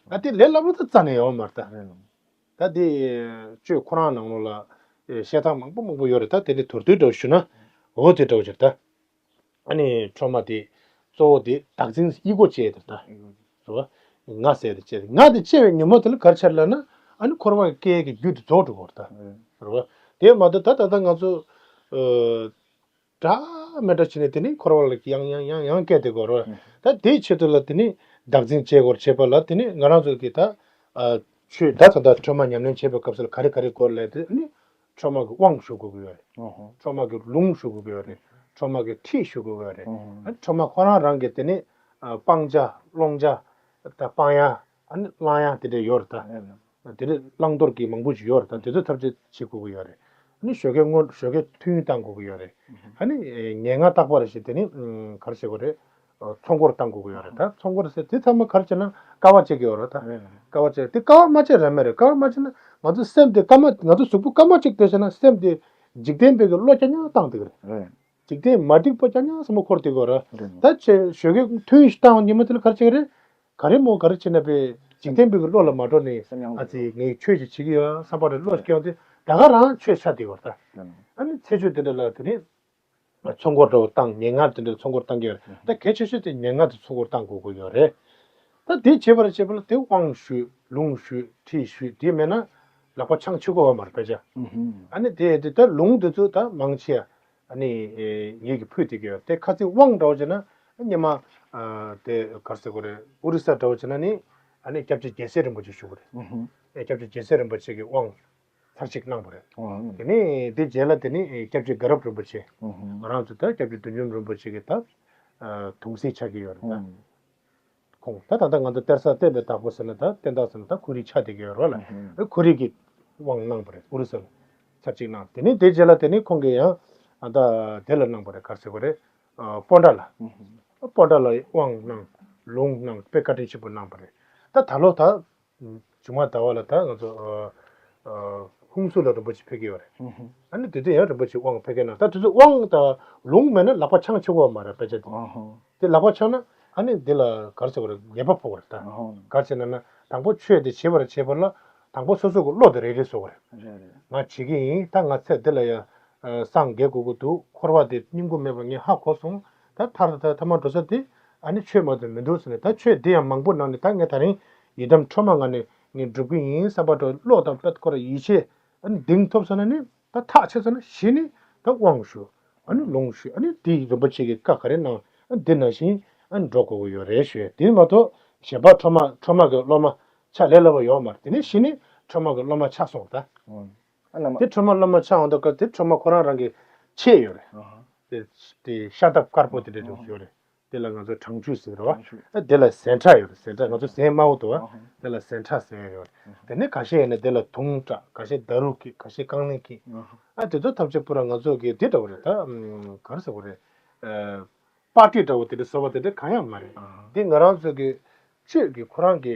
ཨ་དེ་ལས་སླ་པོ་ད་རྩ་ནས་ཡོང་མ་རེད་ད། ད་དེ་གཅོད་ཁོ་རང་ནང་ལོགས་ལ་བཤད་སྟངས་མང་པོ་མང་པོ་ཡོད་རེད་ད། དེ་ནི་མདོར་བསྡུས་འདྲ་བོ་ཞུ་ན་འོ་དེ་འདྲ་བོ་ཅིག་ད། ཨ་ནི་ཁྲོས་མ་དེ་གཙོ་བོ་དེ་བདག་འཛིན་ཨི་གོ་བཅས་དེ་ད། རེད་བ། ང་ཟེར་དེ་བཅས་ང་དེ་བཅས་པའི་ཉོན་མོངས་དེ་ལ་ག་རེ་ཆགས་ལབ་ན་ཨ་ནི་འཁོར་བ་སྐྱེ་ཡས་ཀྱི་རྒྱུ་དེ་རྫོགས་འགྲོ་གི་རེད་ད། རེད་བ། དེ་མ་གཏོགས་ད་ད་ལྟ་ང་ཚོ་ཨ་འདྲ་མི་འདྲ་བྱས་ནས་དེ་ནི་འཁོར་བ་ལ་ཡང་ཡང་ཡང་ཡང་སྐྱེ་བསྡད་དགོས་རེད། ད་དེའི་ཆེད་དུ་ལ་དེ་ནི་བདག་འཛིན་བྱེད་དགོས་བྱེད་པ་ལ་དེ་ནི་ང་རང་ཚོ་གི་ད་ཨ་ཆོས་ད་ད་ལྟ་ཁྲོས་མ་ཉམས་ལེན་བྱེད་པའི་སྐབས་སུ་ལ་ག་རེ་ག་རེ་དགོས་ལབ་དེ་ནི་ཁྲོས་མ་གི་དབང་ཞུ་དགོས་ཀྱི་ཡོད་རེད། ཁྲོས་མ་གི་ལུང་ཞུ་དགོས་ཀྱི་ཡོད་རེད། ཁྲོས་མ་གི་ཁྲིད་ཞུ་དགོས་ཀྱི་ཡོད་རེད། ཨ་ཁྲོས་མ་ཁོ་རང་རང་གི་དེ་ནི་ཨ་སྤང་བྱ་སློང་བྱ་ད་སྤང་ཡ་ཨ་ནི་བླང་ཡ་དེ་འདྲ་ཡོད་རེད་ད། དེ་འདྲ་བླང་དོར་གྱི་མང་པོ་ཞིག་ཡོད་རེད་ད། དེ་ཚོ་ཐབས་ཤེས་བྱེད་དགོས་ཀྱི་ཡོད་རེད། ཨ་ནི་ཞོགས་ཀས་སྔོན་ཞོགས་ཀས་ཐུན་བཏང་དགོས་ཀྱི་ཡོད་རེད། ཨ་ནི་ངན་སྔགས་བརྟག་པ་རེ་ཞིག་དེ་ནི་ག་རེ་བྱེད་དགོས་རེད། ཚོགས་འཁོར་བཏང་དགོས་ཀྱི་ཡོད་རེད་ད། ཚོགས་འཁོར་ཟེར་དེ་ཚང་མ་ག་རེ་བྱེད་ན་དཀའ་བ་སྤྱད་ཀྱི་ཡོད་རེད་ད། དཀའ་བ་སྤྱད་དེ་དཀའ་བ་མ་སྤྱད་ར་མེད་རེད། དཀའ་བ་མ་སྤྱད་ན་ང་ཚོ་སེམས་དེ་དཀའ་མ་ང་ཚོ་གཟུགས་པོ་དཀའ་མ་སྤྱད་དེ་བྱས་ན་སེམས་དེ་འཇིག་རྟེན་པའི་གི་བློ་རྐྱང་རྐྱང་བཏང་བསྡད་ཀྱི་རེད། འཇིག་རྟེན་མ་འགྲིག་པ་རྐྱང་རྐྱང་བསམ་བློ་འཁོར་བསྡད་ཀྱི་ཡོད་རེད། ད་ཆེ་ཞོགས་ཀས་ཐུན་ཞིག་བཏང་ཉི་མ་དེ་ལ་ག་རེ་བྱེད་ཀྱི་རེད། ག་རེ་མོ་ག་རེ་བྱེད་ན་པའི་འཇིག་རྟེན་པའི་གི་བློ་ལ་མ་འགྲོ་ནས་སེམས་ཡང་ཨ་ཙི་ངས་ཆོས་ཅིག་བྱེད་ཀྱི་ཡོད་བསམ་པ་རེ་བློ་སྐྱེ་བ་དེ་ད་ག་རང་ཆོས་ཆགས་བསྡད་ཡོད་རེད་ད། ཨ་ནི་ཚེ་ཆོས་དེ་འདྲ་ལ་དེ་ནི་ཚོགས་འཁོར་འདྲ་བོ་བཏང་ངན་སྔགས་དེ་འདྲ་ཚོགས་འཁོར་བཏང་གི་ཡོད་རེད། ད་གལ་ཆེ་ཤོས་དེ་ངན་སྔགས་དེ་ཚོགས་འཁོར་བཏང་དགོས་ཀྱི་ཡོད་རེད། ད་དེ་བྱེད་པར་བྱེད་པ་ལ་དེ་དབང་ཞུས་ལུང་ཞུས་ཁྲིད་ཞུས་དེ་མེད་ན་ལག་པ་འཆང་ཆོག་གི་ཡོད་མ་རེད་ཕལ་ཆེར། ཨ་ནི་དེ་དེ་ད་ལུང་དེ་ཚོ་ད་མང་ཆེ་ཨ་ནི་ངེད་ཀྱིས་ཕུལ་བསྡད་ཀྱི་ཡོད་རེད། དེ་ཁ་སང་དབང་འདྲ་བོ་བྱས་ན་སྔོན་མ་དེ་ག་རེ་ཟེར་དགོས་རེད། ཨོ་རི་ས་འདྲ་བོ་བྱས་ན་ནི་ཨ་ནི་སྐྱབས་རྗེ་རྒྱལ་སྲས་རིན་པོ་ཆེ་བཞུགས་ཀྱི་རེད། ཨེ་སྐྱབས་རྗེ་རྒྱལ་སྲས་རིན་པོ་ཆེ་གི་དབང་ མཐར་གཅིག་གནང་བ་རེད། དེ་ནས་དེ་རྗེས་ལ་དེ་ནས་སྐྱབས་རྗེ་དགའ་རབ་རིན་པོ་ཆེ། ང་རང་ཚོ་ད་སྐྱབས་རྗེ་བདུད་འཇོམས་རིན་པོ་ཆེ་གི་ད་གདུང་སྲས་ཆགས་ཀྱི་ཡོད་རེད་ད། ཁོང་ད་ད་ལྟ་ང་ཚོ་གཏེར་གསར་བསྟན་པའི་བདག་པོ་ཟེར་ན་ད་བསྟན་བདག་ཟེར་ན་ད་ཁོ་རའི་ཆ་དེ་ག་ཡོད་རེད་བ་ལ། ཁོ་རའི་གི་དབང་གནང་བ་རེད། ཨུ་རུ་སུ་ལ་ཚར་གཅིག་གནང་། དེ་ནས་དེ་རྗེས་ལ་དེ་ནས་ཁོང་གིས་ཡང་ཨ་ད་དེ་ལ་གནང་བ་རེད། ག་རེ་ཟེར་དགོས་རེད། ཨ་སྤོན་ཊ་ལ། སྤོན་ཊ་ལ་དབང་གནང་། ལུང་གནང་། དཔེ་བཀའ་དྲིན་ཆེན་པོ་གནང་བ་རེད། ད་ད་ལོ་ད་མཇུག་མ་ཟླ་བ་ལ་ད་ང་ཚོ་ཨ་ཨ་ཧུན་སུར་ལ་རིན་པོ་ཆེ་ཕེབས་ཀྱི་ཡོད་རེད། ཨ་ནི་དེ་དུས་ཡང་རིན་པོ་ཆེ་དབང་ཕེབས་མཁན་ན་ད་དེ་ཚོ་དབང་དང་ལུང་མེད་ན་ལག་པ་འཆང་ཆོག་གི་མ་རེད། དཔེ་ཆ་དེ། དེ་ལག་པ་འཆང་ན་ཨ་ནི་འདི་ལ་ག་རེ་ཟེར་དགོས་རེད། ཉེས་པ་ཕོག་གི་རེད་ད། ག་རེ་བྱས་ན་ན་དང་པོ་ཆོས་དེ་བྱེད་པར་བྱེད་པ་ལ་དང་པོ་སོ་སོ་གི་བློ་དེ་རེ་རེ་བཟོ་དགོས་རེད། ང་བྱེད་ཀྱི་ཡིན། ད་ང་ཚེ་འདི་ལ་ཡང་སངས་རྒྱས་དགོས་ཀྱི་འདུག། འཁོར་བ་དེ་སྙིང་པོ་མེད་པ་ངས་ཧ་གོ་སོང་། ད་ཐར་ད་ཐ་མ་འགྲོ་ས་དེ་ཨ་ནི་ཆོས་མ་གཏོགས་མི་འདུག་ཟེར་ནས། ད་ཆོས་འདི་ཡང་མང་པོ་ནང་ནས་ད་ངས་ད་རིང་ཡི་དམ་ཁྲོས་མ་ངང་ནས་ངས་སྒྲུབ་ཀྱི་ཡིན་བསམ་པ་འདྲ་བློ་དང་དཔེ་ཁོ་ར་ཡིད་ཆེས་ཨ་ནི་གདེང་ཐོབ་སོང་ན་ནི། ད་ཐག་ཆོད་ཚར་ན་གཞི་ནས་ད་དབང་ཞུ། ཨ་ནི་ལུང་ཞུ། ཨ་ནི་དེ་རིན་པོ་ཆེ་གི་བཀའ་ག་རེ་གནང་། ཨ་འདི་ནང་བཞིན་ཨ་འགྲོ་དགོས་ཀྱི་ཡོད་རེད་ཞུ་ཡ། དེ་མ་གཏོགས་གཞན་པ་ཁྲོས་མ་ཁྲོས་མ་གི་སློབ་མ་ཆགས་ལས་སླ་པོ་ཡོད་མ་རེད། དེ་ནས་གཞི་ནས་ཁྲོས་མ་གི་སློབ་མ་ཆགས་སོང་ད། ཨ་ལ་མ། དེ་ཁྲོས་མ་སློབ་མ་ཆགས་འོང་དུས་སྐབས་དེ་ཁྲོས་མ་ཁོ་རང་རང་གི་ཆས་ཡོད་རེད། ཨ་ཧ། དེ་དེ་ཤ་འདབ་དཀར་པོ་དེ་འདྲ་ཅིག་ཡོད་རེད། དེ་ལ་ང་ཚོ་གྲང་ཆུ་ཟེར་རོ། གྲང་ཆུ། ཨ་དེ་ལ་ཟན་ཁྲག་ཡོད་རེད། ཟན་ཁྲག་ང་ཚོ་ཟན་དམར་པོ་འདུག་བ། ཨ་ཧ། དེ་ལ་ཟན་ཁྲག་ཟེར་ཡོད་རེད། དེ་ནས་ཁ་ཤས་ཡིན་ན་དེ་ལ་དུང་བཀྲག། ཁ་ཤས་ཌཱ་རུ་འཁྱེར། ཁ་ཤས་རྐང་གླིང་འཁྱེར། ཨ་ཧ། ཨ་དེ་ཚོ་ཐམས་ཅད་པུ་ར་ང་ཚོ་གི་དེ་འདྲ་བོ་རེད་ད། ཨམ་ག་རེ་ཟེར་དགོས་རེད། ཨ་པར་ཊི་འདྲ་བོ་དེ་འདྲ་བཟོ་བ་དེ་འདྲ་གང་ཡང་མ་རེད། ཨ་ཧ། དེ་ང་རང་ཚོ་གི་ཆོས་ཀྱི་ཁོ་རང་གི་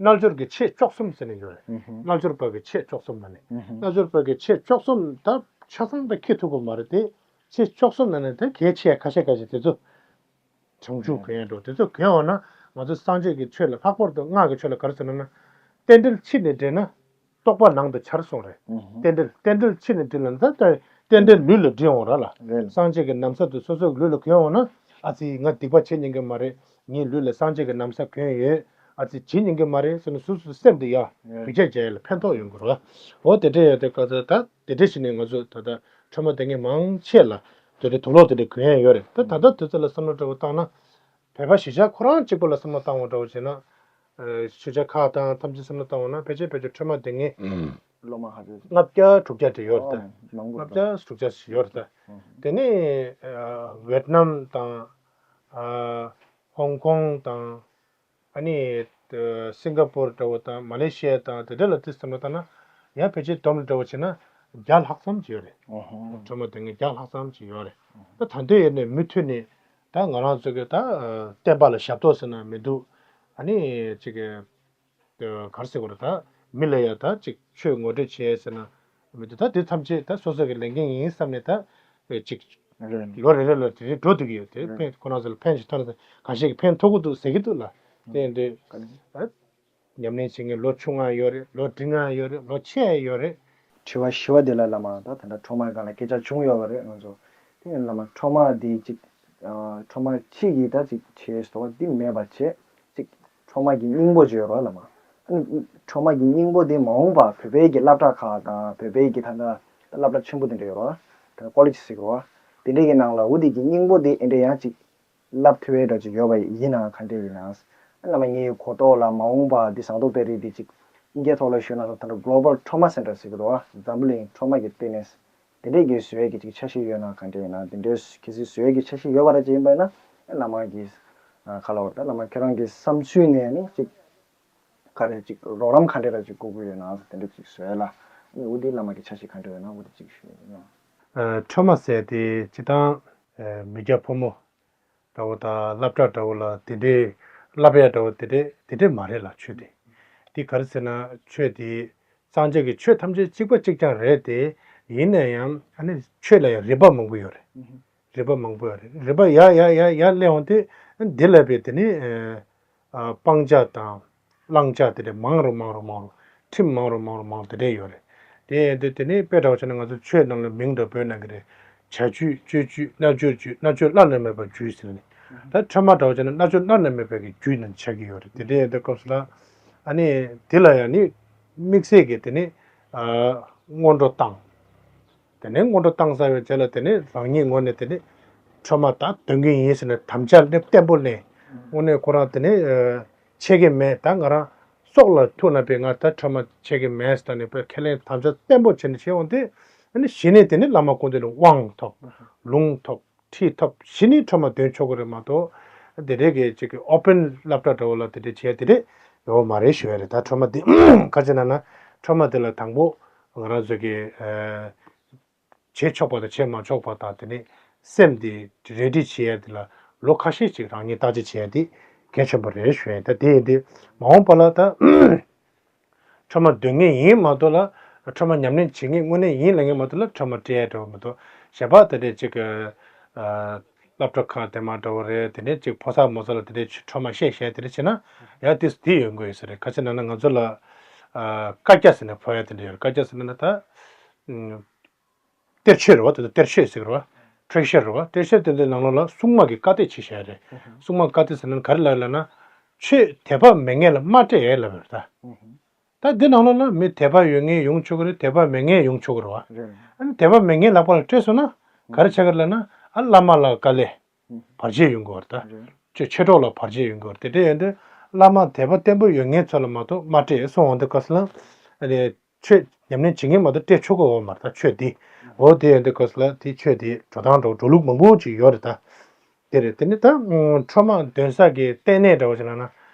རྣལ་འབྱོར་གྱི་ཆས་བཅུ་གསུམ་ཟེར་ནས་ཡོད་རེད། ཨུ་ཧུ། རྣལ་འབྱོར་པ་གི་ཆས་བཅུ་གསུམ་ནང་ནས། ཨུ་ཧུ། རྣལ་འབྱོར་པ་གི་ཆས་བཅུ་གསུམ་ད་ཆ་ཚང་ད་འཁྱེར་ཐུབ་ཀྱི་མ་རེད་དེ། ཆས་བཅུ་གསུམ་ནང་ནས་ད་གལ་ཆེ་ཁ་ཤས་ཁ་ཤས་དེ་ཚོ་བྱང་ཆུབ་གྱོན་འགྲོ། དེ་ཚོ་གྱོན་འོང་ན་ང་ཚོ་སངས་རྒྱས་ཀྱི་ཆོས་ལ། ལྷག་པར་དུ་སྔགས་ཀྱི་ཆོས་ལ་ག་རེ་ཟེར་ན་ན། རྟེན་འབྲེལ་ཕྱི་ནས་འདྲེས་ན་རྟོགས་པ་ནང་དུ་འཆར་གསུངས་རེད། ཨུ་ཧུ། རྟེན་འབྲེལ་རྟེན་འབྲེལ་ཕྱི་ནས་འདྲེས་ན་ད་ལྟ་རྟེན་འབྲེལ་ལུས་ལ་འདྲེས་འོང་ར་ལ། རེད། སངས་རྒྱས་ཀྱི་ན་བཟའ་དེ་སོ་སོའི་ལུས་ལ་གྱོན་འོང་ན། ཨ་ཙི་ང་སྡིག་པ་བྱེད་ཉན་གི་མ་རེད། ངའི་ལུས་ལ་སངས་རྒྱས་ཀྱི་ན་བཟའ་གྱོན་ཡོད། ཨ་ཙི་བྱེད་ཉན་གི་མ་རེད་ཟེར་ནས་སོ་སོའི་སེམས་དེ་ཡ་རེད། བེད་སྤྱོད་བྱས་ལ་ཕན་ཐོགས་ཡོང་གི་རེད་བ། འོ་དེ་འདྲ་ཡོད་དེ་ག་ཚོད་ད་དེ་འདྲ་བྱས་ནས་ང་ཚོ་ད་ལྟ་ཁྲོས་མ་དེ་ངས་མང་ཆེ་ལ་དེ་འདྲ་དུག་ལོག་དེ་འདྲ་གྱོན་ཡ་ཡོད་རེད། ད་ད་ལྟ་དུས་ཚོད་ལ་བསམ་བློ་འདྲ་བོ་བཏང་ན། བོད་པ་གཞིས་ཆགས་ཁོ་རང་གཅིག་པོ་ལ་བསམ་བློ་བཏང་བ་འདྲ་བོ་བྱས་ན། ཨ་ཆོས་ཆ་ཁག་དང་ཐམས་ཅད་བསམ་བློ་བཏང་བ་ན་ཕལ་ཆེར་ཕལ་ཆེར་ཁྲོས་མ་དེ་ངས་ཨུམ། སློབ་མ་ཧ་ཅང་། ལྔ་བརྒྱ་དྲུག་བརྒྱ་དེ་ཡོད་རེད་ད། ཨོ་མང་པོ་ལྔ་བརྒྱ་དྲུག་བརྒྱ་ཞིག་ཡོད་རེད་ད། ཨུམ། དེ་ནས་ཨ་ཝེད་ནམ་དང་། ཨ་ཧོང་ཀོང་དང་། ཨ་ནི་ཨ་སིང་ག་པོར་འདྲ་བོ་དང་མ་ལེ་ཤི་ཡ་དང་དེ་འདྲ་ལ་དེ་བསམ་བློ་བཏང་ན། ཡང་ཕལ་ཆེར་བསྡོམས་འདྲ་བོ་བྱས་ན་བརྒྱ་ལྷག་ཙམ་ཅིག་ཡོད་རེད། ཨོ་ཧོ། ཁྲོས་མ་དེ་ངས་བརྒྱ་ལྷག་ཙམ་ཅིག་ཡོད་རེད། ད་ད་ལྟའི་ཡོད་ནས་མུ་མཐུད་ནས་ད་ང་རང་ཚོ་གི་ད་ཨ་བསྟན་པ་ལ་ཞབས་ཏོག་ཟེར་ན་མི་འདུག། ཨ་ནི་ཅིག་གི་ག་རེ་ཟེར་དགོས་རེད། ད་མི་ལ་ཡ་ད་ཅིག་ཆོས་ངོ་སྤྲོད་བྱས་ཟེར་ན་མི་འདུག། ད་དེ་ཐམས་ཅད་ད་སོ་སོ་གི་ལས་འགན་ཡིན་བསམ་ནས་ད་ཅིག་རེད། ལོ་རེ་རེ་ལ་དེ་རེ་འགྲོ་བསྡད་ཀྱི་ཡོད་དེ། རེད། ཕན་ཁོ་རང་ཚོ་ལ་ཕན་ཞིག་ཐོགས་ན་ཁ་ཤས་ཀྱིས་ཕན་ཐོགས་ཀྱི་འདུག་ཟེར་གྱི་འདུག་ལ། དེ་འདྲའི་ཨ་ཉམས་ལེན་བྱེད་མཁན་ལོ་ཆུང་ང་ཡོད་རེད། ལོ་འབྲིང་ང་ཡོད་རེད། ལོ་ཆེ་ཡོད་རེད། དྲི་བ་བཞི་པ་དེ་ལ་བླ་མ་ད་ད་ལྟ་ཁྲོས་མའི་སྒང་ལ་སྐད་ཆ་བྱུང་ཡོད་པ་རེད། ང་ཚོ་དེ་ནས་བླ་མ་ཁྲོས་མ་འདི་ཅིག་ཨ་ཁྲོས་མ་ཕྱི་གི་ད་ཅིག་བྱས་སོ་འདི་མེད་པ་བྱས་ཅིག་ཁྲོས་མ་གི་སྙིང་པོ་ཅིག་ཡོད་རེད་བླ་མ། ཨ་ནི་ཁྲོས་མ་གི་སྙིང་པོ་དེ་མ་འོངས་པ་བོད་པའི་གི་སློབ་གྲྭ་ཁག་དང་བོད་པའི་གི་ད་ལྟ་སློབ་གྲྭ་ཆེན་པོ་དེ་འདྲ་ཡོད་རེད་བ། ད་ཀོ་ལེཇ་ཟེར་གི་རེད་བ། དེ་འདྲའི་གི་ནང་ལ་འོ་དེ་གི་སྙིང་པོ་དེ་ཨེ་འདྲ་ཡང་ཅིག་བསླབ་ཐུབ་པའི་འདྲ་ཅིག་ཡོད་པ་ཡིན་ན་ག་འདྲ་ཡིན་ན། ཨ་ནི་བླ་མ་ངའི་གོ་རྟོགས་ལ་མ་འོངས་པ་འདི་ཟངས་མདོག་དཔལ་རི་འདི་ཅིག་ཨིན་སྐད་ཐོག་ལ་ཞུས་ན་ད་ལྟ་Global Trauma Center ཟེར་གི་འདུག་བ། འཛམ་བུ་གླིང་ཁྲོས་མ་གི་ལྟེ་གནས་དེ་འདྲས་ཀྱི་བཟོ་ཡས་ཀྱི་ཅིག་འཆར་གཞི་ཡོད་ན་ག་འདྲས་ཡིན་ན། དེ་འདྲས་གལ་སྲིད་བཟོ་ཡས་ཀྱི་འཆར་གཞི་ཡོད་པ་ར་ཅིག་ཡིན་པ་ཡིན་ན། བླ་མ་གི་ག་ལ་བར་ད་བླ་མ་ཁྱེད་རང་གི་བསམ་ཚུལ་ནས་ནི་ཅིག་ག་རེ་ཅིག་རོགས་རམ་ག་འདྲས་ར་ཅིག་དགོས་ཀྱི་ཡོད་ན་དེ་འདྲས་ཅིག་བཟོ་ཡས་ལ་འོ་དེ་བླ་མ་གི་འཆར་གཞི་ག་འདྲས་ཡོད་ན་འོ་དེ་ཅིག་ཞུ་ཡས་ཡིན། ཁྲོས་མ་ཟེར་དེ་སྤྱིར་བཏང་མི་སྐྱ་ཕོ་མོ་འདྲ་བོ་དང་སློབ་གྲྭ་འདྲ་བོ་ལ་དེ་འདྲའི་བསླབ་ཡ་འདྲ་བོ་དེ་འདྲའི་དེ་འདྲའི་མ་རེད་ལ། ཆོས་དེ་དེ་ག་རེ་ཟེར་ན་ཆོས་དེ་སངས་རྒྱས་ཀྱི་ཆོས་ཐམས་ཅད་གཅིག་པ་གཅིག་རྐྱང་རེད་དེ། ཡིན་ན་ཡང་ཨ་ནི་ཆོས་ལ་ཡང་རིམ་པ་མང་པོ་ཡོད་རེད། རིམ་པ་མང་པོ་ཡོད་རེད། རིམ་པ་ཡར་ཡར་ཡར་ཡར་སླེབས་འོང་དུས་འདི་ལ་བས་དེ་ནི་ཨ་སྤང་བྱ་དང་བླང་བྱ་དེ་འདྲ་མང་རུ་མང་རུ་མང་རུ་ཁྲིམས་མང་རུ་མང་རུ་མང་རུ་དེ་འདྲ་ཡོད་རེད། དེ་ཡིན་དུས་དེ་ནི་དཔེ་འདྲ་བོ་བྱས་ན་ང་ཚོ་ཆོས་ནང་ལ་མིང་འདྲ་བོ་ནང་གི་རེད། བྱ་རྒྱུད་སྤྱོད་རྒྱུད་རྣལ་འབྱོར་རྒྱུད། རྣལ་འབྱོར་བླ་ན་མེད་པའི་རྒྱུད་ཟེར་ནས། ད་ཁྲོས་མ་འདྲ་བོ་བྱས་ན་རྣལ་འབྱོར་བླ་ན་མེད་པའི་གི་རྒྱུད་ནང་ཆགས་ཀྱི་ཡོད་རེད། དེ་འདྲ་ཡིན་དུས་སྐབས་སུ་ལ་ཨ་ནི་དེ་ལ་ཡང་ནི་དམིགས་བསལ་གྱི་དེ་ནི་ཨ་སྔོན་འགྲོ་བཏང་། དེ་ནས་སྔོན་འགྲོ་བཏང་ཚར་བའི་རྗེས་ལ་དེ་ནས་རང་ཉིད་ངོས་ནས་དེ་ནས་ཁྲོས་མ་ད་འདོན་གྱི་ཡིན་ཟེར་ནས་དམ་བཅའ་ནས་བརྟན་པོ་ལེན། དངོས་གནས་ཁོ་རང་དེ་ནས་ཨ་ཆད་ཀྱི་མེད། ད་ང་རང་ ཙོག་ལ་ཐུག་ན་པའི་ང་ད་ཁྲོས་མ་ཆད་ཀྱི་མེད་ཟེར་ནས་པའི་ཁས་ལེན་དམ་བཅའ་བརྟན་པོ་བྱས་ནས་བྱས་འོང་དེ། ཨ་ནི་གཞི་ནས་དེ་ནི་བླ་མ་སྐུ་མདུན་ལ་དབང་ཐོབ། ལུང་ཐོབ། ཁྲིད་ཐོབ་གཞི་ནས་ཁྲོས་མ་འདོན་ཆོག་གི་རེད་མ་གཏོགས། དེ་འདྲའི་གི་ཅིག་གི་ཨོ་པན་སློབ་གྲྭ་འདྲ་བོ་ལ་དེ་འདྲའི་བྱས་དེ་འདྲའི་ཡོད་མ་རེད་ཞུ་ཡ་རེད། ད་ཁྲོས་མ་དེ་ག་ཅི་ན་ན་ཁྲོས་མ་དེ་ལ་དང་པོ་ང་རང་ཚོ་གི་བྱེད་ཆོག་པ་དང་བྱེད་མ་ཆོག་པ་དང་དེ་ནས་སེམས་དེ་རེ་ཌི་བྱེད་ཡ་དེ་ལ་ལོ་ཁ་ཤས་ཅིག་རང་ཉིད་བརྟག་དཔྱད་བྱེད་ཡ་དེ་གལ་ཆེན་པོ་རེད་ཞུ་ཡ། ད་དེ་ཡིན་དུས་མ་འོངས་པ་ལ་ད་ཁྲོས་མ་འདོན་མཁན་ཡིན་མ་གཏོགས་ལ་ཁྲོས་མ་ཉམས་ལེན་བྱེད་མཁན་དངོས་གནས་ཡིན་ལབ་མཁན་མ་གཏོགས་ལ་ཁྲོས་མ་སྤྲད་ཡ་འདྲ་བོ་མ་གཏོགས་གཞན་པ་དེ་འདྲས་ཅིག་གི་སློབ་གྲྭ་ཁག་དེ་མ་འདྲ་བོ་རེད། དེ་ནས་ཅིག་ཕོ་གསར་མོ་གསར་ལ་དེ་འདྲས་ཁྲོས་མ་བཤད་བཤད་དེ་འདྲས་བྱས་ན་ཡ་དེ་དེ་ཡོང་གི་ཡོད་ས་རེད། ག་ཅི་ན་ན་ང་ཚོ་ལ་བཀའ་རྒྱ་ཟེར་ནས་ཕོ་ཡ་དེ་འདྲས་ཡོད་རེད། བཀའ་རྒྱ་ཟེར་ན་ན་ད། གཏེར་ཆོས་རེད་བ། དེ་ཚོ་གཏེར་ཆོས་ཟེར་གི་རེད་བ། ཊི་རེ་ཤར་རེད་བ། ཊི་རེ་ཤར་དེ་ཚོའི་ནང་ལོགས་ལ་སྲུང་མ་གི་བཀའ་གཏད་ཆེ་ཤོས་རེད། སྲུང་མ་བཀའ་གཏད་ཟེར་ན་ག་རེ་ལབ་ལབ་ན། ཆོས་དད་པ་མེད་མཁན་ལ་མ་སྤྲད་ཡས་ལབ་ཡོད་ད། ད་འདི་ནང་ལོགས་ལ་མི་དད་པ་ཡོད་མཁན་ཡོང་ཆོག་གི་རེད། དད་པ་མེད་མཁན་ཡོང་ཆོག་གི་རེད་བ། ཨ་ནི་དད་པ་མེད་མཁན་ལག་པ་ལ་སྤྲད་སོང་ན་ག་རེ་ཆགས་ཀྱི་རེད་ལབ་ན། ཨ་བླ་མ་ལ་དཀའ་ལས་བར་ཆད་ཡོང་གི་རེད་ད། ཆོས་ཆོས་གྲོགས་ལ་བར་ཆད་ཡོང་གི་རེད། དེ་འདྲ་ཡོད་དུས་བླ་མ་དད་པ་བརྟན་པོ་ཡོད་མཁན་ཚོ་ལ་མ་གཏོགས་མ་སྤྲད་སོང་འོང་དུས་སྐབས་སུ་ལ། ཨ་ནི། ཆོས་ཉམས་ལེན་བྱེད་མཁན་མ་གཏོགས་སྤྲད་ཆོག་གི་ཡོད་མ་རེད་ད་ཆོས་འདི། འོ་དེ་ཡོད་འདི་སྐབས་སུ་ལ་དེ་ཆོས་དེ་འགྲོ་སྟངས་འགྲོ་འགྲོ་ལུགས་མང་པོ་ཅིག་ཡོད་རེད་ད། དེ་རེད། དེ་ནི་ད་ཁྲོས་མ་འདོན་ས་གི་ལྟེ་གནས་འདྲ་བོ་ཞིག་ལབ་ན།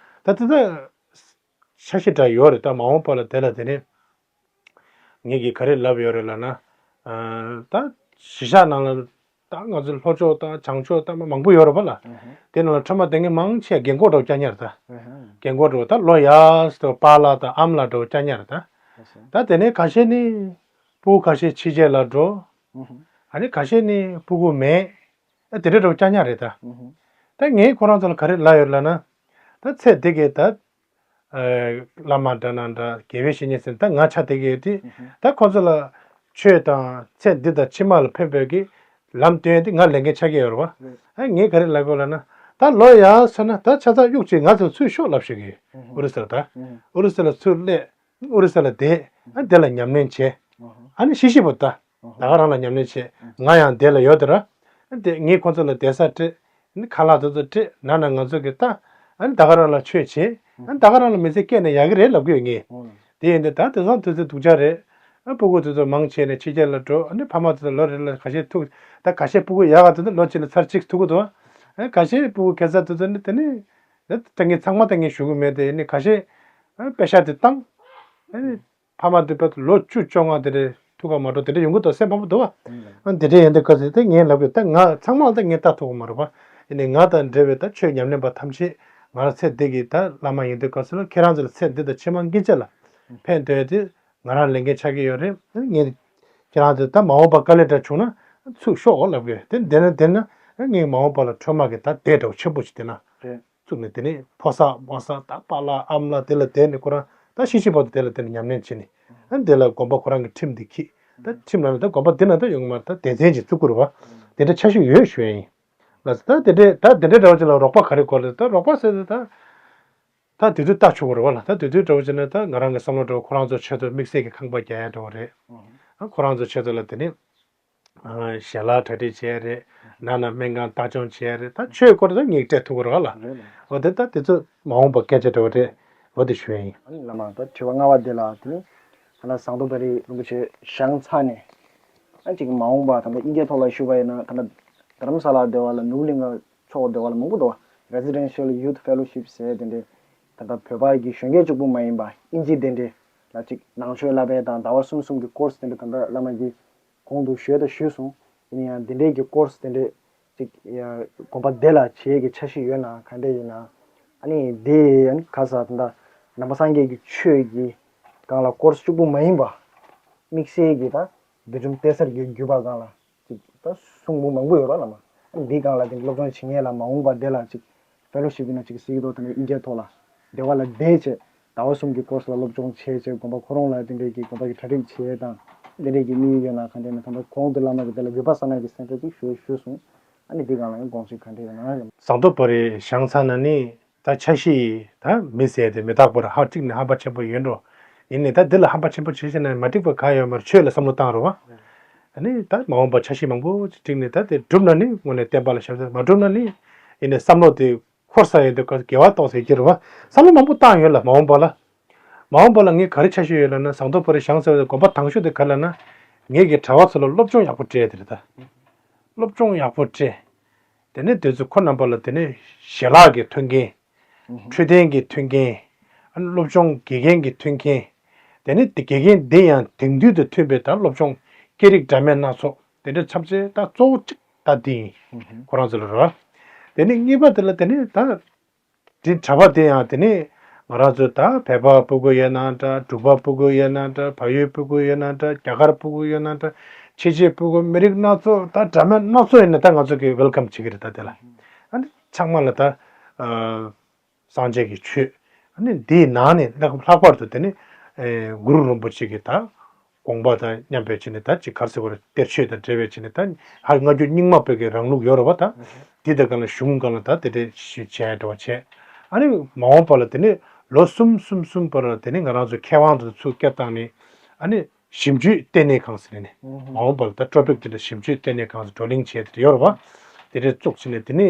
ད་དེ་ད་ཆ་ཤས་འདྲ་ཡོད་རེད་ད། མ་འོངས་པ་ལ་དེ་ལ་དེ་ནི་ངེད་ཀྱིས་ག་རེ་ལབ་ཡོད་རེད་ལབ་ན། ད་གཞིས་ཆགས་ནང་ལ། ད་ང་ཚོ་ལྷོ་ཕྱོགས་དང་བྱང་ཕྱོགས་ད་མ་མང་པོ་ཡོད་རེད་པ་ལ། དེ་ནང་ལ་ཁྲོས་མ་འདོན་མཁན་མང་ཆེ་རྒན་གོག་འདྲ་བོ་སྐྱ་ཉར་ད། རྒན་གོག་འདྲ་བོ་ད་ལོ་ཡག་སོ་པཱ་ལགས་དང་ཨ་མ་ལགས་འདྲ་བོ་སྐྱ་ཉར་ད། ད་དེ་ནས་ཁ་ཤས་ནི་སྤུ་གུ་ཁ་ཤས་ཕྱི་རྒྱལ་ལ་འགྲོ། ཨ་ནི་ཁ་ཤས་ནི་སྤུ་གུ་མེད། ཨ་དེ་འདྲ་འདྲ་བོ་སྐྱ་ཉར་རེད་ད། ད་ངས་ཁོ་རང་ཚོ་ལ་ག་རེ་ལབ་ཡོད་ལབ་ན། ད་ཚེ་འདི་གའི་ད། བླ་མ་འདྲ་ན་འདྲ་དགེ་བའི་བཤེས་གཉེན་ཟེར་ད་ང་ཆ་དེ་གའི་དེ། ད་ཁོ་ཚོ་ལ་ཆོས་དང་ཚེ་འདི་དང་ཕྱི་མ་ལ་ཕན་པའི་གི་ལམ་སྟོན་དེ་ང་ལས་འགན་ཆགས་ཀྱི་ཡོད་རེད་བ། ཨ་ངས་ག་རེ་ལབ་དགོས་ལབ་ན། ད་ལོ་ཡག་སོང་ན་ད་ཆ་ཚང་གཡུག་ཅིག་ང་ཚོ་ཚུར་ཤོག་ལབ་ཤེས་གི། ཨུ་རུ་སུ་ལ་ད། ཨུ་རུ་སུ་ལ་ཚུར་སླེབས། ཨུ་རུ་སུ་ལ་བསྡད། ཨ་དེ་ལ་ཉམས་ལེན་བྱས། ཨ་ནི་ཤི་ཤི་བོ་ད། ད་ག་རང་ལ་ཉམས་ལེན་བྱས། ང་ཡང་བསྡད་ལ་ཡོད་དེ་ར། ཨ་དེ་ངས་ཁོ་ཚོ་ལ་བསྡད་ས་སྤྲད། ཨ་ནི་ཁ་ལག་དེ་ཚོ་སྤྲད། ན་ན་ང་ཚོ་གི་ད། ཨ་ནི་ད་ག་རང་ལ་ཆོས་བྱས། ཨ་ནི་ད་ག་རང་ལ་མི་ཚེ་སྐྱེལ་ན་ཡག་གི་རེད་ལབ་གི་ཡོད་ངས། དེ་ཡིན་དུས་ད་དེང་སང་དུས་ཚོད་སྡུག་ཅག་རེད། ཨ་སྤུ་གུ་དེ་ཚོ་མང་ཆེ་ནས་ཕྱི་རྒྱལ་ལ་འགྲོ། ཨ་ནི་ཕ་མ་དེ་ཚོ་ལོ་རེ་ལ་ཁ་ཤས་ཐུག་ད་ཁ་ཤས་སྤུ་གུ་ཡག་ག་དེ་ཚོ་ལོ་གཅིག་ལ་ཚར་གཅིག་ཐུག་གི་འདུག་ཨ་ཁ་ཤས་སྤུ་གུ་ཁ་ཤས་དེ་ཚོ་ནི་དེ་ནི། ད་ངས་ཚང་མ་ད་ངས་ཞུ་གི་མེད་དེ། ཨ་ནི་ཁ་ཤས་ཨ་པེ་ཤག་དེ་བཏང་། ཨ་ནི་ཕ་མ་དེ་བར་དུ་ལོ་བཅུ་བཅོ་ལྔ་དེ་འདྲའི་ཐུག་ག་མ་འགྲོ་དེ་འདྲ་ཡོང་གི་འདུག་སེམས་ཕམ་པོ་འདུག་བ། ཨ་དེ་འདྲ་ཡིན་དུས་སྐབས་སུ་ད་ངས་ལབ་གི་ད་ང་ཚང་མ་ལ་ད་ངས་ལྟ་ཐུབ་གི་མ་རེད་བ། ཡིན་ནའི་ང་དང་འབྲེལ་བའི་ད་ཆོས་ཉམས་ལེན་པ་ཐམས་ཅད་ང་རང་ཚེ་འདི་གི་ད་བླ་མ་ཡིན་དུས་སྐབས་སུ་ལ་ཁྱེད་རང་ཚོ་ལ་ཚེ་འདི་དང་ཕྱི་མ་སྐྱིད་ཆ་ལ་ཕན་ཐོགས་ཡ་དེ་ང་རང་ལས་འགན་ཆགས་ཀྱི་ཡོད་རེད། ངས་ཁྱེད་རང་ཚོ་ད་མ་འོངས་པ་དཀའ་ལས་འདྲ་བྱུང་ན་ཚུར་ཤོག་ལབ་གི་ཡོད། དེ་འདི་ན་འདི་ན་ངས་མ་འོངས་པ་ལ་ཁྲོས་མ་གི་ད་དེ་འདྲ་བོ་ཆེན་པོ་ཞིག་དེ་ན། བཙུགས་ནས་དེ་ནས་ཕོ་གསར་མོ་གསར་ད་པཱ་ལགས་ཨ་མ་ལགས་དེ་ལ་བསྡད་ནས་ཁོ་རང་ད་ཤི་ཤི་བར་དུ་དེ་ལ་བསྡད་ནས་ཉམས་ལེན་བྱས་ནས། ཨ་དེ་ལ་དགོན་པ་ཁོ་རང་གི་ཁྲིམས་འདི་འཁྱེར། ད་ཁྲིམས་ལ་ནི་ད་དགོན་པ་འདི་ན་ད་ཡོང་གི་མ་རེད། ད་སྡེ་ཚན་ཅིག་བཙུགས་དགོས་རེད་བ། དེ་འདྲ་ཆ་ཤས་ཡོད་ཞུ་ཡ་ཡིན། ལགས་སོ། ད་དེ་འདྲའི་ད་དེ་འདྲའི་འདྲ་བོ་ཅིག་ལ་རོགས་པ་ག་རེ་དགོས་རེད། ད་རོགས་པ་ཟེར་ཏེ་ད། ད་དེ་དུས་ལྟ་ཆོག་གི་རེད་བ་ལ། ད་དེ་དུས་འདྲ་བོ་ཅིག་ན་ད་ང་རང་གི་བསམ་བློ་འདྲ་བོ་ཁོ་རང་ཚོ་ཆེད་དུ་དམིགས་བསལ་གྱི་ཁང་པ་རྒྱག་ཡ་འདྲ་བོ་རེད། ཨ་ཁོ་རང་ཚོ་ཆེད་དུ་ལ་དེ་ནི། ཨ་ཞལ་ལག་གྲ་སྒྲིག་བྱས་རེད། ནང་ན་སྨན་ཁང་བདག་སྐྱོང་བྱས་རེད། ད་ཆོས་སྐོར་དེ་ངས་སྤྲད་ཐུབ་ཀྱི་རེད་བ་ལ། རེད་ལ། འོ་དེ་ད་དེ་ཚོ་མ་འོངས་པ་སྐད་ཆ་འདྲ་བོ་རེད། འོ་དེ་ཞུ་ཡ་ཡིན། ཨ་ནི་བླ་མ་ད་དྲི་བ་ལྔ་པ་དེ་ལ་དེ་ནི། ད་ལྟ་ཟངས་མདོག་དཔལ་རི་རིན་པོ་ཆེ་བཞེངས་ཚར་ནས། ཨ་ཅིག་མ་འོངས་པ་ད་ལྟ་དབྱིན་སྐད་ཐོག་ལ་ཞུས་པ་ཡིན་ན་ད་ལྟ་རྡ་རམ་ས་ལ་དེ་བ་ལ་ནོར་བུ་གླིང་ག་ཕྱོགས་དེ་བ་ལ་མང་པོ་འདུག་བ། Residential Youth Fellowship ཟེར་དེ་འདྲའི་ད་ལྟ་བོད་པ་གི་གཞོན་སྐྱེས་གཅིག་པུ་མ་ཡིན་པ་དབྱིན་ཇི་དེ་འདྲའི་ལ་ཅིག་ནང་ཆོས་བསླབ་པའི་དང་ཟླ་བ་གསུམ་གསུམ་གྱི་ཀོར་སི་དེ་འདྲ་ད་ལྟ་བླ་མ་གིས་གོང་དུ་ཞུས་དང་ཞུས་སོང་། ཡིན་ན་ཡང་དེ་འདྲའི་གི་ཀོར་སི་དེ་འདྲའི་ཅིག་དགོན་པ་དེ་ལ་བྱེད་ཀྱི་འཆར་གཞི་ཡོད་ན་ག་འདྲ་ཡིན་ན། ཨ་ནི་དེ་ཡང་ག་ས་ད་ནང་པ་སངས་རྒྱས་ཀྱི་ཆོས་ཀྱི་སྒང་ལ་ཀོར་སི་གཅིག་པུ་མ་ཡིན་པ་དམིགས་བསལ་གྱི་ད་བདུད་འཇོམས་གཏེར་གསར་གྱི་བརྒྱུད་པ་སྒང་ལ་ཅིག་ད་གསུང་འབུམ་མང་པོ་ཡོད་ར་ལ་མ། ཨ་ནི་འདི་སྒང་ལ་དེ་སློབ་སྦྱོང་བྱེད་མཁན་ལ་མ་འོངས་པ་དེ་ལ་ཅིག་ཕེ་ལོ་ཤིབ་ཡིན་ན་ཅིག་སྲིད་དོ་དེ་ནས་དབྱིན་སྐད་ཐོག་ལ་དེ་བ་ལ་བསྡད་བྱས་ཟླ་བ་གསུམ་གྱི་ཀོར་སི་ལ་སློབ་སྦྱོང་བྱས་བྱས་དགོན་པ་ཁོ་རང་ལ་དེ་འདྲའི་གི་དགོན་པ་གི་གྲ་སྒྲིག་བྱས་དང་དེ་འདྲའི་གི་དམིགས་ཡུལ་ཡོད་ན་ག་འདྲ་ཡིན་ན་ད་ལྟ་གོང་དུ་བླ་མ་གི་དེ་ལ་འབོད་པ་ས་ན་གི་སེམས་ཁྲལ་ཅིག་ཞུ་ཞུས་སོང་། ཨ་ནི་འདི་སྒང་ལ་ཡང་དགོངས་ཚུལ་ག་འདྲ་ཡོད་ན། ཟངས་མདོག་དཔལ་རི་བཞེངས་ཚར་ན་ནི་ད་འཆར་གཞི་ད་མི་ཟེར་དེ་མི་རྟག་པར་ཧ་གཅིག་ནས་ཧམ་པ་ཆེན་པོ་ཡོད་འགྲོ། ཡིན་ནའི་ད་འདི་ལ་ཧམ་པ་ཆེན་པོ་བྱེད་ཤེས་ན་མ་འགྲིག་པ་ག་ཡོད་མ་རེད། ཆོས་ལ་བསམ་བློ་བཏང་རོགས་བ། ཨ་ནི་ད་མ་འོངས་པ་འཆར་གཞི་མང་པོ་ཅིག་བསྒྲིགས་ནས་ད་དེ་འགྲུབ་ན་ནི་དངོས་གནས་བསྟན་པ་ལ་ཞབས་ཕྱི། མ་འགྲུབ་ན་ནི་ཡིན་ནའི་བསམ་བློ་དེ་འཁོར་ས་ཡོད་དུས་སྐབས་དགེ་བ་གཏོང་ཟེར་གྱི་རེད་བ། བསམ་བློ་མང་པོ་བཏང་ཡོད་ལ་མ་འོངས་པ་ལ། མ་འོངས་པ་ལ་ངས་ག་རེ་ཆ་ཤས་ཡོད་ལབ་ན། ཟངས་མདོག་དཔལ་རི་ཞང་ཟེར་བའི་དགོན་པ་དང་ཤོས་དེ་ག་རེ་ལབ་ན། ངེད་ཀྱི་གྲྭ་བ་ཚོ་ལ་སློབ་སྦྱོང་ཡག་པོ་སྤྲད་དེ་རེད་ད། སློབ་སྦྱོང་ཡག་པོ་སྤྲད། དེ་ནས་དེ་ཚོ་ཁོ་རྣམ་པ་ལ་དེ་ནས་ཞལ་ལག་གི་མཐུན་རྐྱེན། འཕྲོད་བསྟེན་གྱི་མཐུན་རྐྱེན། ཨ་ནི་སློབ་སྦྱོང་དགེ་རྒན་གྱི་མཐུན་རྐྱེན། དེ་ནས་དེ་དགེ་རྒན་འདི་ཡང་དེང་དུས་དང་མཐུན་པའི་ད་སློབ་སྦྱོང་སྐད་རིགས་འདྲ་མིན་སྣ་ཚོགས་དེ་འདྲ་ཚབས་ཆེ་ད་གཙོ་བོ་གཅིག་ད་འདི་ཡིན། ཁོ་རང་ཚོ་ལ་རོ། དེ་ནས་གཉིས་པ་དེ་ལ་དེ་ནས་ད། དེ་གྲྭ་པ་དེ་ཡང་དེ་ནས་ང་རང་ཚོ་ད་བལ་པོ་སྤུ་གུ་ཡོད་ན་འདྲ། འབྲུག་པ་སྤུ་གུ་ཡོད་ན་འདྲ། བལ་ཡུལ་སྤུ་གུ་ཡོད་ན་འདྲ། རྒྱ་གར་སྤུ་གུ་ཡོད་ན་འདྲ། ཕྱི་རྒྱལ་སྤུ་གུ་མི་རིགས་སྣ་ཚོགས་ད་འདྲ་མིན་སྣ་ཚོགས་ཡིན་ན་ད་ང་ཚོ་གི་ཝེལ་ཀམ་བྱེད་ཀྱི་རེད་ད། དེ་ལ་ཨ་ནི་ཚང་མ་ལ་ད་སངས་རྒྱས་ཀྱི་ཆོས། ཨ་ནི་འདིའི་ནང་ནས་ལྷག་པར་དུ་དེ་ནི་གུ་རུ་རིན་པོ་ཆེ་གི་ད་དགོངས་པ་དང་མཉམ་པའི་ཆེད་ནས་ད་ཅིག་ག་རེ་ཟེར་དགོས་རེད། གཏེར་ཆོས་དང་འབྲེལ་བའི་ཆེད་ནས་ད་ཧ་སྔ་འགྱུར་རྙིང་མ་བོད་ཀྱི་རང་ལུགས་ཡོད་རེད་བ་ད། འདི་དང་སྒང་ལ་གཞུང་སྒང་ལ་ད་དེ་འདྲའི་ཞིག་བྱས་འགྲོ་བ་བྱས། ཨ་ནི་མ་འོངས་པ་ལ་དེ་ནི་ལོ་གསུམ་གསུམ་གསུམ་བར་ལ་དེ་ནི་ང་རང་ཚོ་མཁས་དབང་དང་ཚུར་བསྐྱར་བཏང་ནས། ཨ་ནི་ཞིབ་འཇུག་ལྟེ་གནས་ཁང་ཟེར་ནས་མ་འོངས་པ་ལ་ད་ཊོ་པིག་དེ་འདྲ་ཞིབ་འཇུག་ལྟེ་གནས་ཁང་ཟེར་བགྲོ་གླེང་བྱས་དེ་འདྲ་ཡོད་རེད་བ། དེ་འདྲའི་བཙུགས་བྱས་ནས་དེ་ནི་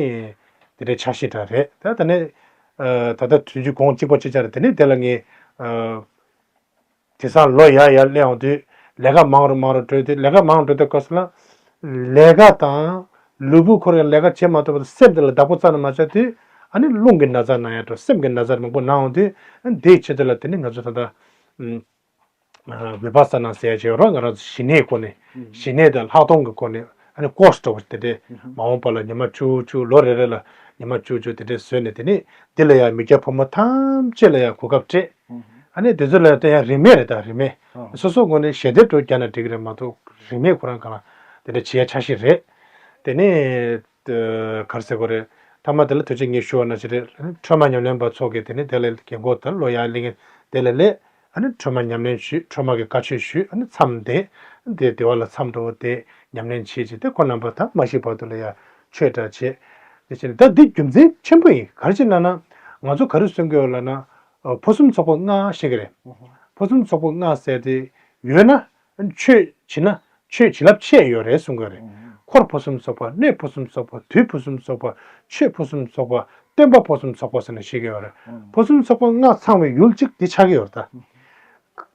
དེ་འདྲའི་འཆར་གཞི་འདྲ་རེད་ད། ད་ནི་ད་ལྟ་དུས་ཚོད་གོང་གཅིག་པ་གཅིག་ཆར་དེ་ནི་དེ་ལ་ངས། དེང་སང་ལོ་ཡར་ཡར་སླེབས་ཡོང་དུས་ལས་ཀ་མང་རུ་མང་རུ་འགྲོ་དུས། ལས་ཀ་མང་རུ་འགྲོ་དུས་སྐབས་སུ་ལ་ལས་ཀ་དང་ལུས་པོ་ཁོ་རང་ལས་ཀ་བྱེད་མ་ཐུབ་པར་སེམས་དེ་ལ་བདག་པོ་རྩ་ནས་མ་བྱས་དུས། ཨ་ནི་རླུང་གི་ན་ཚ་ན་ཡ་འགྲོ། སེམས་ཀྱི་ན་ཚ་མང་པོ་ན་ཡོང་དུས། ཨ་ནི་དེའི་ཆེད་དུ་ལ་དེ་ནི་ང་ཚོ་ད་ལྟ་ཨུམ་ཨ་བི་པ་ས་ན་ཟེར་ཡ་ཅིག་ཡོད་རེད། ང་རང་ཚོ་ཞི་གནས་སྐོར་ནས། ཞི་གནས་དང་ལྷག་མཐོང་གི་སྐོར་ནས། ཨ་ནི་ཀོར་སི་འདྲ་བོ་དེ་འདྲས་མ་འོངས་པ་ལ་ཉི་མ་བཅུ་བཅུ་ལོ་རེ་རེ་ལ་ཉི་མ་བཅུ་བཅུ་དེ་འདྲས་བཟོས་ནས། དེ་ནི་འདི་ལ་ཡང་མི་སྐྱ་ཕོ་མོ་ཐམས་ཅད་ལ་ཡང་གོ་སྐབས་སྤྲད། ཨ་ནི་དེ་ཚོ་ལ་ཡང་ད་ཡང་རིན་མེད་རེད་ད། རིན་མེད། སོ་སོ་ངོས་ནས་ཞལ་འདེབས་འདྲ་བོ་རྒྱག་ན་འགྲིག་གི་རེད་མ་གཏོགས། རིན་མེད་ཁོ་རང་གང་ལ་དེ་འདྲ་བྱེད་ཡ་འཆར་གཞི་རེད། དེ་ནི་ག་རེ་ཟེར་དགོས་རེད། མཐའ་མ་དེ་ལ་ཐུགས་རྗེ་ཆེ་ཞུ་བ་ནང་བཞིན་རེད། ཁྲོས་མ་ཉམས་ལེན་པ་ཚོ་གིས་དེ་ནི་དེ་ལ་རྒན་གོག་དང་ལོ་ཡར་སླེབས་མཁན་དེ་ལ་སླེབས། ཨ་ནི་ཁྲོས་མ་ཉམས་ལེན་ཞུས། ཁྲོས་མ་གི་བཀའ་ཆོས་ཞུས། ཨ་ནི་མཚམས་དེ་དེ་དེ་བ་ལ་མཚམས་འདྲ་བོ་དེ་ཉམས་ལེན་བྱེད་ཅིག་དེ་ཁོ་རྣམ་པ་ད་མ་ཤི་བར་དུ་ལ་ཡ་ཆོས་འདྲ་བྱེད། དེ་བྱས་ནས་ད་འདི་རྒྱུ་མཚན་ཆེན་པོ་ཡིན། ག་རེ་བྱས་ན་ན་ང་ཚོ་ག་རེ་གསུང་གི་ཡོད་ལབ་ན། ཨ་ཕུན་སུམ་ཚོགས་པ་ལྔ་ཞེས་ཀྱི་རེད། ཕུན་སུམ་ཚོགས་པ་ལྔ་ཟེར་དེ་ཡོད་ན། ཆོས་བྱེད་ན་ཆོས་བྱིན་རླབས་ཆེ་ཡོད་རེད་གསུང་གི་རེད། འཁོར་ཕུན་སུམ་ཚོགས་པ། གནས་ཕུན་སུམ་ཚོགས་པ། དུས་ཕུན་སུམ་ཚོགས་པ། ཆོས་ཕུན་སུམ་ཚོགས་པ། སྟོན་པ་ཕུན་སུམ་ཚོགས་པ་ཟེར་ནས་བཤད་ཀྱི་ཡོད་རེད། ཕུན་སུམ་ཚོགས་པ་ལྔ་ཚང་བའི་ཡུལ་གཅིག་འདི་ཆགས་ཀྱི་ཡོད་རེད་ད།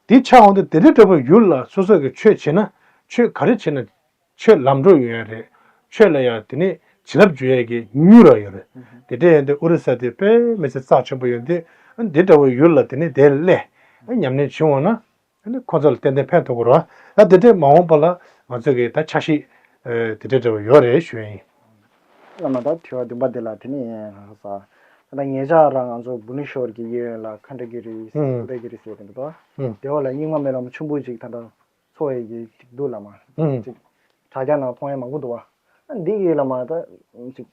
འདི་ཆགས་འོང་དུས་དེ་འདྲ་འདྲ་པོའི་ཡུལ་ལ་སོ་སོ་གི་ཆོས་བྱེད་ན། ཆོས་ག་རེ་བྱེད་ན་ཆོས་ལམ་འགྲོ་ཡོང་ཡ་རེད། ཆོས་ལ་ཡང་དེ་ནས་བྱིན་རླབས་འཇུག་ཡ་གི་མྱུར་ར་ཡོད་རེད། དེ་འདྲ་ཡིན་དུས་ཨོ་རི་ས་དེ་དཔེ་མི་སྲིད་རྩ་ཆེན་པོ་ཡོད་དུས། འདི་འདྲ་བའི་ཡུལ་ལ་དེ་ནས་དེ་སླེབས། ཉམས་ལེན་བྱེད་འོང་ན། ཨ་ནི་ཁོ་ཚོ་ལ་ཏན་ཏན་ཕན་ཐོགས་ཀྱི་རེད་བ། ད་དེ་འདྲས་མ་འོངས་པ་ལ་ང་ཚོ་གི་ད་འཆར་གཞི་ཨེ་དེ་འདྲས་འདྲ་བ་ཡོད་རེད་ཞུ་ཡ་ཡིན། བླ་མ། ད་དྲི་བ་བདུན་པ་དེ་ལ་དེ་ནི་ང་ས། ད་ངེད་ཅག་རང་ང་ཚོ་བྷུ་ནེ་ཤོར་གྱི་གཡས་གཡོན་ལ་ཁན་ཏ་གི་རི། ཨུམ། ཨུ་དྷ་གི་རི་ཟེར་གྱི་འདུག་བ། ཨུམ། དེ་བ་ལ་རྙིང་མ་སྨོན་ལམ་ཆེན་པོ་ཅིག་ད་ལྟ་འཚོགས་ཡས་ཀྱི་ཅིག་འདུག་བླ་མ། ཨུམ། ཅིག་དྲ་རྒྱ་ནང་མཐོང་ཡས་མང་པོ་འདུག་བ། ཨ་འདི་གི་བླ་མ་ད་ཅིག་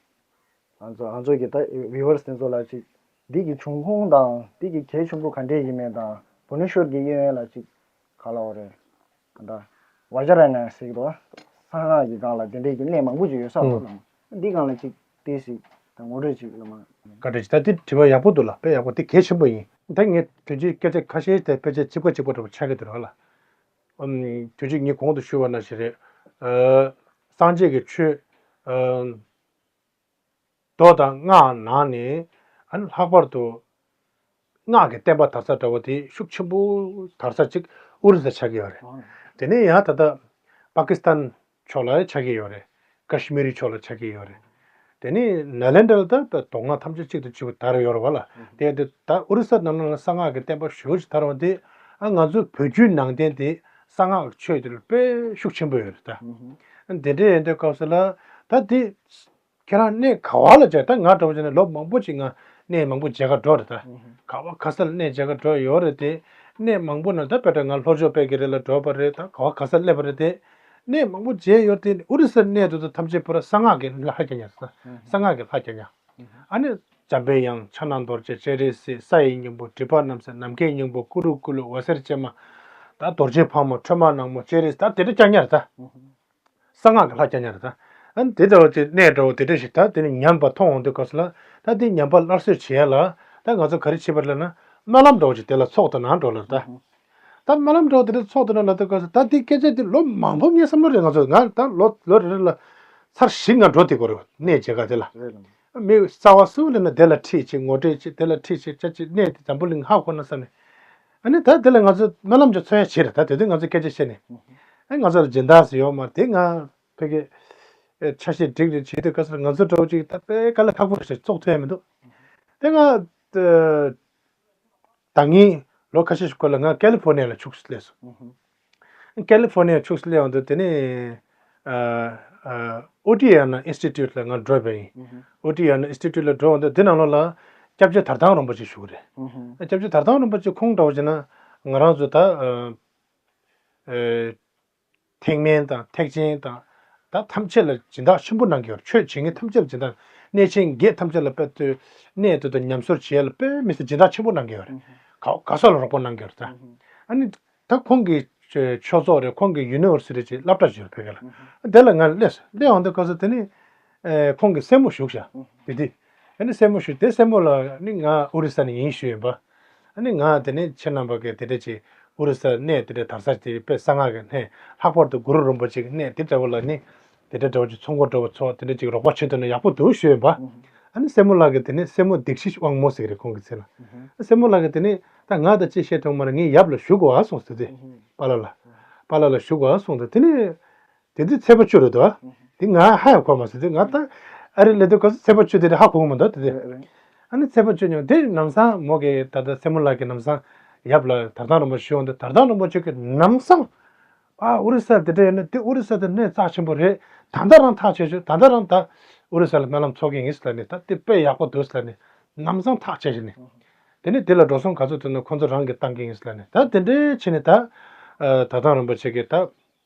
ང་ཚོ་ང་ཚོ་གི་ད་བི་ཡུ་ཝར་སི་དེ་ཚོ་ལ་ཅིག་འདི་གི་འབྱུང་ཁུངས་དང་འདི་གི་གལ་ཆེན་པོ་ག་འདྲས་ཡིན་མིན་དང་། བྷུ་ནེ་ཤོར་གྱི་གཡས་གཡོན་ལ་ཅིག་ག་ལབ་དགོས་རེད། ད་ཝ་ཇ་ར་ཡ་ན་ཟེར་གྱི་འདུག་བ། གསང་སྔགས་ཀྱི་སྒང་ལ་དེ་འདྲས་ཀྱི་གནད་མང་པོ་ཅིག་ཡོད་ས་རེད་ལ། འདི་སྒང་ལ་ཅིག་ཏོག་ཙམ་ད་ངོ་སྤྲོད་ཅིག་ལ་མ། བཀའ་དྲིན་ཆེ། ད་འདི་དྲི་བ་ཡག་པོ་འདུག་ལ། དཔེ་ཡག་པོ། འདི་གལ་ཆེན་པོ་ཡིན། ད་ངས་དུས་ཚོད་སྐད་ཆ་ཁ་ཤས་དེ་དཔེ་ཆ་གཅིག་པ་གཅིག་པ་འདྲ་པོ་ཆགས་ཀྱི་འདུག་ར་ལ། ཨམ། དུས་ཚོད་ངས་གོང་དུ་ཞུས་པ་ནང་བཞིན་རེད། ཨ། སངས་རྒྱས་ཀྱི་ཆོས། ཨ། མདོ་དང་སྔགས་ནང་ནས། ཨ་ནི་ལྷག་པར་དུ་སྔགས་ཀྱི་བསྟན་པ་དར་ས་འདྲ་བོ་དེ་ཤུགས་ཆེན་པོ་དར་ས་གཅིག་ཨོ་རི་ས་ཆགས་ཀྱི་ཡོད་རེད། ཨ། དེ་ནས་ཡང་ད་ལྟ་པ་ཀི་སི་ཐན་ཕྱོགས་ལ་ཆགས་ཀྱི་ཡོད་རེད། ཀ་ཤི་མི་རི་ཕྱོགས་ལ་ཆགས་ཀྱི་ཡོད་རེད། དེ་ནས་ནཱ་ལེནྡྲ་ལ་ད་ད་མདོ་སྔགས་ཐམས་ཅད་གཅིག་ཏུ་བསྡུས་པ་དར་ཡོད་རེད་བ་ལ། ཨ། དེ་དུས་ད་ཨོ་རི་ས་ནང་ལ་གསང་སྔགས་ཀྱི་བསྟན་པ་ཞེ་པོ་ཅིག་དར་བ་དེ། ཨ། ང་ཚོ་བོད་བརྒྱུད་ནང་བསྟན་དེ་གསང་སྔགས་ཆོས་དེ་ལ་དཔེ་ཤུགས་ཆེན་པོ་ཡོད་རེད་ད། ཨ། དེ་འདྲ་ཡིན་དུས་སྐབས་སུ་ལ་ད་དེ། ཁྱེད་རང་གནས་ག་བ་ལ་བྱས། ད་ང་འདྲ་བོ་བྱས་ན་ལོ་མང་པོ་ཅིག་ང་གནས་མང་པོ་མཇལ་ཁ་འགྲོ་རེད་ད། ཨུ་ཧུ། ག་བ་ག་ས་ལ་གནས་མཇལ་ཁ་འགྲོ་ཡོད་རེད་དེ། གནས་མང་པོ་ན་ད་དཔེར་ན་ང་ལྷོ་ཕྱོགས་དཔལ་གྱི་རི་ལ་འགྲོ་བ་རེད། ད་ག་བ་ག་ས་ལ་སླེབས་པ་རེད་དེ། གནས་མང་པོ་མཇལ་ཡོད་དེ། ཨོ་རི་ས་གནས་དེ་ཚོ་ཐམས་ཅད་པུ་ར་གསང་སྔགས་ཀྱི་ལྷ་རྒྱ་ཉག་ས། ཨུ་ཧུ། གསང་སྔགས་ཀྱི་ལྷ་རྒྱ་ཉག་ཨུ་ཧུ། ཨ་ནི་འཇམ་པའི་དབྱངས། ཕྱག་ན་རྡོ་རྗེ། སྤྱན་རས་གཟིགས། ས་ཡི་སྙིང་པོ། སྒྲིབ་པ་རྣམ་སེལ། ནམ་མཁའི་སྙིང་པོ། ཀུ་རུ་ཀུ་ལུ། འོད་ཟེར་ཅན་མ། ད་རྡོ་རྗེ་ཕག་མོ། ཁྲོས་མ་ནག་མོ། སྤྱན་རས་གཟིགས། ད་དེ་འདྲ་རྐྱང་རྐྱང་རེད་ད། ཨུ་ཧུ། གསང་སྔགས་ཀྱི་ལྷ་རྐྱང་རྐྱང་རེད་ད། ཨ་ནི་དེ་འདྲ་བ་ཅིག་གནས་འདྲ་བོ་དེ་འདྲ་ཞིག་ད་དེ་ནི་ཉམས་པ་མཐོང་འོང་དུས་སྐབས་སུ་ལ། ད་དེ་ཉམས་པ་སླར་གསོ་བྱེད་ཡ་ལ་ད་ང་ཚོ་ག་རེ་བྱེད་པ་རེད་ལབ་ན། སྨོན་ལམ་འདྲ་བོ་ཅིག་དེ་ལ་ཚོགས་དང་ནང་འགྲོ་ལ་ད། ད་སྨོན་ལམ་འདྲ་བོ་དེ་འདྲ་ཚོགས་དང་ནང་ལ་དུས་སྐབས་སུ་ད་དེ་སྐད་ཆ་དེ་ལོ་མང་པོ་ངས་བསམ་བློ་རེ། ང་ཚོ་ང་ད་ལོ་ལོ་རེ་རེ་ལ་ཚར་བཞི་ལྔ་འགྲོ་དེ་གོ་རེ་གནས་མཇལ་ཁ་དེ་ལ། རེད་ལ། མི་རྩ་བ་སུ་ལ་ན་དེ་ལ་ཁྲིད་ཅིག་ངོ་སྤྲོད་ཅིག་དེ་ལ་ཁྲིད་ཅིག་ཅ་ཅིག་གནས་དེ་འཛམ་བུ་གླིང་ཧ་གོ་ན་བསམ་ནས། ཨ་ནི་ད་དེ་ལ་ང་ཚོ་སྨོན་ལམ་ཅིག་འཚོལ་ཡ་བྱེད་རེད། ད་དེ་དུས་ང་ཚོ་སྐད་ཆ་བཤད་ནས། ཨ་ང་ཚོ་ལ་སྦྱིན་བདག་ཟེར་ཡོད་མ་རེད། དེ་ང་ཕ་གི་ཨེ་ཆ་ཤས་སྒྲིག་རེ་བྱེད་དུས་སྐབས་སུ་ང་ཚོ་འདྲ་བོ་ཅིག་ད་དཔེ་དཀའ་ལས་ཁག་པོ་ཞིག་ཚོགས་ཐུབ་ཡ་མི་འདུག་དེ་ང་ད་ངས་ལོ་ཁ་ཤས་ཤིག་སྐོར་ལ་ང་ཀ་ལི་ཧྥོར་ནི་ཡ་ལ་ཕྱོགས་སུ་སླེབས་སོང་། ཀ་ལི་ཧྥོར་ནི་ཡ་ཕྱོགས་སུ་སླེབས་ཡོང་དུས་དེ་ནས་ཨ་ཨ་ཨོ་ཏི་ཡ་ན་ཨིན་སི་ཊི་ཊུཊ་ལ་ང་འགྲོ་བ་ཡིན། ཨོ་ཏི་ཡ་ན་ཨིན་སི་ཊི་ཊུཊ་ལ་འགྲོ་ཡོང་དུས་དེ་ནང་ལོགས་ལ་སྐྱབས་རྗེ་དར་ཐང་རིན་པོ་ཆེ་བཞུགས་རེད། སྐྱབས་རྗེ་དར་ཐང་རིན་པོ་ཆེ་ཁོང་འདྲ་བོ་བྱས་ན་ང་རང་ཚོ་ད་ཨ་ཨ་ཐེག་དམན་དང་ཐེག་ཆེན་དང་ད་ཐམས་ཅད་ལ་སྦྱིན་བདག་ཆེན་པོ་གནང་གི་ཡོད་རེད། ཆོས་བྱེད་མཁན་ཐམས་ཅད་ལ་སྦྱིན་བདག་གནས་ཆེན་བརྒྱད་ཐམས་ཅད་ལ་དཔེ་ལྟོས་གནས་དེ་དང་ཉམས་གསོ་བྱེད་ཡ་ལ་དཔེ་མི་སྲིད་སྦྱིན་བདག་ཆེན་པོ་གནང་གི་ཡོད་རེད། ག་ག་ས་ལ་རོགས་པ་གནང་གི་ཡོད་རེད་ད། ཨ་ནི། ད་ཁོང་གི་ཆོས་ཚོགས་རེད། ཁོང་གི་ཡུ་ནི་ཝར་སི་ཊི་ཅིག་སློབ་གྲྭ་ཅིག་ཡོད་རེད་བོད་སྐད་ལ། དེ་ལ་ང་སླེབས་སོང་། སླེབས་ཡོང་དུས་སྐབས་སུ་དེ་ནི་ཨེ་ཁོང་གི་སྲས་མོ་བཞུགས་ཤག་དེ་དུས་ཨ་ནི་སྲས་མོ་བཞུགས། དེ་སྲས་མོ་ལ་ནི་ང་ཨོ་རི་ས་ནས་ཡིན་ཞུས་ཡིན་པ། ཨ་ནི་ང་དེ་ནི་ཁྱེད་རྣམ་པ་གི་དེ་འདྲ་ཅིག་ཨོ་རི་ས་གནས་དེ་འདྲ་དར་ས་དེ་དཔེ་གསང་སྔགས་ཀྱི་གནས། ལྷག་པར་དུ་གུ་རུ་རིན་པོ་ཆེ་གི་གནས་དེ་འདྲ་བོ་ལ་ནི་དེ་འདྲ་འདྲ་བོ་ཅིག་ཚོགས་འཁོར་འདྲ་བོ་ཚོགས། དེ་འདྲ་ཅིག་རོགས་པ་བྱེད་ཐུབ་ན་ཡག་པོ་འདུག་ཞུས་ཡིན་པ། ཨ་ནི་སྲས་མོ་ལགས་ཀྱིས་དེ་ནི་སྲས་མོ་སྡིག་བཤགས་དབང་མོ་ཟེར་གི་རེད་ཁོང་གི་མཚན་ལ། སྲས་མོ་ལགས་ཀྱིས་དེ་ནི་ད་ང་ད་ཅི་བཤད་ཐུབ་མ་རེད། ངས་ཡབ་ལ་ཞུ་དགོས་ཨ་གསུངས་ཟེར་ཏེ། པཱ་ལགས་ལ། པཱ་ལགས་ལ་ཞུ་དགོས་ཨ་གསུངས་ཏེ་དེ་ནི། དེ་དུས་ཚེས་པ་བཅུ་རེད་དོ། དེ་ང་ཧ་ཡང་གོ་མ་སོང་། དེ་ང་ད་ཨ་རི་སླེབས་དུས་སྐབས་སུ་ཚེས་པ་བཅུ་དེ་རེད་ཧ་གོ་གི་མི་འདུག་དེ་དེ། ཨ་ནི་ཚེས་པ་བཅུ་ཉིན་དེ་ལམ་སང་མོ་གིས་ད་ལྟ་སྲས་མོ་ལགས་ཀྱིས་ལམ་སང་ཡབ་ལ་དར་ཐང་རིན་པོ་ཆེ་ཞུ་འོང་དུས་དར་ཐང་རིན་པོ་ཆེ་གིས་ལམ་སང་། ཨ་ཨོ་རི་ས་དེ་འདྲ་ཡིན་ན་དེ་ཨོ་རི་ས་དེ་གནས་རྩ་ཆེན་པོ་རེད། ད་ལྟ་རང་ཐག་ཆོད་ཆོད། ད་ལྟ་རང་ད་ཨོ་རི་ས་ལ་སྨོན་ལམ་འཚོགས་ཀྱི་ཡིན་ཟེར་ལབ་ནས། ད་དེ་དཔེ་ཡག་པོ་འདུག་ཟེར་ལབ་ནས་ལམ་སང་ཐག་ཆོད་བྱས་ནས། དེ་ནས་དེ་ལ་འགྲོ་སོང་ག་ཚོད་ཐོན་ན་ཁོང་ཚོ་རང་གིས་བཏང་གི་ཡིན་ཟེར་ལབ་ནས། ད་དེ་འདྲའི་བྱས་ནས་ད་ཨ་དར་ཐང་རིན་པོ་ཆེ་གིས་ད་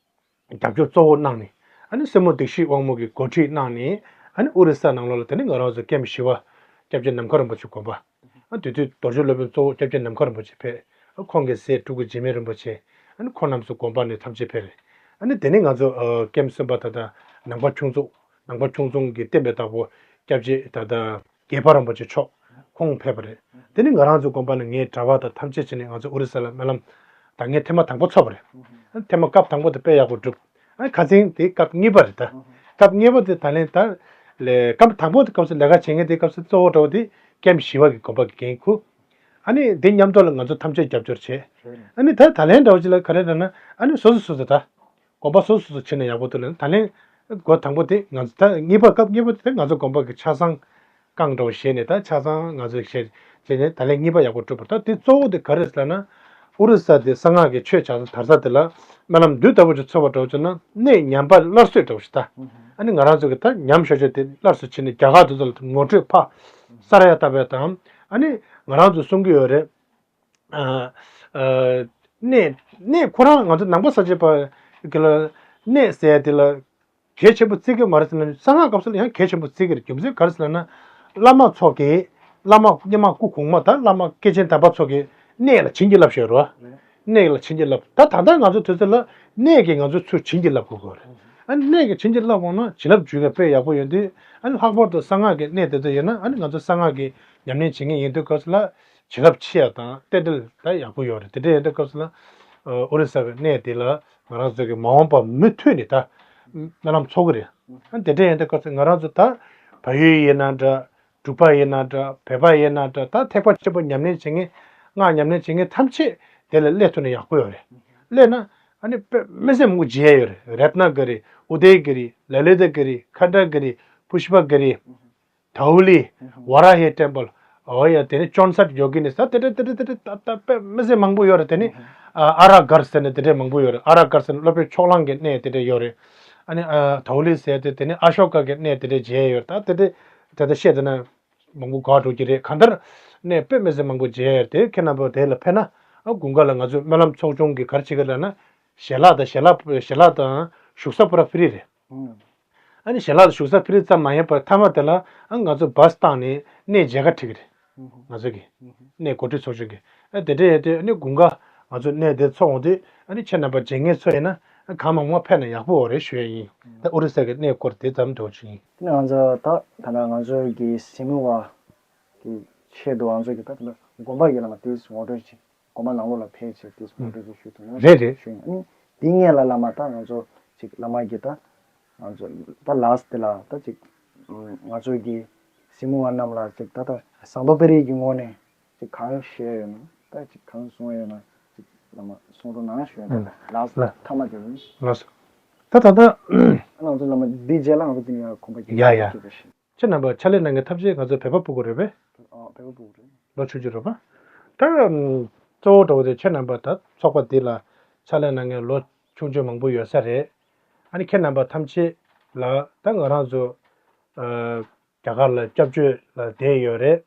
རྒྱབ་སྐྱོར་གཙོ་བོ་གནང་ནས། ཨ་ནི་སྲས་མོ་སྡིག་བཤགས་དབང་མོ་གིས་འགོ་ཁྲིད་གནང་ནས། ཨ་ནི་ཨོ་རི་ས་ནང་ལོགས་ལ་དེ་ནི་ང་རང་ཚོ་ཀེམ་བཞི་པ་སྐྱབས་རྗེ་ནམ་མཁའ་རིན་པོ་ཆེ་དགོན་པ། ཨ་དེ་དུས་རྡོ་རྗེ་སློབ་དཔོན་གཙོ་བོ་སྐྱབས་རྗེ་ནམ་མཁའ་རིན་པོ་ཆེ་ཕེབས། ཨ་ཁོང་གི་སྲས་སྤྲུལ་སྐུ་འཇིགས་མེད་རིན་པོ་ཆེ། ཨ་ནི་ཁོང་རྣམ་ཚོ་དགོན་པ་ནས་ཐམས་ཅད་ཕེབས་རེད། ཨ་ནི་དེ་ནས་ང་ཚོ་ཨ་ཀེམ་གསུམ་པ་ད་ལྟ་ནང་པ་ཁྱུང་ཚོགས། ནང་པ་ཁྱུང་ཚོགས་ཀྱི་བསྟན་པའི་བདག་པོ་སྐྱབས་རྗེ་ད་ལྟ་དགྱེས་པ་རིན་པོ་ཆེ་མཆོག་ཁོང་ཕེབས་པ་རེད། དེ་ནས་ང་རང་ཚོའི་དགོན་པ་ནས་ངའི་གྲྭ་པ་དང་ཐམས་ཅད་བྱས་ནས་ང་ཚོ་ཨོ་རི་ས་ལ་སྨོན་ལམ་ད་ངས་ཐེངས་མ་དང་པོ་ཚོགས་པ་རེད། ཨ་ཐེངས་མ་སྐབས་དང་པོ་དེ་དཔེ་ཡག་པོ་གྲུབ། ཨ་ཁ་སང་དེ་སྐབས་གཉིས་པ་རེད་ད། སྐབས་གཉིས་པ་དེ་ད་ལན་ད་ལས་སྐབས་དང་པོ་དེ་སྐབས་སུ་ལས་ཀ་བྱེད་མཁན་དེ་སྐབས་སུ་གཙོ་བོ་འདྲ་བོ་དེ་ཀེམ་བཞི་པ་གི་དགོན་པ་གི་འགན་ཁུར། ཨ་ནི་དེ་མཉམ་དུ་ལ་ང་ཚོ་ཐམས་ཅད་རྒྱབ་སྐྱོར་བྱས། ཨ་ནི་ད་ད་ལན་འདྲ་བོ་ཅིག་ལ་ག་རེ་རེད་ན། ཨ་ནི་སོ་སོ་སོ་སོ་ད་དགོན་པ་སོ་སོ་སོ་སོ་ཕྱིན་ན་ཡག་པོ་འདུག་ལབ་ནས། ད་ལན་འགོ་དང་པོ་དེ་ང་ཚོ་ད་གཉིས་པ་སྐབས་གཉིས་པ་དེ་ང་ཚོ་དགོན་པ་གི་ཆ་ཚང་བསྐང་འགྲོ་བྱས་ནས། ད་ཆ་ཚང་ང་ཚོ་བྱས་བྱས་ནས་ད་ལན་གཉིས་པ་ཡག་པོ་གྲུབ་པ། ད་དེ་གཙོ་བོ་དེ་ག་རེ་ཟེར་ན། ཨོ་རི་ས་དེ་གསང་སྔགས་ཀྱི་ཆོས་ཆ་ཚང་དར་ས་དེ་ལ་སྨོན་ལམ་འདི་ལྟ་བུ་ཅིག་ཚོགས་པ་འགྲོ་བྱུང་ན། གནས་ཉམས་པ་སླར་གསོ་འགྲོ་བྱུང་ད། ཨ་ནི་ང་རང་ཚོ་གི་ད་ཉམས་ཤོར་ཤོར་དེ་སླར་གསོ་བྱས་ནས་རྒྱ་གར་དེ་ཚོ་ལ་ངོ་སྤྲོད་ཕར་གསར་ཡ་བཏབ་པ་དང་། ཨ་ནི་ང་རང་ཚོ་གསུང་གི་ཡོད་རེད། ཨ་ཨ་གནས་གནས་ཁོ་རང་ང་ཚོ་ནང་པ་ས་སྐྱ་པ་གི་ལ་གནས་ཟེར་དེ་ལ་གལ་ཆེན་པོ་བརྩི་གི་མ་རེད་ཟེར་ན། གསང་སྔགས་སྐབས་སུ་ལ་ཡང་གལ་ཆེན་པོ་བརྩི་གི་རེད། རྒྱུ་མཚན་ག་རེ་ཟེར་ན། བླ་མ་ཚོ་གི་བླ་མ་སྔོན་མ་སྐུ་གོང་མ་དང་བླ་མ་སྐྱེས་ཆེན་དམ་པ་ཚོ་གི་གནས་ལ་བྱིན་གྱིས་བརླབས་ཤོར་བ། གནས་ལ་བྱིན་གྱིས་བརླབས། ད་ད་ལྟ་ང་ཚོ་དུས་ཚོད་ལ་གནས་ཀྱིས་ང་ཚོ་ཚུར་བྱིན་གྱིས་བརླབས་དགོས་ཀྱི་རེད། ཨ་ནི་གནས་ཀྱིས་བྱིན་གྱིས་བརླབས་འོང་ན་བྱིན་རླབས་འཇུག་མཁན་དཔེ་ཡག་པོ་ཡོད་དུས། ཨ་ནི་ལྷག་པར་དུ་གསང་སྔགས་ཀྱི་གནས་དེ་ཚོ་ཡིན་ན། ཨ་ནི་ང་ཚོ་གསང་སྔགས་ཀྱི་ཉམས་ལེན་བྱེད་མཁན་ཡིན་དུས་སྐབས་སུ་ལ་བྱིན་རླབས་ཆེ་ཡ་དང་རྟེན་འབྲེལ་ད་ཡག་པོ་ཡོད་རེད། དེ་འདྲ་ཡིན་དུས་སྐབས་སུ་ལ་ཨོ་རི་ས་གི་གནས་དེ་ལ་ང་རང་ཚོ་གི་མ་འོངས་པ་མུ་མཐུད་ནས་ད་སྨོན་ལམ་འཚོགས་ཀྱི་རེད། ཨ་ནི་དེ་འདྲ་ཡིན་དུས་སྐབས་སུ་ང་རང་ཚོ་ད་བལ་ཡུལ་ཡིན་ན་འདྲ། འབྲུག་པ་ཡིན་ན་འདྲ། བོད་པ་ཡིན་ན་འདྲ། ད་ཐེག་པ་ཆེན་པོ་ཉམས་ལེན་བྱེད་མཁན། སྔགས་ཉམས་ལེན་བྱེད་མཁན་ཐམས་ཅད་དེ་ལ་སླེབས་ཐུབ་ན་ཡག་པོ་ཡོད་རེད། སླེབས་ན་ཨ་ནི་དཔེ་མི་སྲིད་མང་པོ་མཇལ་ཡོད་རེད། རཏ་ན་གི་རི། ཨུ་དེ་གི་རི། ལ་ལི་ཏ་གི་རི། ཁ་ཏ་གི་རི། པུཤ་པ་གི་རི། དྷའུ་ལི། ཝ་ར་ཧི་ཊེམ་པལ། འོ་ཡ། དེ་ནས་ཅོན་སཊ་ཡོ་གི་ནི་ས། དེ་འདྲ་དེ་འདྲ་དེ་འདྲ་ད་ད་དཔེ་མི་སྲིད་མང་པོ་ཡོད་རེད། དེ་ནི་ཨ་ཨ་ར་གར་ཟེར་ནས་དེ་འདྲ་མང་པོ་ཡོད་རེད། ཨ་ར་གར་ཟེར་ནས་སློབ་དཔོན་ཕྱོགས་གླང་གི་གནས་དེ་འདྲ་ཡོད་རེད། ཨ་ནི་ཨ་དྷའུ་ལི་ཟེར་དེ་དེ་ནི་ཨ་ཤོ་ཀ་གི་གནས་དེ་འདྲ་མཇལ་ཡོད་རེད། ད་དེ་འདྲ་ད་ལྟ་བཤད་དེ་ན་མང་པོ་གོ་འགྲོ་གི་རེད། གང་ལྟར་གནས་དཔེ་མི་སྲིད་མང་པོ་མཇལ་ཡོད་རེད། དེ་ཁྱེད་རྣམ་པ་དེ་ལ་ཕེབས་ན། ཨ་དགུན་ཁ་ལ་ང་ཚོས་སྨོན་ལམ་ཚོགས་ཆུང་གིས་ག་རེ་བྱེད་ཀྱི་རེད་ལབ་ན། ཞལ་ལག་དང་ཞལ་ལག་ཞལ་ལག་དང་བཞུགས་ས་པུ་ར་ཧྥི་རི་རེད། ཨ་ནི་ཞལ་ལག་དང་བཞུགས་ས་ཕི་རི་ཙམ་མ་ཡིན་པར་མཐའ་མ་དེ་ལ་ཨ་ང་ཚོ་བཱས་བཏང་ནས་གནས་མཇལ་ཁ་ཁྲིད་ཀྱི་རེད། ང་ཚོ་གི་གནས་འགོ་ཁྲིད་ཚོགས་ཆུང་གིས། ཨ་དེ་འདྲ་ཡོད་དུས་ཨ་ནི་དགུན་ཁ་ང་ཚོ་གནས་དེ་ཚོགས་འོང་དུས། ཨ་ནི་ཁྱེད་རྣམ་པ་མཇལ་མཁན་ཚོ་ཡིན་ན་ཨ་གང་མང་མང་ཕེབས་ན་ཡག་པོ་ཡོད་རེད་ཞུ་ཡ་ཡིན། ད་ཨོ་རི་ས་གི་གནས་སྐོར་དེ་ཙམ་འདྲ་བོ་ཅིག་ཡིན། དེ་ནས་ང་ཚོ་ད་ད་ལྟ་ང་ཚོ་གི་གཟིགས་མོ་བ་གི་ཆེད་དུ་ང་ཚོ་གི་ད་ད་ལྟ་དགོན་པ་གི་བླ་མ་དེ་ངོ་སྤྲོད་ཅིག་དགོན་པ་ནང་ལོགས་ལ་ཕེབས་བྱས་དེ་ངོ་སྤྲོད་ཅིག་ཞུ་ཐུབ་ན། རེད་རེད། ཞུ་ཡིན། ཨ་ནི་དེ་སྔོན་ལ་བླ་མ་ད་ང་ཚོ་ཅིག་བླ་མ་གི་ད་ང་ཚོ་ད་ལཱསི་དེ་ལ་ད་ཅིག་ང་ཚོ་གི་གཟིགས་མོ་བ་རྣམས་ལ་ཅིག་ད་ད་ཟངས་མདོག་དཔལ་རི་གི་ངོས་ནས་ཅིག་གང་བཤད་ཡོད་ན། ད་ཅིག་གང་གསུང་ཡོད་ན། ལ་མ་གསུང་རོགས་གནང་ཞུ་ཡ། ཨང་། ལགས་སོ། ལ། ཐ་མ་དེ་རེད། ལགས་སོ། ད་ད་ལྟ་ང་ཚོ་ལ་མ་འདི་རྗེས་ལ་ང་ཚོ་འདི་ནས་ཡང་གོམ་པ་རྒྱག་ཡ་ཡ། ཁྱེད་རྣམ་པ་ཕྱག་ལས་གནང་མཁན་ཐམས་ཅད་ང་ཚོ་བོད་པ་ཕྲུ་གུ་རེད་པས། ཨ། བོད་པ་ཕྲུ་གུ་རེད། ལོ་ཆུང་ཆུང་རེད་པ། ད་གཙོ་བོ་འདྲ་བོ་དེ་ཁྱེད་རྣམ་པ་ད་ཚོགས་པ་འདི་ལ་ཕྱག་ལས་གནང་མཁན་ལོ་ཆུང་ཆུང་མང་པོ་ཡོད་ས་རེད། ཨ་ནི་ཁྱེད་རྣམ་པ་ཐམས་ཅད་ལ་ད་ང་རང་ཚོ་ཨ། རྒྱ་གར་ལ་སྐྱབས་བཅོལ་ལ་བསྡད་ཡོད་རེད།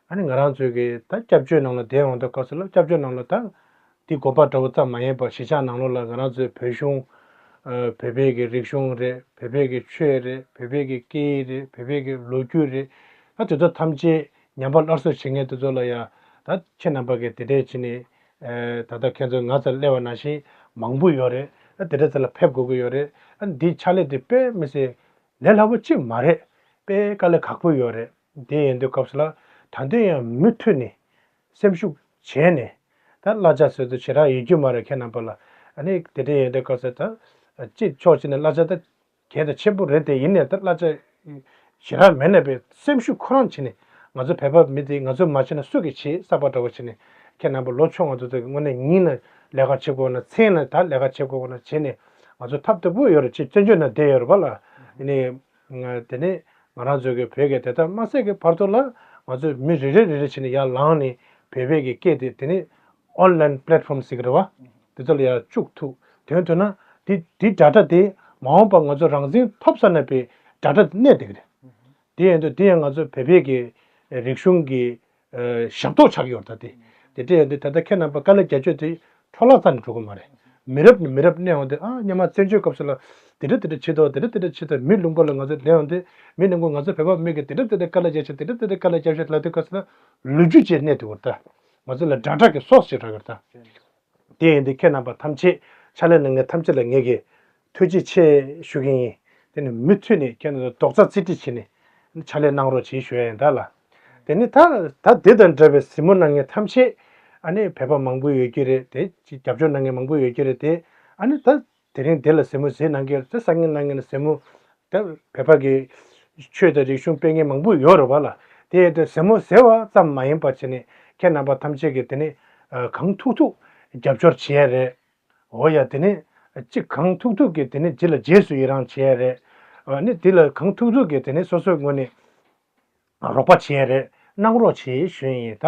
ཨ་ནི་ང་རང་ཚོའི་གི་ད་སྐྱབས་བཅོལ་ནང་ལ་བསྡད་འོང་དུས་སྐབས་སུ་ལ་སྐྱབས་བཅོལ་ནང་ལ་ད་འདི་དགོན་པ་འདྲ་བོ་ཙམ་མ་ཡིན་པར་གཞིས་ཆགས་ནང་ལོགས་ལ་ང་རང་ཚོའི་བོད་གཞུང་། ཨ། བོད་པའི་གི་རིག་གཞུང་རེད། བོད་པའི་གི་ཆོས་རེད། བོད་པའི་གི་སྐད་ཡིག་རེད། བོད་པའི་གི་ལོ་རྒྱུས་རེད། ད་དེ་ཚོ་ཐམས་ཅད་ཉམས་པ་སླར་གསོ་བྱེད་མཁན་དེ་ཚོ་ལ་ཡ་ད་ཁྱེད་རྣམ་པ་གི་དེ་འདྲས་བྱས་ནས། ཨ། ད་ལྟ་ཁྱེད་ཚོ་ང་ཚོ་སླེབས་པ་ནང་བཞིན་མང་པོ་ཡོད་རེད། ཨ། དེ་འདྲས་ཚོ་ལ་ཕེབས་དགོས་ཀྱི་ཡོད་རེད། ཨ། འདིའི་ཕྱག་ལས་དེ་དཔེ་མི་སྲིད་ལས་སླ་པོ་གཅིག་མ་རེད། དཔེ་དཀའ་ལས་ཁག་པོ་ཡོད་རེད། དེ་ཡིན་དུས་སྐབས་སུ་ལ་ད་དུང་ཡང་མུ་མཐུད་ནས་སེམས་ཤུགས་བྱས་ནས་ད་གླ་ཆ་ཟེར་དུས་ཞེ་དྲག་ཡོད་རྒྱུ་མ་རེད། ཁྱེད་རྣམ་པ་ལ་ཨ་ནི་དེ་འདྲ་ཡིན་དུས་སྐབས་སུ་ད་གཅིག་ཕྱོགས་གཅིག་ནས་གླ་ཆ་ད་གལ་ད་ཆེན་པོ་རེད། དེ་ཡིན་ནས་ད་གླ་ཆ་ཞེ་དྲག་མེད་ན་པའི་སེམས་ཤུགས་ཁོ་རང་བྱས་ནས་ང་ཚོ་བོད་པ་མི་དེ་ང་ཚོས་མ་བྱས་ན་སུ་གིས་བྱེད་བསམ་པ་འདྲ་བོ་བྱས་ནས་ཁྱེད་རྣམ་པ་ལོ་ཆུང་ང་ཚོ་ཚོ་གི་དངོས་གནས་ཉིན་ལ་ལས་ཀ་བྱེད་དགོས་ན་མཚན་ལ་ད་ལས་ཀ་བྱེད་དགོས་ན་བྱས་ནས་ང་ཚོ་ཐབས་སྡུག་པོ་ཡོད་རེད། ཅིག་བཙན་བྱོལ་ནང་བསྡད་ཡོད་རེད་པ་ལ། ཡིན་ནའི། དེ་ནས་ང་རང་ཚོའི་གི་བོད་ཀྱི་དེ་དག་མ་ཟད་ཀྱི་བར་དུ་ལ་ང་ཚོས་མི་རེ་རེ་རེ་རེ་བྱས་ནས་ཡར་ལངས་ནས་བོད་པའི་གི་སྐད་དེ་དེ་ནས་online platform ཟེར་གི་རེད་བ། དེ་ཚོ་ལ་ཡར་བཅུག་ཐུབ། དོན་དུ་ན་དེ་དེ་data དེ་མ་འོངས་པ་ང་ཚོ་རང་བཙན་ཐོབ་ཚར་ན་པའི་data དེ་གནས་བསྡད་ཀྱི་རེད། དེ་ཡིན་དུས་དེ་ཡང་ང་ཚོ་བོད་པའི་གི་རིག་གཞུང་གི་ཨ། ཞབས་ཏོག་ཆགས་ཡོད་ད་དེ། དེ་འདྲ་ཡོད་དུས་ད་ལྟ་ཁྱེད་རྣམ་པ་དཀའ་ལས་རྒྱག་ཆོག་དེ་འཕྲོ་བརླག་ཙམ་འགྲོ་གི་མ་རེད། མི་རབས་ནས་མི་རབས་གནས་འོང་དུས་ཨ་སྔོན་མ་བཙན་བྱོལ་སྐབས་སུ་ལ་དེ་འདྲ་དེ་འདྲ་བྱེད་དོ། དེ་འདྲ་དེ་འདྲ་བྱེད་དོ། མི་ལུང་པ་ལ་ང་ཚོ་སླེབས་འོང་དུས་མི་ལུང་པ་ང་ཚོ་བོད་པ་མི་གི་དེ་འདྲ་དེ་འདྲ་དཀའ་ལས་རྒྱག་ཆོག་དེ་འདྲ་དེ་འདྲ་དཀའ་ལས་རྒྱག་ཆོག་ལབ་དུས་སྐབས་སུ་ལ་ལོ་རྒྱུས་ཅིག་གནས་འདུག་གོ་ད། ང་ཚོ་ལ་data གི་source ཅིག་རག་གི་རེད་ད། དེ་ཡིན་དུས་ཁྱེད་རྣམ་པ་ཐམས་ཅད་ཕྱག་ལས་གནང་མཁན་ཐམས་ཅད་ལ་ངེད་ཀྱིས་ཐུགས་རྗེ་ཆེ་ཞུ་གི་ཡིན། དེ་ནི་མུ་མཐུད་ནས་ཁྱེད་རྣམ་ཚོ་རྡོག་རྩ་གཅིག་སྒྲིལ་བྱས་ནས་ཕྱག་ལས་གནང་རོགས་བྱེད་ཞུ་ཡ་ཡིན་ད་ལ། དེ་ནི་ད་ད་དེ་དང་འདྲ་བའི་གཟིགས་མོ་གནང་མཁན་ཐམས་ཅད་ཨ་ནི་བོད་པ་མང་པོ་ཡོད་ཀྱི་རེད། དེ་ཅིག་རྒྱབ་སྐྱོར་གནང་མཁན་མང་པོ་ཡོད་ཀྱི་རེད། དེ་ཨ་ནི་ད་དེ་རིང་དེ་ལ་གཟིགས་མོ་གཟིགས་གནང་མཁན་དེ་གཟིགས་མོ་གནང་མཁན་གཟིགས་མོ། ད་བོད་པ་གི་ཆོས་དང་རིག་གཞུང་སྤེལ་མཁན་མང་པོ་ཡོད་རེད་བ་ལ། དེ་ཡིན་དུས་གཟིགས་མོ་གཟིགས་པ་ཙམ་མ་ཡིན་པར་བྱས་ནས་ཁྱེད་རྣམ་པ་ཐམས་ཅད་ཀྱིས་དེ་ནི་གང་ཐུབ་ཐུབ་རྒྱབ་སྐྱོར་བྱེད་ཡ་རེད། འོ་ཡ་དེ་ནི་གཅིག་གང་ཐུབ་ཐུབ་ཀྱིས་དེ་ནི་འདི་ལ་རྗེས་སུ་ཡི་རང་བྱེད་ཡ་རེད། ཨ་ནི་འདི་ལ་གང་ཐུབ་ཐུབ་ཀྱིས་དེ་ནི་སོ་སོའི་ངོས་ནས་རོགས་པ་བྱེད་ཡ་རེད། གནང་རོགས་བྱེད་ཞུ་ཡིན། ད་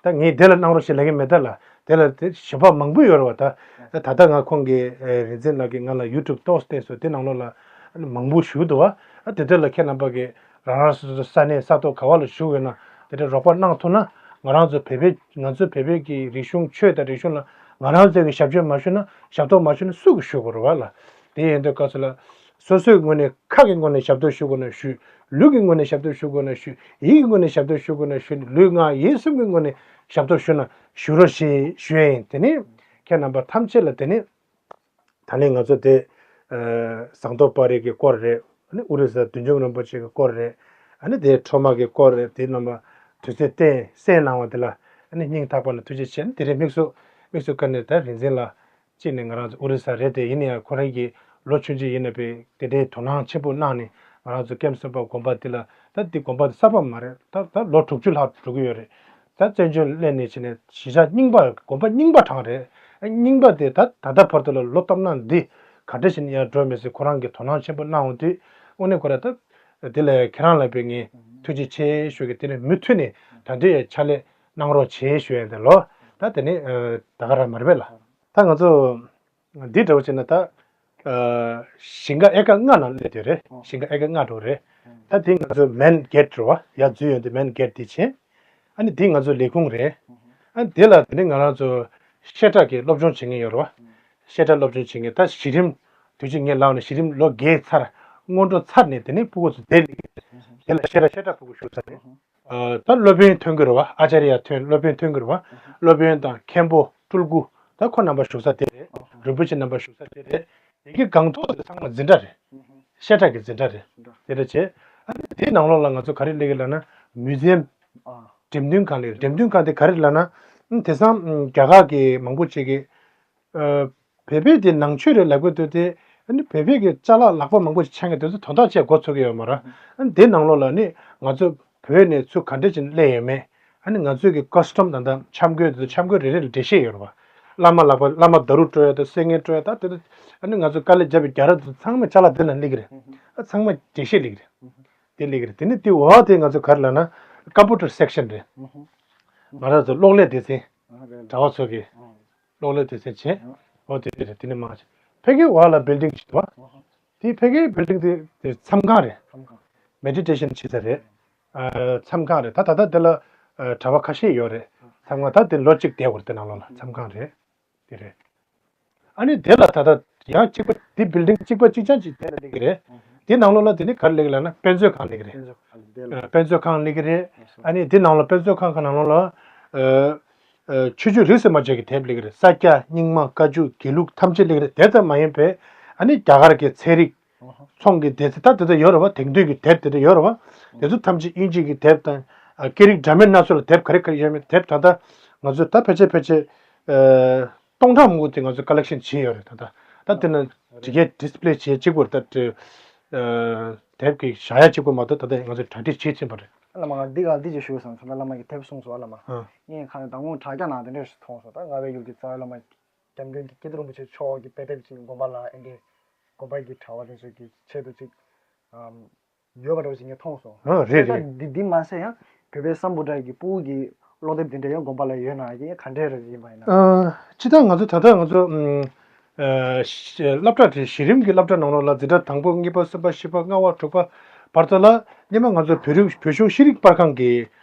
ད་ངས་དེ་ལ་གནང་རོགས་བྱེད་ལབ་ཀྱི་མེད་ད་ལ། དེ་ལ་དེ་ཞུ་བ་མང་པོ་ཡོད་རེད་བ། ད་ད་ལྟ་ང་ཁོང་གི་ཨེ་རིག་འཛིན་ལགས་ཀྱིས་ང་ལ་YouTube ཏོག་བལྟས་སོང་། དེ་ནང་ལོགས་ལ་མང་པོ་ཞུ་འདུག་བ། ཨ་དེ་དེ་ལ་ཁྱེད་རྣམ་པ་གིས་རང་རང་སོ་སོ་ས་གནས་ས་ཐོག་ག་བ་ལ་བཞུགས་ཡོད་ན་དེ་འདྲ་རོགས་པ་གནང་ཐུབ་ན་ང་རང་ཚོ་བོད་པའི་ང་ཚོ་བོད་པའི་གི་རིག་གཞུང་ཆོས་དང་རིག་གཞུང་ལ་ང་རང་ཚོ་གིས་ཞབས་ཕྱི་མ་ཞུ་ན་ཞབས་ཏོག་མ་ཞུ་ན་སུ་གིས་ཞུ་དགོས་རེད་བ་ལ། དེ་ཡིན་དུས་སྐབས་སུ་ལ། སོ་སོའི་ངོས་ནས་ཁ་གི་ངོས་ནས་ཞབས་ཏོག་ཞུ་དགོས་ན་ཞུ། ལུས་ཀྱི་ངོས་ནས་ཞབས་ཏོག་ཞུ་དགོས་ན་ཞུ། ཡིད་ཀྱི་ངོས་ནས་ཞབས་ཏོག་ཞུ་དགོས་ན་ཞུ། ལུས་ངག་ཡིད་གསུམ་གྱི་ངོས་ནས་ཞབས་ཏོག་ཞུ་ན་ཞུ་རོགས་ཞེས་ཞུ་ཡ་ཡིན། དེ་ནི་ཁྱེད་རྣམ་པ་ཐམས་ཅད་ལ་དེ་ནི་ད་ལན་ང་ཚོ་དེ་ཨ་ཟངས་མདོག་དཔལ་རི་གི་སྐོར་རེད། ཨ་ནི་ཨོ་རི་ས་བདུད་འཇོམས་རིན་པོ་ཆེ་གི་སྐོར་རེད། ཨ་ནི་དེ་ཁྲོ་མ་གི་སྐོར་རེད། དེ་རྣམ་པ་དུས་ཚོད་བཏོན་གསན་གནང་བ་དེ་ལ་ཨ་ནི་སྙིང་ཐག་པ་ནས་ཐུགས་རྗེ་ཆེ། དེ་རིང་དམིགས་སུ་དམིགས་སུ་བཀར་ནས་ད་རིག་འཛིན་ལགས་གཅིག་ནས་ང་རང་ཚོ་ཨོ་རི་ས་རེད། དེ་ཡིན་ན་ཡང་ཁོ་རང་གི་ལོ་ཆུང་ཆུང་ཡིན་ན་པའི་དེ་འདྲའི་དོ་སྣང་ཆེན་པོ་གནང་ནས་ང་རང་ཚོ་ཀེམ་སོན་པ་དགོན་པ་འདི་ལ། ད་འདི་དགོན་པ་འདི་གསར་པ་མ་རེད། ད་ད་ལོ་དྲུག་ཅུ་ལྷག་འགྲོ་གི་ཡོད་རེད། ད་བཙན་བྱོལ་སླེབས་ནས་བྱས་ནས་གཞིས་ཆགས་རྙིང་པ་དགོན་པ་རྙིང་པ་གྲས་རེད། རྙིང་པ་དེ་ད་ད་ལྟ་བར་དུ་ལ་ལོ་སྟོང་ཕྲག་འདི་ག་འདྲ་ཞིག་ཡར་འགྲོ་མེད་ཟེར་ཁོ་རང་གིས་དོ་སྣང་ཆེན་པོ་གནང་འོང་དུས་དངོས་གནས་ཁོ་རང་ད་དེ་ལ་ཁྱེད་རང་ལ་པའི་ངས་ཐུགས་རྗེ་ཆེ་ཞུ་གི། དེ་ནས་མུ་མཐུད་ནས་ད་འདི་ཡི་ཕྱག་ལས་གནང་རོགས་བྱེད་ཞུ་ཡ་དེ་ལོ། ད་དེ་ནས་ད་ག་རང་མ་རེད་པས་ལ། ད་ང་ཚོ་འདི་འདྲ་བོ་བྱས་ན་ད་ཨ་ཞིང་ཁ་ཨེ་ཀར་ལྔ་ནང་སླེབས་དེ་རེད། ཨོ། ཞིང་ཁ་ཨེ་ཀར་ལྔ་འགྲོ་རེད། ཨོ། ད་འདི་ང་ཚོ་main gate རེད་བ། ཡར་འཛུལ་ཡོང་དུས་main gate འདི་བྱས། ཨ་ནི་འདི་ང་ཚོ་ལས་ཁུངས་རེད། ཨོ། ཨ་ནི་འདི་ལ་དེ་ནི་ང་རང་ཚོ་བཤད་གྲྭ་གི་སློབ་སྦྱོང་བྱེད་མཁན་ཡོད་རེད་བ། ཨོ། བཤད་གྲྭ་སློབ་སྦྱོང་བྱེད་མཁན་ད་གཞི་རིམ་དུས་ཅི་ངས་ལབ་ནས་གཞི་རིམ་ལོ་བརྒྱད་ཚར། སྔོན་འགྲོ་ཚར་ནས་དེ་ནི་ཕྲུ་གུ་ཚོ་དེ་ལས་དེ་ལ་བཤད་གྲྭ་བཤད་གྲྭ་ཕྲུ་གུ་ཞུགས་ས་རེད། ཨ་ད་སློབ་དཔོན་ཐོན་གྱི་རེད་བ། ཨ་ཅཱརྱ་ཐོན། སློབ་དཔོན་ཐོན་གྱི་རེད་བ། སློབ་དཔོན་དང་མཁན་པོ་སྤྲུལ་སྐུ་ད་ཁོ་རྣམ་པ་བཞུགས་ས་དེ་རེད། རིན་པོ་ཆེ་རྣམ་པ་བཞུགས་ས་དེ་རེད། དེ་གི་སྒང་ཐོག་དེ་ཚང་མ་འཛིན་གྲྭ་རེད། བཤད་གྲྭ་གི་འཛིན་གྲྭ་རེད། དེ་འདྲ་བྱས། ཨ་ནི་དེའི་ནང་ལོགས་ལ་ང་ཚོ་ག་རེ་སླེབས་ཀྱི་ལབ་ན་མུ་ཛེམ། འགྲེམས་སྟོན་ཁང་སླེབས། འགྲེམས་སྟོན་ཁང་དེ་ག་རེ་ལབ་ན་དེང་སང་རྒྱ་གར་གི་མང་པོ་ཅིག་གིས། ཨ་བོད་པའི་དེ་ནང་ཆོས་རེད་ལབ་ཀྱི་འདུག་སྟེ། ཨ་ནི་བོད་པའི་གི་ཅ་ལག་ལག་པ་མང་པོ་ཞིག་འཆང་གི་འདུག་ཚོ་དོན་དག་བྱས་འགོ་ཚུགས་ཀྱི་ཡོད་མ་རེད། ཨ་ནི་དེ་ནང་ལོགས་ལ་ནི་ང་ཚོ་བོད་ནས་ཚུར་ག་འདྲ་ཅིག་སླེབས་ཡོད་མེད། ཨ་ནི་ང་ཚོའི་གི་ཀ་སི་ཊམ་དང་ད་འཆམ་གོས་དེ་ཚོ་འཆམ་གོས་རེ་རེ་ལ་འགྲེལ་བཤད་ཡོད་རེད་བ། བླ་མ་ལག་པ་བླ་མ་ད་རུ་སྤྲོད་ཡ་དང་གསེར་དངུལ་སྤྲོད་ཡ་ད་དེ་ད་ཨ་ནི་ང་ཚོ་དཀའ་ལས་བརྒྱབ་པའི་རྒྱ་རབ་དེ་ཚང་མ་ཅ་ལག་དེ་ལ་སླེབས་ཀྱི་རེད། ཨ་ཚང་མ་འགྲེལ་བཤད་སླེབས་ཀྱི་རེད། དེ་སླེབས་ཀྱི་རེད། དེ་ནི་དེ་འོག་དེ་ང་ཚོ་ག་རེ་ལབ་ན་computer section རེད། ང་རང་ཚོ་གློག་ཀླད་སྡེ་ཚན་གྲྭ་བ་ཚོ་གི་གློག་ཀླད་སྡེ་ཚན་བྱས། འོ་དེ་དེ་རེད། དེ་ནི་མ་བྱས། ཕ་གིའི་འོག་ལ་building ཞིག་འདུག་བ། དེ་ཕ་གིའི་building དེ་དེ་མཚམས་ཁང་རེད། མཚམས་ཁང་། Meditation བྱེད་ས་རེད། ཨ་མཚམས་ཁང་རེད། ད་ད་ལྟ་དེ་ལ་ཨ་གྲྭ་པ་ཁ་ཤས་ཡོད་རེད། མཚམས་ཁང་ད་དེ་ལོ་གཅིག་བསྡད་དགོས་རེད། དེ་ནང་ལོགས་ལ་མཚམས་ཁང་རེད། དེ་རེད། ཨ་ནི་དེ་ལ་ད་ལྟ་ཡང་གཅིག་པ་དེ་building གཅིག་པ་གཅིག་རྐྱང་གཅིག་དེ་ལ་སླེབས་ཀྱི་རེད། དེ་ནང་ལོགས་ལ་དེ་ནི་ག་རེ་སླེབས་ཀྱི་ལབ་ན་དཔེ་མཛོད་ཁང་སླེབས་ཀྱི་རེད། དཔེ་མཛོད་ཁང་སླེབས་ཀྱི་རེད། ཨ་དཔེ་མཛོད་ཁང་སླེབས་ཀྱི་རེད། ཨ་ནི་དེ་ནང་ལ་དཔེ་མཛོད་ཁང་གི་ནང་ལོགས་ལ་ཨ་ཨ་ཆོས་བརྒྱུད་རིས་སུ་མ་ཆད་ཀྱི་དེབ་སླེབས་ཀྱི་རེད། ས་སྐྱ་རྙིང་མ་བཀའ་བརྒྱུད་དགེ་ལུགས་ཐམས་ཅད་སླེབས་ཀྱི་རེད། དེ་ཙམ་མ་ཡིན་པའི་ཨ་ནི་རྒྱ་གར་གྱི་ཚན་རིག་ཚོང་གི་སྡེ་ཚན་ད་དེ་ཚོ་ཡོད་རེད་བ། དེང་དུས་ཀྱི་དེབ་དེ་འདྲ་ཡོད་རེད་བ། དེ་ཚོ་ཐམས་ཅད་དབྱིན་ཇི་གི་དེབ་དང་ཨ་སྐད་རིགས་འདྲ་མིན་སྣ་ཚོགས་ལ་དེབ་ག་རེ་ག་རེ་ཡོད་མེད་དེབ་ད་ལྟ་ང་ཚོས་ད་ཕལ་ཆེར་ཕལ་ཆེར་ཨ་སྟོང་ཕྲག་མང་པོ་དེ་ང་ཚོས་collection བྱས་ཡོད་རེད། ད་ལྟ་ད་དེ་ནི་ཇི་གའི་display བྱེད་གཅིག་པུར་ད་དེ་ཨ་དེབ་ཀྱི་བཞག་ཡ་གཅིག་པུ་མ་གཏོགས་ད་ལྟ་ང་ཚོས་གྲ་སྒྲིག་བྱེད་ཕྱིན་པ་རེད། ཨ་ལ་མ་ང་འདི་ག་འདི་ཅིག་ཞུ་བསམ་ཚོད་ལ་བླ་མ་གི་དེབ་གསུངས་སོང་། ཨ་ལ་མ་ཨ་ངས་ཁ་ནས་དང་པོ་དྲ་རྒྱ་ནང་དེ་འདྲས་སུ་མཐོང་སོང་། ད་རྔ་བའི་ཡུལ་གྱི་རྩ་བའི་བླ་མ་སྐྱབས་མགོན་གྱི་ཀིརྟི་རིན་པོ་ཆེ་མཆོག་གི་དཔེ་དེབ་ཅིག་དགོན་པ་ལ་ཨེ་འདྲས་དགོན་པ་གི་གྲྭ་བ་དེ་ཚོ་གི་ཆེད་དུ་ཅིག་ཨམ་ཡོད་པ་འདྲ་བོ་ཞིག་ངས་མཐོང་སོང་། ཨ་རེད་ད་རེད། འདི་འདི་མ་ཟད་ཡང་བོད་པའི་སམ་བྷོ་ཊ་གི་ཕྲུ་གུ་གི་ཀློག་དེབ་དེ་འདྲ་ཡང་དགོན་པ་ལ་ཡོད་ན་ཡང་ག་འདྲས་རེད་ཡིན་པ་ཡིན་ན། ཨ་སྤྱིར་བཏང་ང་ཚོ་ད་ལྟ་ང་ཚོ་ཨམ་ཨ་ཤ་སློབ་གྲྭ་དེ་གཞི་རིམ་གྱི་སློབ་གྲྭ་ནང་ལོགས་ལ་འཛིན་གྲྭ་དང་པོ་གཉིས་པ་གསུམ་པ་བཞི་པ་ལྔ་པ་དྲུག་པ་བར་དུ་ལ་སྔོན་མ་ང་ཚོ་བོད་རིགས་བོད་གཞུང་ཤེས་རིག་པར་ཁང་གི་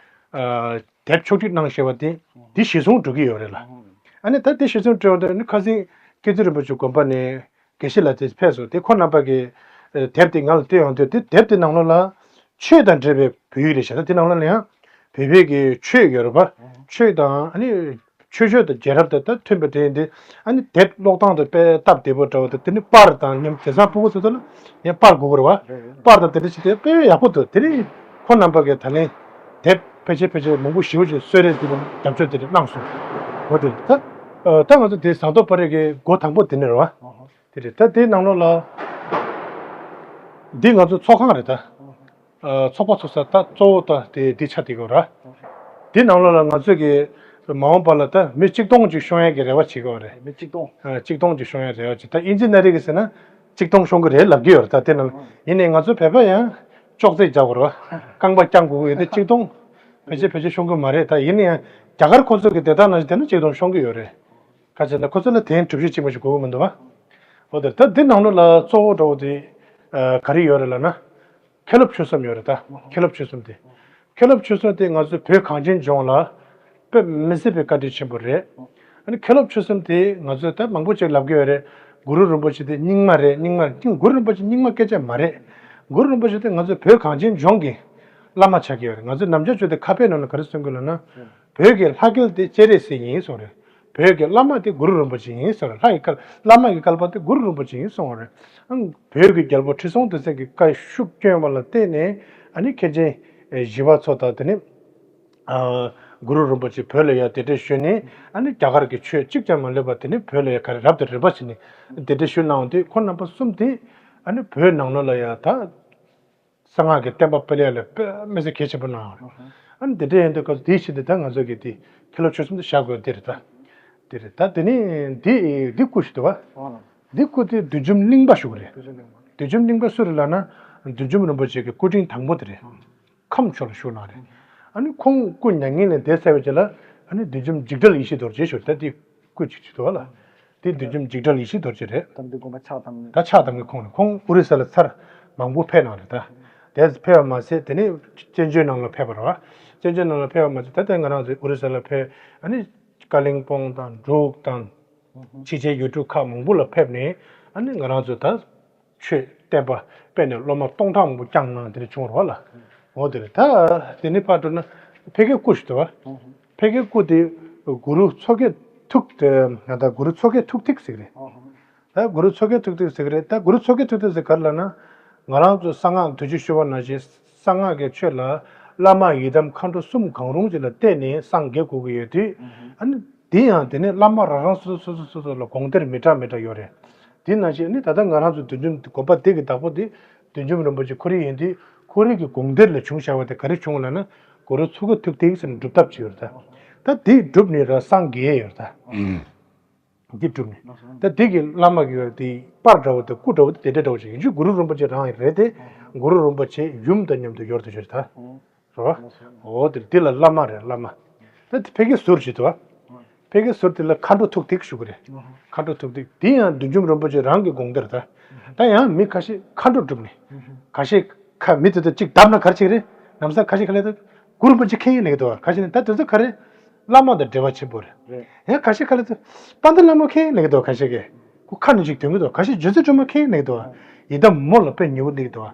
ཨ་དེབ་ཕྱོགས་སྒྲིག་གནང་བཞག་པ་དེ་འདི་གཞིར་བཟུང་འགྲོ་གི་ཡོད་རེད་ལ། ཨ་ནི་ད་དེ་གཞིར་བཟུང་འགྲོ་བ་དེ་ནི་ཁ་སང་ཀིརྟི་རིན་པོ་ཆེ་དགོན་པ་ནས་དགེ་བཤེས་ལགས་དེ་ཕེབས་སོང་། དེ་ཁོང་རྣམ་པ་གིས་ཨ་དེབ་དེ་ང་ལ་སྟོན་ཡོང་དུས་དེ་དེབ་དེ་ནང་ལོགས་ལ་ཆོས་དང་འབྲེལ་བའི་བོད་ཡིག་རེད་ཤག་ད་དེ་ནང་ལོགས་ལ་ཡང་བོད་པའི་གི་ཆོས་ཡོད་རེད་པ། ཆོས་དང་ཨ་ནི་ཆོས་ཕྱོགས་དང་རྒྱལ་རབས་དང་ད་མཐུན་པ་དེ་ཡིན་དུས་ཨ་ནི་དེབ་ཀློག་སྟངས་དང་དཔེ་སྟབས་བདེ་པོ་འདྲ་བོ་དང་དེ་ནི་པར་དང་མཉམ་དེང་སང་ཕྲུ་གུ་ཚོ་ཚོ་ལ་ཡང་པར་དགོས་ཀྱི་རེད་པ། པར་དང་དེ་འདྲ་བྱས་ཏེ་དཔེ་ཡག་པོ་འདུག་དེ་ནི་ཁོང་རྣམ་པ་གིས་ད་ལན་དེབ་ཕལ་ཆེར་ཕལ་ཆེར་མང་པོ་ཞེ་པོ་ཅིག་གསོལ་རས་དེ་རྒྱབ་སྐྱོར་དེ་འདྲ་གནང་སོང་། འོ་དེ་ད་ཨ་ད་ང་ཚོ་དེ་ཟངས་མདོག་དཔལ་རི་གི་སྒོ་དང་པོ་དེ་ནས་རེད་པ། དེ་རེད། ད་དེའི་ནང་ལོགས་ལ་འདི་ང་ཚོ་ཚོགས་ཁང་རེད་ད། ཨ་ཚོགས་པ་ཚོགས་ས་ད་གཙོ་བོ་ད་དེ་འདི་ཆགས་བསྡད་ཀྱི་ཡོད་རེད། དེའི་ནང་ལོགས་ལ་ང་ཚོས་ཀྱི་མ་འོངས་པ་ལ་ད་མི་གཅིག་སྟོང་ཅིག་ཤོང་ཡས་ཀྱི་རེ་བ་བྱེད་ཀྱི་ཡོད་རེད། མི་གཅིག་སྟོང་། ཨ་གཅིག་སྟོང་ཅིག་ཤོང་ཡས་རེ་བ་བྱེད། ད་ཨིན་ཇི་ནི་ཡར་གྱིས་ཟེར་ན་གཅིག་སྟོང་ཤོང་གི་རེད་ལབ་ཀྱི་ཡོད་རེད། ད་དེ་ནང་ཡིན་ནའི་ང་ཚོ་བོད་པ་ཡང་ཅོག་ཙེ་རྒྱག་དགོས་རེད་པ། རྐང་པ་བརྐྱང་དགོས་ཀྱི་ཡོད་དུས་གཅིག་སྟོང་ཕལ་ཆེར་ཕལ་ཆེར་ཤོང་གི་མ་རེད། ད་ཡིན་ན་ཡང་རྒྱ་གར་ཁོ་ཚོ་གི་དེ་དག་ནང་བཞིན་བལྟས་ན་གཅིག་སྟོང་ཤོང་གི་ཡོད་རེད། ག་ཅི་ན་ཁོ་ཚོ་ལ་དེ་གྲུབ་གཞི་གཅིག་མ་ཞིག་དགོས་ཀྱི་མི་འདུག་པ། འོ་དེ་ད་འདི་ནང་ལོགས་ལ་གཙོ་བོ་འདྲ་བོ་དེ་ཨ་ག་རེ་ཡོད་རེད་ལབ་ན། མཁན་སློབ་ཆོས་གསུམ་ཡོད་རེད་ད། མཁན་སློབ་ཆོས་གསུམ་དེ། མཁན་སློབ་ཆོས་གསུམ་དེ་ང་ཚོའི་བོད་གངས་ཅན་ལྗོངས་ལ་དཔེ་མི་སྲིད་པའི་བཀའ་དྲིན་ཆེན་པོ་རེད། ཨ་ནི་མཁན་སློབ་ཆོས་གསུམ་དེ་ང་ཚོས་ད་མང་པོ་ཅིག་ལབ་ཀྱི་ཡོད་རེད། གུ་རུ་རིན་པོ་ཆེ་དེ་རྙིང་མ་རེད། རྙིང་མ་རེད། གུ་རུ་རིན་པོ་ཆེ་རྙིང་མ་སྐད་ཆ་མ་རེད། གུ་རུ་རིན་པོ་ཆེ་དེ་ང་ཚོའི་བོད་གངས་ཅན་ལྗོངས་ཀྱི་བླ་མ་ཆགས་ཀྱི་ཡོད་རེད། ང་ཚོའི་ནམ་རྒྱུན་ཆོས་དེ་ཁ་དཔེ་ནང་ལ་ག་རེ་གསུང་གི་ལབ་ན། བོད་ཀྱི་ལྷ་སྐལ་དེ་སྤྱན་རས་གཟིགས་ཡིན་གསུངས་རེད། བོད་ཀྱི་བླ་མ་དེ་གུ་རུ་རིན་པོ་ཆེ་ཡིན་གསུངས་རེད། ལྷ་ཡི་བཀའ་བླ་མ་ཡི་བཀའ་བློན་དེ་གུ་རུ་རིན་པོ་ཆེ་ཡིན་གསུངས་རེད། ཨང་། བོད་ཀྱི་རྒྱལ་པོ་ཁྲི་སྲོང་ལྡེ་བཙན་གྱི་བཀའ་ཤུགས་བསྐྱོན་པ་ལ་བརྟེན་ནས་ཨ་ནི་མཁན་ཆེན་ཞི་བ་འཚོ་དང་དེ་ནས་ཨ་གུ་རུ་རིན་པོ་ཆེ་བོད་ལ་ཡར་གདན་འདྲེན་ཞུས་ནས་ཨ་ནི་རྒྱ་གར་གྱི་ཆོས་གཅིག་ཀྱང་མ་ལུས་པ་དེ་ནས་བོད་ལ་ཡར་ག་རེ་རབ་དང་རིམ་པ་བྱས་ནས་གདན་འདྲེན་ཞུས་གནང་བ་དེ་ཁོང་རྣམ་པ་གསུམ་དེ་ཨ་ནི་བོད་ནང་ལོགས་ལ་ཡར་ད། གསང་སྔགས་ཀྱི་བསྟན་པ་སྤེལ་ཡ་ལ་དཔེ་མི་སྲིད་གལ་ཆེན་པོ་གནང་བ་རེད། ཨ་ནི་འདི་འདྲ་ཡིན་དུས་སྐབས་དེའི་ཕྱིར་དུ་ད་ང་ཚོ་གི་དེ་མཁན་སློབ་ཆོས་གསུམ་དུ་བཞག་དགོས་དེ་རེད་ད། དེ་རེད་ད། དེ་ནས་འདི་འདི་སྐུ་ཞིག་འདུག་བ། འདི་སྐུ་དེ་བདུད་འཇོམས་གླིང་པ་བཞུགས་རེད། བདུད་འཇོམས་གླིང་པ་སུ་རེད་ལབ་ན་བདུད་འཇོམས་རིན་པོ་ཆེ་གི་སྐུ་ཕྲེང་དང་པོ་དེ་རེད། ཁམས་ཕྱོགས་ལ་བཞུགས་གནང་རེད། ཨ་ནི་ཁོང་སྐུ་མྱ་ངན་ལས་འདས་ཚར་བའི་རྗེས་ལ་ཨ་ནི་བདུད་འཇོམས་འཇིགས་བྲལ་ཡེ་ཤེས་རྡོ་རྗེ་ཞུ་ད་དེ་སྐུ་ཅིག་ཅིག་འདུག་བ་ལ། དེ་བདུད་འཇོམས་འཇིགས་བྲལ་ཡེ་ཤེས་རྡོ་རྗེ་རེད། དམ་པའི་དགོན་པ་ཕྱག་དམ། ད་ཕྱག་དམ་གྱི་ཁོང་རེད། ཁོང་ཨོ་རི་ས་ལ་ཚར་མང་པོ་ཕེབས་གནང་རེད་ད། དེ་ཕེབས་པ་མ་ཟད་དེ་ནས་བཙན་བྱོལ་ནང་ལ་ཕེབས་པ་རེད་བ། བཙན་བྱོལ་ནང་ལ་ཕེབས་པ་མ་ཟད་ད་ལྟ་ང་རང་ཚོ་ཨོ་རི་ས་ལ་ཕེབས་ཨ་ནི་ཀ་ལིང་པོང་དང་འབྲུག་དང་། ཕྱི་རྒྱལ་ཡུལ་གྲུ་ཁག་མང་པོ་ལ་ཕེབས་ནས་ཨ་ནི་ང་རང་ཚོ་ད། ཆོས་བསྟན་པ་སྤེལ་ནས་སློབ་མ་སྟོང་ཕྲག་མང་པོ་བསྐྱངས་གནང་དེ་འདྲ་བྱུང་རོགས་ལ། འོ་དེ་རེད་ད། དེ་ནི་ཕར་འགྲོ་ན་ཕ་གིའི་སྐུ་ཞིག་འདུག་བ། ཕ་གིའི་སྐུ་དེ་གུ་རུ་མཚོ་སྐྱེས་ཐུགས་དེ་ང་ད་གུ་རུ་མཚོ་སྐྱེས་ཐུགས་ཐིག་ཟེར་གི་རེད། ད་གུ་རུ་མཚོ་སྐྱེས་ཐུགས་ཐིག་ཟེར་གི་རེད། ད་གུ་རུ་མཚོ་སྐྱེས་ཐུགས་ཐིག་ཟེར་ག་རེ་ལབ་ན། ང་རང་ཚོ་གསང་སྔགས་དུས་ཅི་ཞུ་བ་ནང་བཞིན་གསང་སྔགས་ཀྱི་ཆོས་ལ་བླ་མ་ཡི་དམ་མཁའ་འགྲོ་གསུམ་གང་རུང་ཅིག་ལ་བརྟེན་ནས་སངས་རྒྱས་དགོས་ཀྱི་ཡོད་དུས། ཨ་ནི་དེ་ཡང་དེ་ནས་བླ་མ་རང་རང་སོ་སོ་སོ་སོ་ལ་དགོངས་གཏེར་མི་འདྲ་མི་འདྲ་ཡོད་རེད། དེ་ནང་བཞིན་ནི་ད་ལྟ་ང་རང་ཚོ་བདུད་འཇོམས་དགོན་པ་འདི་གི་བདག་པོ་འདི་བདུད་འཇོམས་རིན་པོ་ཆེ་ཁོ་རང་ཡིན་དུས་ཁོ་རང་གི་དགོངས་གཏེར་ལ་བྱུང་བཞག་པ་དེ་ག་རེ་བྱུང་ལབ་ན་གུ་རུ་མཚོ་སྐྱེས་ཐུགས་ཐིག་ཟེར་ནས་སྒྲུབ་ཐབས་བྱས་ཡོད་རེད་ད། ད་དེ་སྒྲུབ་ནས་ར་སངས་རྒྱས་ཡོད་རེད་ད། འདི་བསྒྲུབས་ནས། ད་འདི་གི་བླ་མ་གི་ཡོད་དེ་པར་འདྲ་བོ་དེ་སྐུ་འདྲ་བོ་དེ་དེ་འདྲ་འདྲ་བོ་ཞིག་ཡིན་ཅུ་གུ་རུ་རིན་པོ་ཆེ་རང་ཡིན་རེད་དེ། གུ་རུ་རིན་པོ་ཆེ་ཡུམ་དང་མཉམ་དུ་ཡོད་དུ་ཡོད་ད། རེད་བ། འོ་དེ་འདི་ལ་བླ་མ་རེད་བླ་མ། ད་དེ་ཕ་གི་ཟུར་ཞིག་འདུག་བ། ཕ་གི་ཟུར་དེ་ལ་མཁའ་འགྲོ་ཐུག་ཐིག་ཞུ་གི་རེད། མཁའ་འགྲོ་ཐུག་ཐིག་དེ་ཡང་བདུད་འཇོམས་རིན་པོ་ཆེ་རང་གི་དགོངས་དེར་ད། ད་ཡང་མི་ཁ་ཤས་མཁའ་འགྲོ་བསྒྲུབས་ནས། ཁ་ཤས་ཁ་མི་དེ་ཚོ་གཅིག་བརྡབས་ན་ག་རེ་བྱེད་ཀྱི་རེད། ལམ་སང་ཁ་ཤས་ཁ་ལས་ད་གུ་རུ་རིན་པོ་ཆེ་མཁྱེན་ཡིན་ལེགས་འདུག་བ། ཁ་ཤས་ནི་ད་དེ་ཚོ་ག་རེ། བླ་མ་དང་འབྲེལ་བ་ཆེན་པོ་རེད། ཡང་ཁ་ཤས་ཁ་ལས་ད་དཔལ་ལྡན་ལྷ་མོ་མཁྱེན་ཡིན་ལེགས་འདུག་ཁ་ཤས་ཀྱིས། ཁོ་ཁ་ནས་ཅིག་དོན་གྱི་འདུག་ཁ་ཤས་རྗེ་བཙུན་སྒྲོལ་མ་མཁྱེན་ཡིན་ལེགས་འདུག་ཡི་དམ་མོ་ལ་དཔེ་ཉེ་བོ་ལེགས་འདུག་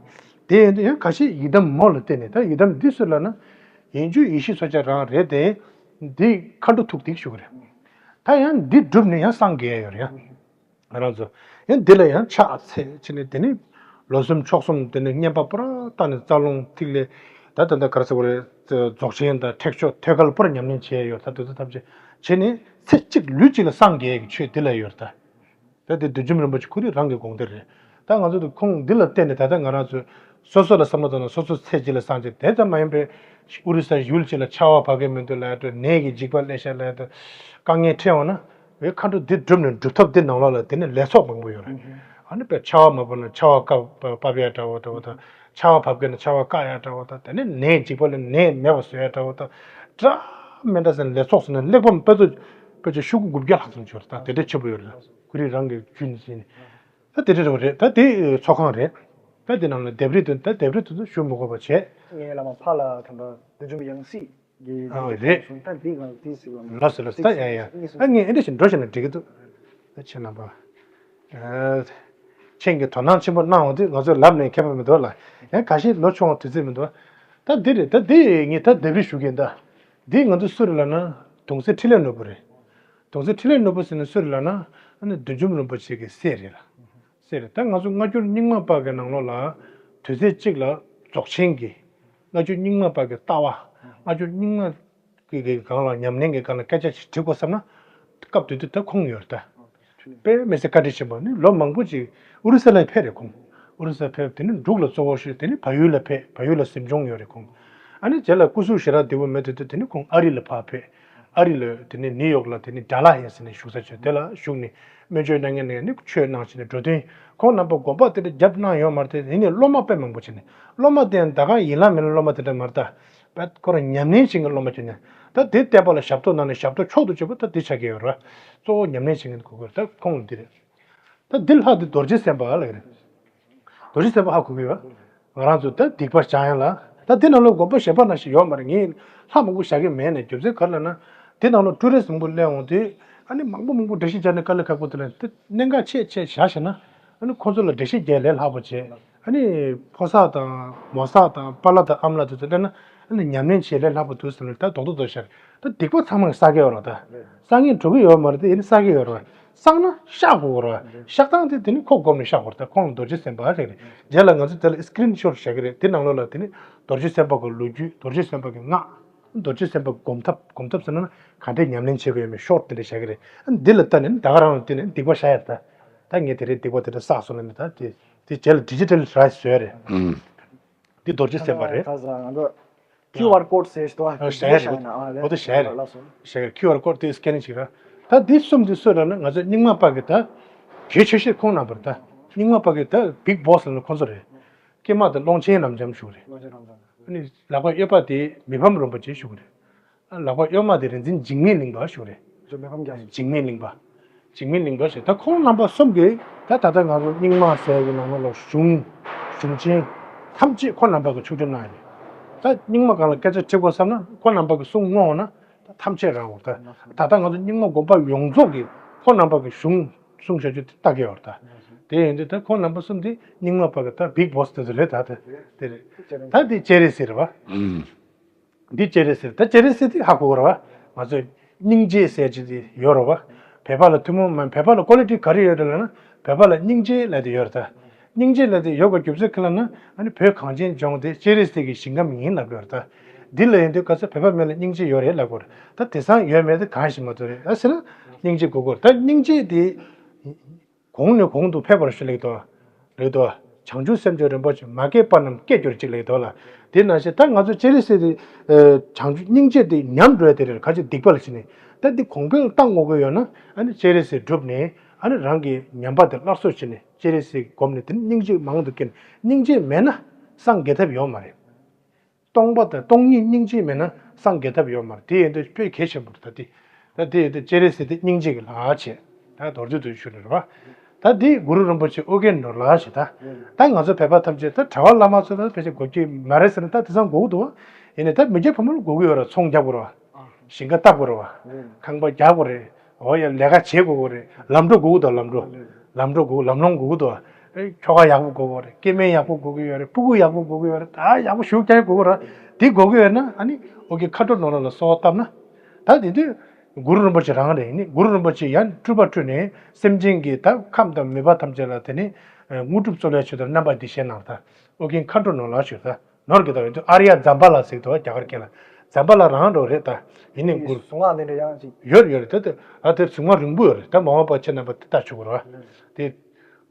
དེ་ཡིན་དུས་ཡང་ཁ་ཤས་ཡི་དམ་མོ་ལ་བརྟེན་ནས་ད་ཡི་དམ་འདི་སུ་ལབ་ན། ཡིན་རྒྱུ་ཡེ་ཤེས་མཚོན་ཆ་རང་རེད་དེ། འདི་མཁའ་འགྲོ་ཐུག་ཐིག་ཞུ་གི་རེད། ད་ཡང་འདི་བསྒྲུབས་ནས་ཡང་སངས་རྒྱས་ཡོད་རེད་ཡང་། ང་རང་ཚོ། ཡང་འདི་ལ་ཡང་ཕྱག་འཚལ་བྱས་ནས་དེ་ནི། ལོ་གསུམ་ཕྱོགས་གསུམ་དེ་ནི་བསྙེན་པ་པུ་ར་བཏང་ནས་རྩ་རླུང་ཐིག་ལེ། ད་ད་ལྟ་ག་རེ་ཟེར་དགོས་རེད། རྫོགས་ཆེན་དང་ཁྲེགས་ཆོད་ཐོད་རྒལ་པུ་ར་ཉམས་ལེན་བྱས་ཡོད་ད་དུས་ཚོད་ཐམས་ཅད། བྱས་ནས་ཚེ་གཅིག་ལུས་གཅིག་ལ་སངས་རྒྱས་ཀྱི་ཆོས་འདི་ལ་ཡོད་ད། ད་དེ་བདུད་འཇོམས་རིན་པོ་ཆེ་ཁོ་རང་གི་དགོངས་དོན་རེད། ད་ང་ཚོ་དེ་ཁོང་འདི་ལ་བརྟེན་ནས་ད་ལྟ་ང་རང་ཚོས་སོ་སོ་ལ་བསམ་བློ་བཏང་ན་སོ་སོ་ཚེ་གཅིག་ལ་སངས་རྒྱས་དེ་ཙམ་མ་ཡིན་པའི་ཨུ་རི་ས་ཡུལ་གཅིག་ལ་ཆར་པ་བབས་ཀྱི་མི་འདུག་ལབ་ཡ་འགྲོ། ནད་ཀྱི་འཇིགས་པ་སླེབས་ཤག་ལབ་ཡ་འགྲོ། དཀའ་ངལ་འཕྲད་འོང་ན། བའི་མཁའ་འགྲོ་འདི་བསྒྲུབས་ནས་སྒྲུབ་ཐབས་འདི་ནང་ལོགས་ལ་དེ་ནི་ལས་ཚོགས་མང་པོ་ཡོད་རེད། ཨ་ནི་དཔེ་ཆར་པ་མ་བབས་ན་ཆར་པ་བཀག་བབས་ཡ་འདྲ་བོ་འདྲ་བོ་དང་། ཆར་པ་བབས་ཀྱི་ན་ཆར་པ་བཀག་ཡ་འདྲ་བོ་དང་དེ་ནི་ནད་འཇིགས་པ་ལས་ནད་མེད་པ་བཟོ་ཡ་འདྲ་བོ་དང་། འདྲ་མི་འདྲ་ཟེར་ནས་ལས་ཚོགས་ཟེར་ནས་གླེགས་བམ་དཔེ་ཚོགས་དཔེ་ཆ་ཤོག་གུ་དགུ་བརྒྱ་ལྷག་ཙམ་ཡོད་རེད། ད་དེ་འདྲ་ཆེན་པོ་ཡོད་རེད། ཁོ་རིགས་རང་གི་རྒྱུད་ནས་ཟིན་ནས། ད་དེ་འདྲ་རེད་པ་རེད། ད་དེ་ཚོགས་ཁང་རེད། ད་དེ་ནང་ལ་ལྡེབས་རིས་དེ་ད་ལྡེབས་རིས་དེ་ཚོ་ཞུ་མི་དགོས་པ་བྱས། ངའི་བླ་མ་ཕ་ལ་དམ་པ་བདུད་འཇོམས་ཡང་སྲིད་ཀྱི་ཨ་རེད། ད་འདི་ང་འདི་ཟེར་བ་མ། ལགས་སོ་ལགས་སོ། ད་ཡ་ཡ། ཨ་ངས་ཨེ་འདྲ་ཞིག་འགྲོ་བྱས་ན་འགྲིག་གི་འདུག་ད་ཁྱེད་རྣམ་པ། ཨ། ཁྱེད་ཀྱིས་དོ་སྣང་ཆེན་པོ་གནང་བ་དེ་ང་ཚོས་ལབ་ནས་ཁྱད་པར་མི་འདུག་ལ། ཡང་ཁ་ཤས་ལོ་ཆུང་བ་དུས་ཚོད་མི་འདུག་ད་འདི་རེད། ད་འདི་ངས་ད་ལྡེབས་རིས་ཞུ་གི་ཡིན་ད། འདི་ང་ཚོ་སུ་རེད་ལབ་ན། གདུང་སྲས་འཕྲིན་ལས་ནོར་བུ་རེད། གདུང་སྲས་འཕྲིན་ལས་ནོར་བུ་ཟེར་ན་སུ་རེད་ལབ་ན། ཨ་ནི་བདུད་འཇོམས་རིན་པོ་ཆེ་གི་སྲས་རེད་ལ། སྲས་རེད། ད་ང་ཚོ་སྔ་འགྱུར་རྙིང་མ་པ་གི་ནང་ལོགས་ལ། དུས་ཚོད་གཅིག་ལ་རྫོགས་ཆེན་གྱི། སྔ་འགྱུར་རྙིང་མ་པ་གི་ལྟ་བ། སྔ་འགྱུར་རྙིང་མ་གི་གི་སྒང་ལ་ཉམས་ལེན་གྱི་སྒང་ལ་སྐད་ཆ་ཞིག་དྲི་དགོས་བསམ་ན། སྐབས་དེ་དུས་ད་ཁོང་ཡོད་རེད་ད། དཔེ་མི་སྲིད་བཀའ་དྲིན་ཆེན་པོ་ནི་ལོ་མང་པོ་ཅིག་ཨུ་རུ་སུ་ལ་ཕེབས་རེད་ཁོང་། ཨུ་རུ་སུ་ཕེབས། དེ་ནི་འབྲུག་ལ་གཙོ་བོ་ཞུས། དེ་ནི་བལ་ཡུལ་ལ་ཕེབས། བལ་ཡུལ་ལ་གཟིམ་ཆུང་ཡོད་རེད་ཁོང་། ཨ་ནི་རྗེས་ལ་སྐུ་གཟུགས་ཞེ་དྲག་བདེ་པོ་མེད་དུས་དེ་ནི་ཁོང་ཨ་རི་ལ་ཕར་ཕེབས། ཨ་རི་ལ་དེ་ནི་ནིའུ་ཡོག་ལ་དེ་ནི་ཌ་ལ་ཧེ་ཟེར་ནས་བཞུགས་ས་བྱས་དེ་ལ་བཞུགས་ནས་སྨན་བཅོས་གནང་མཁན་ནས་ནི་ཆོས་གནང་བྱས་ནས་འགྲོ་དོན་ཁོང་རྣམ་པ་དགོངས་པ་དེ་འདྲ་རྒྱབ་གནང་ཡོད་མ་རེད་དེ། ཡིན་ནའི་སློབ་མ་དཔེ་མང་པོ་བྱས་ནས་སློབ་མ་དེ་ཡང་ད་ག་ཡིན་ལ་མིན་ལ་སློབ་མ་དེ་འདྲ་མ་རེད་ད། དཔེ་ཁོ་རང་ཉམས་ལེན་བྱེད་མཁན་སློབ་མ་བྱས་ནས་ད་དེ་བསྟན་པ་ལ་ཞབས་ཏོག་གནང་ནས་ཞབས་ཏོག་མཆོག་ཏུ་གྱུར་པ་ད་དེ་ཆགས་ཀྱི་ཡོད་རེད། གཙོ་བོ་ཉམས་ལེན་བྱེད་མཁན་དགོས་དགོས་ད་ཁོང་འདི་རེད། ད་འདི་ལྷག་དེ་རྡོ་རྗེ་སེམས་དཔའ་ལ་རེད། རྡོ་རྗེ་སེམས་དཔའ་ཧ་གོ་གི་ཡོད། ང་རང་ཚོ་ད་སྡིག་པ་བཤགས་ཡ་ལ། ད་འདི་ནང་ལ་དགོན་པ་གཞན་པ་ནང་བཞིན་ཡོད་མ་རེད། ངས་ལྷ་མང་པོ་བཞག་གི་མེད་ནས། རྒྱུ་མཚན་ག་རེ་ལབ་ན། འདི་ནང་ལ་ཀྲུའུ་རེན་སི་མང་པོ་སླེབས་འོང་དུས་ཨ་ནི་མང་པོ་མང་པོ་འགྲེལ་བཤད་རྒྱག་ནས་དཀའ་ལས་ཁག་པོ་དེ་ལ་འདི་གནད་འགག་ཆེ་ཆེ་བཞག་བཞག་ན། ཨ་ནི་ཁོ་ཚོ་ལ་འགྲེལ་བཤད་རྒྱག་ལས་སླ་པོ་བྱས། ཨ་ནི་ཕོ་གསར་དང་མོ་གསར་དང་པཱ་ལགས་དང་ཨ་མ་ལགས་དེ་ཚོ་སླེབས་ན་ཨ་ནི་ཉམས་ལེན་བྱེད་ལས་སླ་པོ་འདུག་ཟེར་ནས་ད་རྡོག་རྡོག་རྡོག་བཤད། ད་སྡིག་པ་ཚང་མ་གི་བསགས་ཀྱི་ཡོད་རེད་ད། བསགས་ངན་འགྲོ་གི་ཡོད་མ་རེད་དེ། ཡིན་ནའི་བསགས་ཀྱི་ཡོད་རེད། བསགས་ན་བཤགས་དགོས་རེད། བཤགས་སྟངས་དེ་དེ་ནི་ཁོ་སྒོམ་ནས་བཤགས་དགོས་རེད་ད། ཁོང་ལ་རྡོ་རྗེ་སེམས་དཔའ་ཟེར་གི་རེད། རྗེས་ལ་ང་ཚོ་དེ་ལ་སི་ཀི་རིན་ཤོཊ་བཞག་གི་རེད། དེ་ནང་ལོགས་ལ་དེ་ནི་རྡོ་རྗེ་སེམས་དཔའ་གི་ལོ་རྒྱུས། རྡོ་རྗེ་སེམས་དཔའ་གི་སྔགས། རྡོ་རྗེ་སེམས་དཔའ་གི་སྒོམ་ཐབས། སྒོམ་ཐབས་ཟེར་ན་ག་འདྲས་ཉམས་ལེན་བྱེད་དགོས་ཡོད་མེད་ཤོཊ་དེ་འདྲ་བཞག་གི་རེད། འདི་ལ་ལྟ་ནས་ད་ག་རང་ལ་བརྟེན་ནས་སྡིག་པ་བཤགས་ཡ་རེད་ད། ད་ངས་དེ་རིང་སྡིག་པ་དེ་འདྲ་བསགས་སོང་ལབ་ནས་ད་དེ་དེ་རྗེས་ལ་ཌི་ཇི་ཊལ་རའིཛ་བཟོས་རེད། འདི་རྡོ་རྗེ་སེམས་དཔའ་རེད། ད་ཟ་ང་ཚོ་ཀིའུ་ཨར་ཀོཌ་ཟེར་ཞིག་འདུག་ཨ། ཨ་ཞལ་རེད། ཨོ་དེ་ཞལ་རེད། ལགས་སོ། ཞལ་རེད། ཀིའུ་ཨར་ཀོཌ་དེ་སི་ཀེ་ནིང་བྱེད་ར། ད་འདི་གསུམ་འདི་སུ་རེད་ན་ང་ཚོ་རྙིང་མ་པ་གི་ད་གལ་ཆེ་ཤོས་ཁོང་རྣམ་པ་རེད་ད། རྙིང་མ་པ་གི་ད་བིག་བོ་སི་ལབ་ན་ཁོང་ཚོ་རེད། ཀྱེ་མ་དེ་ཀློང་ཆེན་རབ་འབྱམས་ཞུ་གི་རེད། ཀློང་ཆེན་རབ་འབྱམས། ཨ་ནི་ལག་པ་གཡས་པ་དེ་མི་ཕམ་རིན་པོ་ཆེ་ཞུ་གི་རེད། ལག་པ་གཡོན་མ་དེ་རིག་འཛིན་འཇིགས་མེད་གླིང་པ་ཞུ་རེད། ཇོ་མི་ཕམ་རྒྱ་མཚོ། འཇིགས་མེད་གླིང་པ། འཇིགས་མེད་གླིང་པ་ཞེས་ད་ཁོང་རྣམ་པ་གསུམ་གྱིས་ད་ད་ལྟ་ང་ཚོ་རྙིང་མ་ཟེར་གྱི་ནང་ལོགས་ལ་གཞུང་གཞུང་ཆེན་ཐམས་ཅད་ཁོང་རྣམ་པ་གིས་ཆོག་ཆོག་གནང་ཡོད་རེད། ད་རྙིང་མ་སྒང་ལ་སྐད་ཆ་དྲི་དགོས་བསམ་ན་ཁོང་རྣམ་པ་གིས་གསུང་བསྔོ་བ་ན་ད་ཐམས་ཅད་རང་འོང་ད། ད་ལྟ་ང་ཚོ་རྙིང་མ་དགོན་པ་ཡོངས་རྫོགས་ཀྱིས་ཁོང་རྣམ་པ་གིས་གཞུང་གསུང་བྱ་རྒྱུ་དེ་ལྟ་གི་ཡོད་རེད་ད། དེ་ཡིན་དུས་ད་ཁོང་རྣམ་པ་གསུམ་དེ་རྙིང་མ་པ་གི་ད་བིག་བོ་སི་དེ་ཚོ་རེད་ད། དེ་རེད། ད་དེ་སྤྱན་རས་གཟིགས་རེད་བ། འདི་སྤྱན་རས་གཟིགས། ད་སྤྱན་རས་གཟིགས་དེ་ཧ་གོ་གི་རེད་བ། ང་ཚོས་སྙིང་རྗེ་ཟེར་གྱི་དེ་ཡོད་རེད་བ། བོད་པ་ལ་ཐུན་མོང་མ་བོད་པ་ལ་ཀོ་ལི་ཊི་ག་རེ་ཡོད་རེད་ལབ་ན་བོད་པ་ལ་སྙིང་རྗེ་ལབ་དེ་ཡོད་རེད་ད། སྙིང་རྗེ་ལབ་དེ་ཡོད་པའི་རྒྱུ་མཚན་ག་རེ་ལབ་ན་ཨ་ནི་བོད་གངས་ཅན་ལྗོངས་དེ་སྤྱན་རས་གཟིགས་ཀྱི་ཞིང་ཁམས་ཡིན་ལབ་ཀྱི་ཡོད་རེད་ད། འདི་ལ་ཡིན་དུས་ག་ཚོད་བོད་པ་མི་ལ་སྙིང་རྗེ་ཡོད་རེད་ལབ་ཀྱི་ཡོད་རེད་ད། དེང་སང་ཡོད་མེད་དེ་གང་ཤེས་མ་ཐུབ་རེད། ཨ་ཟེར་ན་སྙིང་རྗེ་དགོས་ཀྱི་ཡོད་རེད་ད། སྙིང་རྗེ་དེ། གོང་ནས་གོང་དུ་འཕེལ་བར་ཞུ་ལེགས་དོ། ལེགས་དོ། བྱང་ཆུབ་སེམས་མཆོག་རིན་པོ་ཆེ་མ་སྐྱེས་པ་རྣམས་སྐྱེ་གྱུར་ཅིག་ལབ་ཀྱི་འདུག་ལ། དེ་ནང་བཞིན་ད་ང་ཚོ་སྤྱན་རས་གཟིགས་དེ་བྱང་ཆུབ་སྙིང་རྗེ་དེ་ཉམས་འགྲོ་ཡ་དེ་རེད། ག་ཅིག་སྡིག་པ་ལ་བྱས་ནས་ད་འདི་གོང་འཕེལ་བཏང་དགོས་ཀྱི་ཡོད་ན། ཨ་ནི་སྤྱན་རས་གཟིགས་བསྒྲུབས་ནས། ཨ་ནི་རང་གི་ཉམས་པ་དེ་སླར་གསོ་བྱས་ནས། སྤྱན་རས་གཟིགས་བསྒོམས་ནས། དེ་ནི་སྙིང་རྗེ་མང་དུ་བསྐྱེད་ནས། སྙིང་རྗེ་མེད་ན་སངས་རྒྱས་ཐབས་ཡོད་མ་རེད། སྟོང་པ་དང་སྟོང་ཉིད་སྙིང་རྗེ་མེད་ན་སངས་རྒྱས་ཐབས་ཡོད་མ་རེད། དེ་ཡིན་དུས་དཔེ་གལ་ཆེན་པོ་རེད། ད་དེ་ད་དེ་ཡིན་དུས་སྤྱན་རས་གཟིགས་དེ་སྙིང་རྗེ་གི་ལྷ་བྱས། ད་མདོར་བསྡུས་དུ་ཞུ་ནི་རེད་བ། ད་དེ་གུ་རུ་རིན་པོ་ཆེ་ཨོ་རྒྱན་ནོར་ལྷ་བྱས། ད་ད་ང་ཚོ་བོད་པ་ཐམས་ཅད་ད་གྲྭ་བ་བླ་མ་ཚོ་ལ་ཕལ་ཆེར་དགོས་ཀྱི་མ་རེད་ཟེར་ན། ད་དེང་སང་དགོས་ཀྱི་འདུག་བ། ཡིན་ནའི་ད་མི་སྐྱ་ཕོ་མོ་ལ་དགོས་ཀྱི་ཡོད་རེད། ཚོང་རྒྱག་དགོས་རེད་བ། ཞིང་ཁ་བཏབ་དགོས་རེད་བ། ཁང་པ་རྒྱག་དགོས་རེད། འོ་ཡ། ལས་ཀ་བྱེད་དགོས་ཀྱི་རེད། ལམ་འགྲོ་དགོས་ཀྱི་འདུག་ལམ་འགྲོ། ལམ་འགྲོ་དགོས། ལམ་སློང་དགོས་ཀྱི་འདུག་ཨེ། ཁྱོ་ག་ཡག་པོ་དགོས་ཀྱི་རེད། སྐྱེ་དམན་ཡག་པོ་དགོས་ཀྱི་ཡོད་རེད། སྤུ་གུ་ཡག་པོ་དགོས་ཀྱི་ཡོད་རེད། ད་ཡག་པོ་ཞིག་སྐྱེ་དགོས་ཀྱི་རེད། དེ་དགོས་ཀྱི་ཡོད་ན། ཨ་ནི་ཨོ་རྒྱན་མཁའ་འགྲོ་ནོར་ལྷ་ལ་གསོལ་བ་བཏབ་ན། ད་དེ་དུས་གུ་རུ་རིན་པོ་ཆེ་རང་རེད། ཡིན་ནའི་གུ་རུ་རིན་པོ་ཆེ་ཡང་སྤྲུལ་པ་སྤྲུལ་ནས་སེམས་ཅན་གྱི་ད་ཁམས་དང་མོས་པ་ཐམས་ཅད་ལ། དེ་ནི་དངོས་གྲུབ་སྩོལ་བའི་ཆེད་དུ་རྣམ་པར་བདེ་གཤེགས་གནང་། ད་ཨོ་རྒྱན་མཁའ་འགྲོ་ནོར་ལྷ་ཞུ་ད། ནོར་གྱི་ད་ཡོད་དུས་ཨཱརྱ་ཛམ་བྷ་ལ་ཟེར་འདུག་རྒྱ་གར་སྐད་ལ། ཛམ་བྷ་ལ་རང་འགྲོ་རེད། ད་ཡིན་ནའི་གུ་རུ། གཟུངས་སྔགས་དེ་འདྲ་ཡང་ཅིག་ཡོད་ཡོད་རེད། དེ་དེ་ཨ་དེ་གཟུངས་སྔགས་རིང་པོ་ཡོད་རེད། ད་མ་འོངས་པ་ཁྱེད་རྣམ་པ་དེ་ལྟ་ཆོག་གི་རེད་བ། དེ་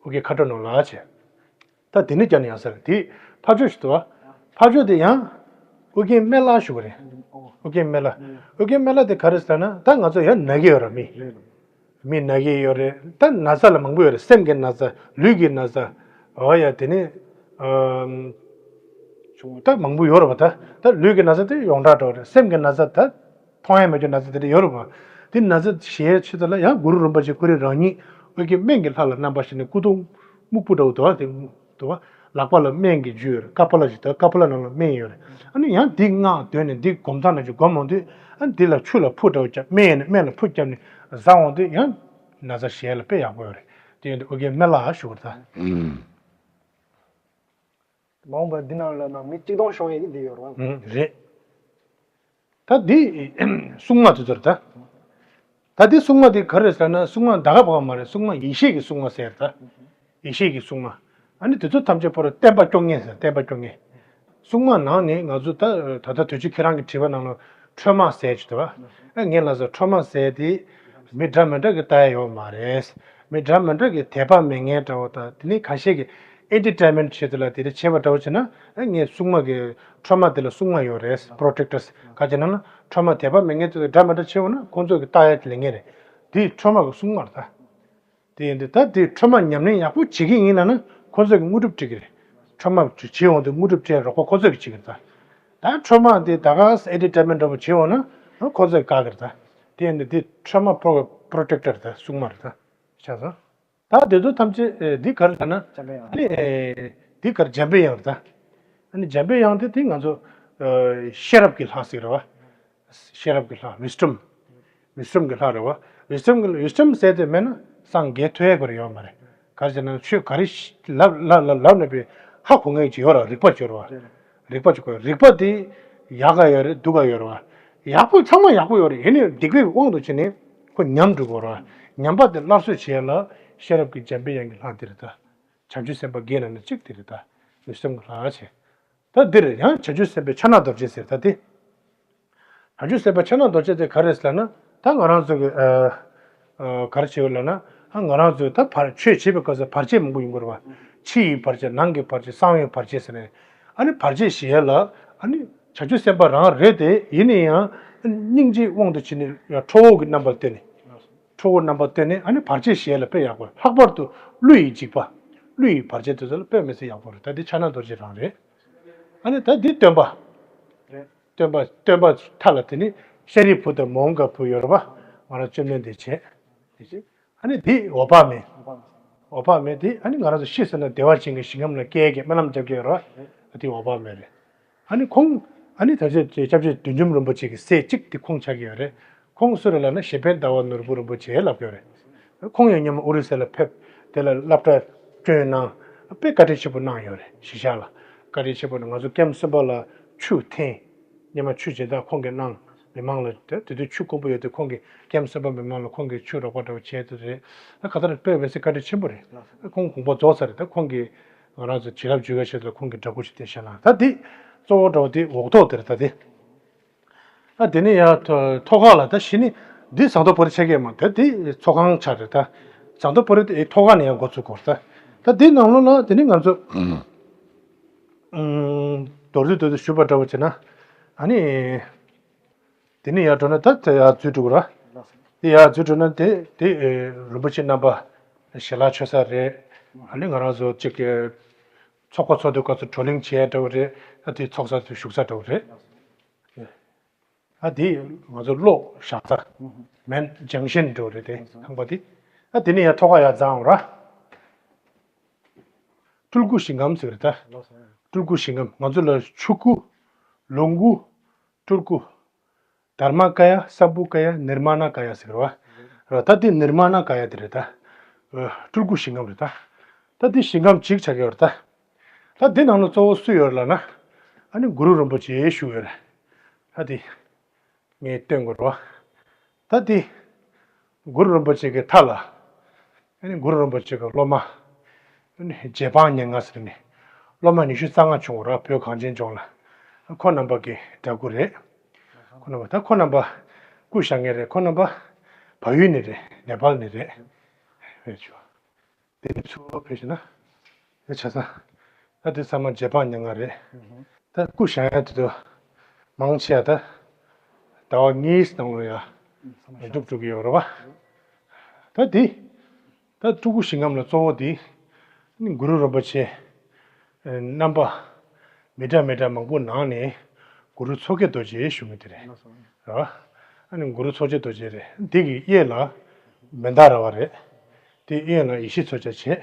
ཨོ་རྒྱན་མཁའ་འགྲོ་ནོར་ལྷ་བྱས། ད་དེ་ནས་ཀྱང་ཡང་ཟེར་དེ་ཕར་ཕྱོགས་ཞིག་འདུག་བ། ཕར་ཕྱོགས་དེ་ཡང་ཨོ་རྒྱན་སྨན་བླ་ཞུ་གི་རེད། ཨོ་རྒྱན་སྨན་བླ། ཨོ་རྒྱན་སྨན་བླ་དེ་ག་རེ་ཟེར་ན། ད་ང་ཚོ་ཡང་ན་གི་ཡོད་རེད། མི་མི་ན་གི་ཡོད་རེད། ད་ན་ཚ་ལ་མང་པོ་ཡོད་རེད། སེམས་ཀྱི་ན་ཚ། ལུས་ཀྱི་ན་ཚ། འོ་ཡ། དེ་ནས་ཨམ། ད་མང་པོ་ཡོད་རེད་བ། ད་ད་ལུས་ཀྱི་ན་ཚ་དེ་ཡོངས་གྲགས་འགྲོ་རེད། སེམས་ཀྱི་ན་ཚ་ད་མཐོང་ཡ་མེད་རྒྱུ་ན་ཚ་དེ་འདྲ་ཡོད་རེད་བ། དེ་ན་ཚ་ཞི་ཡའི་ཆེད་དུ་ལ་ཡང་གུ་རུ་རིན་པོ་ཆེ་ཁོ་རང་རང་ཉིད་ཨོ་རྒྱན་སྨན་གྱི་ལྷ་ལ་རྣམ་པར་ཞེན་ནས། སྐུ་གདུང་སྨུག་པོ་འདྲ་བོ་འདུག་བ། དེ་འདུག་བ། ལག་པ་ལ་སྨན་གྱི་རྒྱུ་ཡོད་རེད། ཀ་པ་ལ་ཞིག་འདུག་ཀ་པ་ལ་ནང་ལ་སྨན་ཡོད་རེད། ཨ་ནི་ཡང་འདི་སྔགས་འདོན་ནས་འདི་སྒོམ་ཐག་ནང་བཞིན་སྒོམ་འོང་དུས། ཨ་ནི་འདི་ལ་ཆུ་ལ་ཕུ་འདྲ་བོ་བརྒྱབ། སྨན་ཡིན་ན་སྨན་ལ་ཕུ་བརྒྱབ་ནས་བཟའ་འོང་དུས་ཡང་ན་ཚ་ཞི་ཡ་ལ་དཔེ་ཡག་པོ་ཡོད་རེད། དེ་ཡིན་དུས་ཨོ་རྒྱན་སྨན་བླ་ཞུ་བར་ད། ཨུམ། མ་འོངས་པར་འདི་ནང་ལ་ན་མི་གཅིག་སྟོང་ཤོང་ཡས་ཀྱི་འདི་ཡོད་རེད་བ། ཨུམ། རེད། ད་འདི་སྲུང་མ་དེ་ཚོ་རེད་ད། ད་འདི་སྲུང་མ་དེ་ག་རེ་ཟེར་ན། སྲུང་མ་ད་ག་པ་ག་མ་རེད། སྲུང་མ་ཡེ་ཤེས་ཀྱི་སྲུང་མ་ཟེར་ད། ཡེ་ཤེས་ཀྱི་སྲུང་མ། ཨ་ནི་དེ་ཚོ་ཐམས་ཅད་པོ་ར་བསྟན་པ་སྐྱོང་མཁན་ཟེར། བསྟན་པ་སྐྱོང་མཁན། སྲུང་མ་ནང་ནས་ང་ཚོ་ད་ད་ལྟ་དུས་ཆེན་ཁྱེད་རང་གིས་བྲིས་པ་ནང་ལ་ཁྲོས་མ་ཟེར་གྱི་འདུག་བ། ཨ་ངས་ལབ་སོང་། ཁྲོས་མ་ཟེར་དེ་མི་འདྲ་མི་འདྲ་གི་ལྟ་ཡ་ཡོད་མ་རེད། མི་འདྲ་མི་འདྲ་གི་དད་པ་མེད་མཁན་འདྲ་བོ་དང་། དེ་ནས་ཁ་ཤས་ཀྱིས་ཨེན་ཊར་ཊེན་མེན་ཊི་ཆེད་དུ་ལ་དེ་འདྲ་བྱས་པ་འདྲ་བོ་བྱས་ན། ཨ་ངས་སྲུང་མ་གི་ཁྲོས་མ་དེ་ལ་སྲུང་མ་ཡོད་རེད། པྲོ་ཊེག་ཊར་ག་ཅི་ན་ན། ཁྲོས་མ་དད་པ་མེད་མཁན་དེ་ཚོ་འདྲ་མི་འདྲ་བྱས་པ་ན་ཁོང་ཚོ་གི་ལྟ་ཡ་དེ་ལས་ངན་རེད། དེ་ཁྲོས་མ་གི་སྲུང་མ་རེད་ད། དེ་ཡིན་དུས་ད་དེ་ཁྲོས་མ་ཉམས་ལེན་ཡག་པོ་བྱེད་ཀྱི་ཡིན་ལབ་ན་ཁོ་ཚོ་གི་དངོས་གྲུབ་སྤྲད་ཀྱི་རེད། ཁྲོས་མ་བྱེད་འོང་དུས་དངོས་གྲུབ་སྤྲད། རོགས་པ་ཁོ་ཚོ་གི་བྱེད་ཀྱི་རེད་ད། ད་ཁྲོས་མ་དེ་ད་ག་ཨེན་ཊར་ཊེན་མེན་ཊི་འདྲ་པོ་བྱེད་འོང་ན་ཁོ་ཚོ་གི་བཀག་གི་རེད་ད། དེ་ཡིན་དུས་དེ་ཁྲོས་མ་པྲོ་པྲོ་ཊེག་ཊར་ད། སྲུང་མ་རེད་ད། ཤེས་སོང་། ད་དེ་ཚོ་ཐམས་ཅད་ཨེ་འདི་ག་རེ་ཟེར་ན། འཇམ་དཔལ་དབྱངས། ཨ་ནི་ཨེ་འདི་ག་རེ། འཇམ་དཔལ་དབྱངས་རེད་ད། ཨ་ནི་འཇམ་དཔལ་དབྱངས་དེ་དེ་ང་ཚོ་ཨེ་ཤེས་རབ་ཀྱི་ལྷ་ཟེར་གྱི་རེད་བ། ཤེས་རབ་ཀྱི་ལྷ། ཝིས་ཌམ། ཝིས་ཌམ་གྱི་ལྷ་རེད་བ། ཝིས་ཌམ་གྱི་ཝིས་ཌམ་ཟེར་དེ་མེད་ན་སངས་རྒྱས་ཐུབ་ཡ་ག་རེ་ཡོད་མ་རེད། ག་རེ་ཟེར་ན་ཆོས་ག་རེ་ལབ་ལབ་ལབ་ལབ་ནས་པའི་ཧ་གོ་མཁན་ཅིག་ཡོད་རེད། རིག་པ་ཅིག་ཡོད་རེད་བ། རིག་པ་ཅིག་དགོས། རིག་པ་དེ་ཡག་ག་ཡོད་རེད། སྡུག་ག་ཡོད་རེད་བ། ཡག་པོ་ཚང་མ་ཡག་པོ་ཡོད་རེད། ཡིན་ནའི་སྡིག་པའི་དབང་དུ་བྱས་ནས་ཁོ་ཉམས་འགྲོ་གི་རེད་བ། ཉམས་པ་དེ་སླར་གསོ་བྱེད་ཡ་ལ་ཤེས་རབ་ཀྱི་འཇམ་དཔལ་དབྱངས་ཀྱི་ལྷ་དེ་རེད་ད། བྱང་ཆུབ་སེམས་དཔའ་བརྒྱད་ནང་ནས་གཅིག་དེ་རེད་ད། ཝིས་ཌམ་གྱི་ལྷ་བྱས། ད་འདིར་ཡང་བྱང་ཆུབ་སེམས་དཔའི་ཕྱག་ན་རྡོ་རྗེ་ཟེར་ད་དེ། བྱང་ཆུབ་སེམས་དཔའི་ཕྱག་ན་རྡོ་རྗེ་དེ་ག་རེ་ཟེར་ན། ད་ང་རང་ཚོ་གི་ཨ་ཨ་ག་རེ་བྱེད་ལབ་ན། ཨ་ང་རང་ཚོས་ད་བར་ཆོས་བྱེད་པའི་སྐབས་སུ་བར་ཆད་མང་པོ་ཡོང་གི་རེད་བ། ཕྱི་ཡི་བར་ཆད། ནང་གི་བར་ཆད། གསང་བའི་བར་ཆད་ཟེར་ནས། ཨ་ནི་བར་ཆད་ཞི་ཡ་ལ་ཨ་ནི་བྱང་ཆུབ་སེམས་དཔའ་རང་རེད་དེ། ཡིན་ན་ཡང་སྙིང་རྗེའི་དབང་དུ་བྱས་ནས་ཡང་ཁྲོ་བོ་གི་རྣམ་པར་བསྟན་ནས། ཁྲོ་བོ་རྣམ་པར་བསྟན་ནས་ཨ་ནི་བར་ཆད་ཞི་ཡ་ལ་དཔེ་ཡག་པོ། ལྷག་པར་དུ་ཀླུ་ཡི་འཇིགས་པ། ཀླུ་ཡི་བར་ཆད་དེ་ཚོ་ལ་དཔེ་མི་སྲིད་ཡག་པོ་རེད། ད་འདི་ཕྱག་ན་རྡོ་རྗེ་རང་རེད། ཨ་ནི་ད་འདི་སྟོན་པ། རེད། སྟོན་པ་སྟོན་པ་མཐའ་ལ་དེ་ནི་ཤཱ་རིའི་བུ་དང་མོའུ་འགལ་བུ་ཡོད་རེད་བ། ང་རང་བཅོམ་ལྡན་འདས་བྱས། ཨ་ནི་འདི་འོད་དཔག་མེད། འོད་དཔག་མེད། འོད་དཔག་མེད་འདི་ཨ་ནི་ང་རང་ཚོ་ཤི་སོང་ན་བདེ་བ་ཅན་གྱི་ཞིང་ཁམས་ལ་སྐྱེ་ཡས་ཀྱི་སྨོན་ལམ་རྒྱབ་ཀྱི་ཡོད་རེད་བ། འདི་འོད་དཔག་མེད་རེད། ཨ་ནི་ཁོང་ཨ་ནི་ད་ཆ་སྐྱབས་རྗེ་བདུད་འཇོམས་རིན་པོ་ཆེ་གི་སྲས་གཅིག་དེ་ཁོང་ཆགས་ཀྱི་ཡོད་རེད། ཁོང་སུ་རེད་ལབ་ན་གཞན་ཕན་ཟླ་བ་ནོར་བུ་རིན་པོ་ཆེ་ལབ་ཀྱི་ཡོད་རེད། ཁོང་ཡང་སྔོན་མ་ཨོ་རི་ས་ལ་ཕེབས། དེ་ལ་སློབ་གྲྭ་བསྐྲུན་གནང་། དཔེ་བཀའ་དྲིན་ཆེན་པོ་གནང་ཡོད་རེད། གཞིས་ཆགས་ལ་བཀའ་དྲིན་ཆེན་པོ་ནི་ང་ཚོ་ཀེམ་གསུམ་པ་ལ་ཆུ་འཐེན། སྔོན་མ་ཆུ་སྦྱིན་བདག་ཁོང་གིས་གནང་། མི་མང་ལ་དེ་དེ་དུས་ཆུ་དཀོན་པོ་ཡོད་དུས་ཁོང་གིས་ཀེམ་གསུམ་པ་མི་མང་ལ་ཁོང་གིས་ཆུ་རོགས་པ་འདྲ་བོ་བྱས་དུས་རེད། ད་ག་ད་རེད། དཔེ་བས་སི་བཀའ་དྲིན་ཆེན་པོ་རེད། ཁོང་དགོངས་པ་རྫོགས་ཚར་རེད། ད་ཁོང་གིས་ང་རང་ཚོ་བྱིན་རླབས་འཇུག་ཡ་ཆེད་དུ་ཁོང་གིས་འདྲ་སྐུ་ཞིག་བསྟན་བཞག་གནང་། ད་འདི་གཙོ་བོ་འདྲ་བོ་དེ་འོག་ཐོག་དེ་རེད། ད་དེ། ཨ་དེ་ནས་ཡར་ཐོ་ཐོག་ཁ་ལ་ད་གཞི་ནི་འདི་ཟངས་མདོག་དཔལ་རི་ཆགས་ཀྱི་མ་རེད། ད་འདི་ཚོགས་ཁང་ཆགས་རེད། ད་ཟངས་མདོག་དཔལ་རི་དེ་ཐོག་ཁ་ནས་ཡང་འགོ་ཚུགས་དགོས་རེད། ད་ ད་དེའི་ནང་ལོགས་ལ་དེ་ནི་ང་ཚོ་མདོར་བསྡུས་མདོར་བསྡུས་ཞུས་པ་འདྲ་བོ་བྱས་ན། ཨ་ནི་དེ་ནི་ཡར་འགྲོ་ན་ད་དེ་ཡར་འཛུལ་འགྲོ་གི་ར། དེ་ཡར་འཛུལ་འགྲོ་ན་དེ་དེ་རིན་པོ་ཆེ་རྣམ་པ་ཞལ་ལག་མཆོད་ས་རེད། ཨ་ནི་ང་རང་ཚོ་གཅིག་གི་ཚོགས་པ་ཚོགས་དུས་སྐབས་སུ་བགྲོ་གླེང་བྱས་འདྲ་བོ་རེད། ད་དེ་ཚོགས་ས་དེ་བཞུགས་ས་འདྲ་བོ་རེད། ཨ་དེ་ང་ཚོ་གློག་བཞག་ས། མེན་ཇང་ཤན་འདྲ་བོ་རེད་དེ་ཁང་པ་དེ། ཨ་དེ་ནི་ཡར་ཐོག་ཁ་ཡར་འཛེགས་འོང་ར། སྤྲུལ་སྐུ་ཞིང་ཁམས་ཟེར་རེད་ད། སྤྲུལ་སྐུ་ཞིང་ཁམས། ང་ཚོ་ལ་ཆོས་སྐུ། ལོངས་སྐུ། སྤྲུལ་སྐུ། དྷརྨ་ཀ་ཡ། སམྦྷུ་ཀ་ཡ། ནིར་མཱ་ན་ཀ་ཡ་ཟེར་བ། ར་ད་དེ་ནིར་མཱ་ན་ཀ་ཡ་དེ་རེད་ད། སྤྲུལ་སྐུ་ཞིང་ཁམས་རེད་ད། ད་དེ་ཞིང་ཁམས་གཅིག་ཆགས་ཀྱི་ཡོད་རེད་ད། ད་དེ་ནང་ལ་གཙོ་བོ་སུ་ཡོད་ལབ་ན། ཨ་ནི་གུ་རུ་རིན་པོ་ཆེ་བཞུགས་ཡོད་རེད། ད་དེ། ངས་སྟོན་དགོས་རེད་བ། ད་དེ། གུ་རུ་རིན་པོ་ཆེ་གི་མཐའ་ལ། ཨ་ནི་གུ་རུ་རིན་པོ་ཆེ་གི་སློབ་མ། ཨ་ནི་རྗེ་འབངས་ཉེར་ལྔ་ཟེར་ནས། སློབ་མ་ཉི་ཤུ་རྩ་ལྔ་བྱུང་བ་ར་བོད་གངས་ཅན་ལྗོངས་ལ། ཁོ་རྣམ་པ་གི་འདྲ་སྐུ་རེད། ཁོ་རྣམ་པ་ད་ཁོ་རྣམ་པ་སྐུ་བཞེངས་མཁན་རེད། ཁོ་རྣམ་པ་བལ་ཡུལ་ནས་རེད། ནེ་པཱལ་ནས་རེད། རེད་ཆོ། དེ་ནས་ཚུར་ཕེབས་ཤིག་ན། དེ་ཆ་ཚང་། ད་དེ་ཚང་མ་རྗེ་འབངས་ཉེར་ལྔ་རེད། ད་སྐུ་བཞེངས་ཡ་དེ་ཚོ་མང་ཆེ་བ་ད་ཟླ་བ་གཉིས་ནང་ལ་ཡ་སྒྲུབ་འགྲོ་གི་ཡོད་རེད་བ། ད་དེ་ད་སྤྲུལ་སྐུ་ཞིང་ཁམས་ལ་གཙོ་བོ་དེ་ནི་གུ་རུ་རིན་པོ་ཆེ་རྣམ་པ་མི་འདྲ་མི་འདྲ་མང་པོ་ནང་ནས་གུ་རུ་མཚོ་སྐྱེས་རྡོ་རྗེ་ཞུ་མི་དེ་རེད། རེད་བ། ཨ་ནི་གུ་རུ་མཚོ་སྐྱེས་རྡོ་རྗེ་རེད། འདི་གི་གཡས་ལ་མནྡ་ར་བ་རེད། དེ་གཡོན་ལ་ཡེ་ཤེས་མཚོ་སྐྱེས་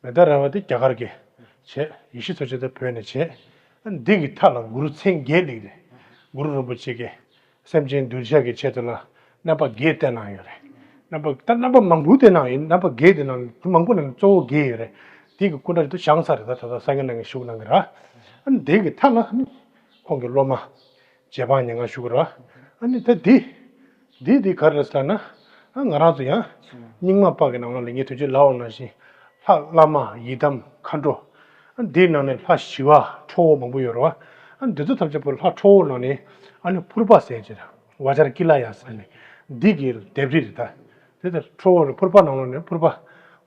བྱས། མནྡ་ར་བ་དེ་རྒྱ་གར་གྱི་བྱས། ཡེ་ཤེས་མཚོ་སྐྱེས་དེ་བོད་ནས་བྱས། འདི་གི་མཐའ་ལ་གུ་རུ་མཚན་བརྒྱད་སླེབས་རེད། གུ་རུ་རིན་པོ་ཆེ་གིས་སེམས་ཅན་གདུལ་བྱ་གི་ཆེད་དུ་ལ་རྣམ་པ་བརྒྱད་བསྟན་གནང་ཡོད་རེད། རྣམ་པ་ད་རྣམ་པ་མང་པོ་བསྟན་གནང་ཡོད། རྣམ་པ་བརྒྱད་དེ་ནང་མང་པོ་ནང་གཙོ་བོ་བརྒྱད་ཡོད་རེད། དེ་གི་སྐུ་འདྲ་དེ་བཞེངས་ཚར་རེད། ད་ད་ལྟ་སངས་རྒྱས་རྣམ་བསྐྱེད་ཞུགས་གནང་གི་ར། ཨ་ནི་དེ་གི་མཐའ་ལ་ནི་ཁོང་གི་སློབ་མ། རྗེ་འབངས་ཉེར་ལྔ་བཞུགས་ར། ཨ་ནི་ད་འདི། འདི་འདི་ག་རེ་ཟེར་ན། ཨ་ང་རང་ཚོ་ཡང་། རྙིང་མ་པ་གི་ནང་ལ་ལས་ངན་དོན་བྱེད་ལབ་པ་ནང་བཞིན། ལྷ་བླ་མ་ཡི་དམ་མཁའ་འགྲོ། ཨ་འདིའི་ནང་ནས་ལྷ་ཞི་བ་ཁྲོ་བོ་མང་པོ་ཡོད་རེད་བ། ཨ་འདི་ཚོ་ཐམས་ཅད་པོ་ལྷ་ཁྲོ་བོ་ནང་ནས་ཨ་ནི་ཕུར་པ་ཟེར་གྱི་རེད། བཛྲ་ཀཱི་ལ་ཡ་ཟེར་ནས། འདི་གི་ལྡེབས་རིས་རེད་ད། དེ་ལྟར་ཁྲོ་བོ་ལ་ཕུར་པ་ནང་ལོགས་ནས་ཕུར་པ།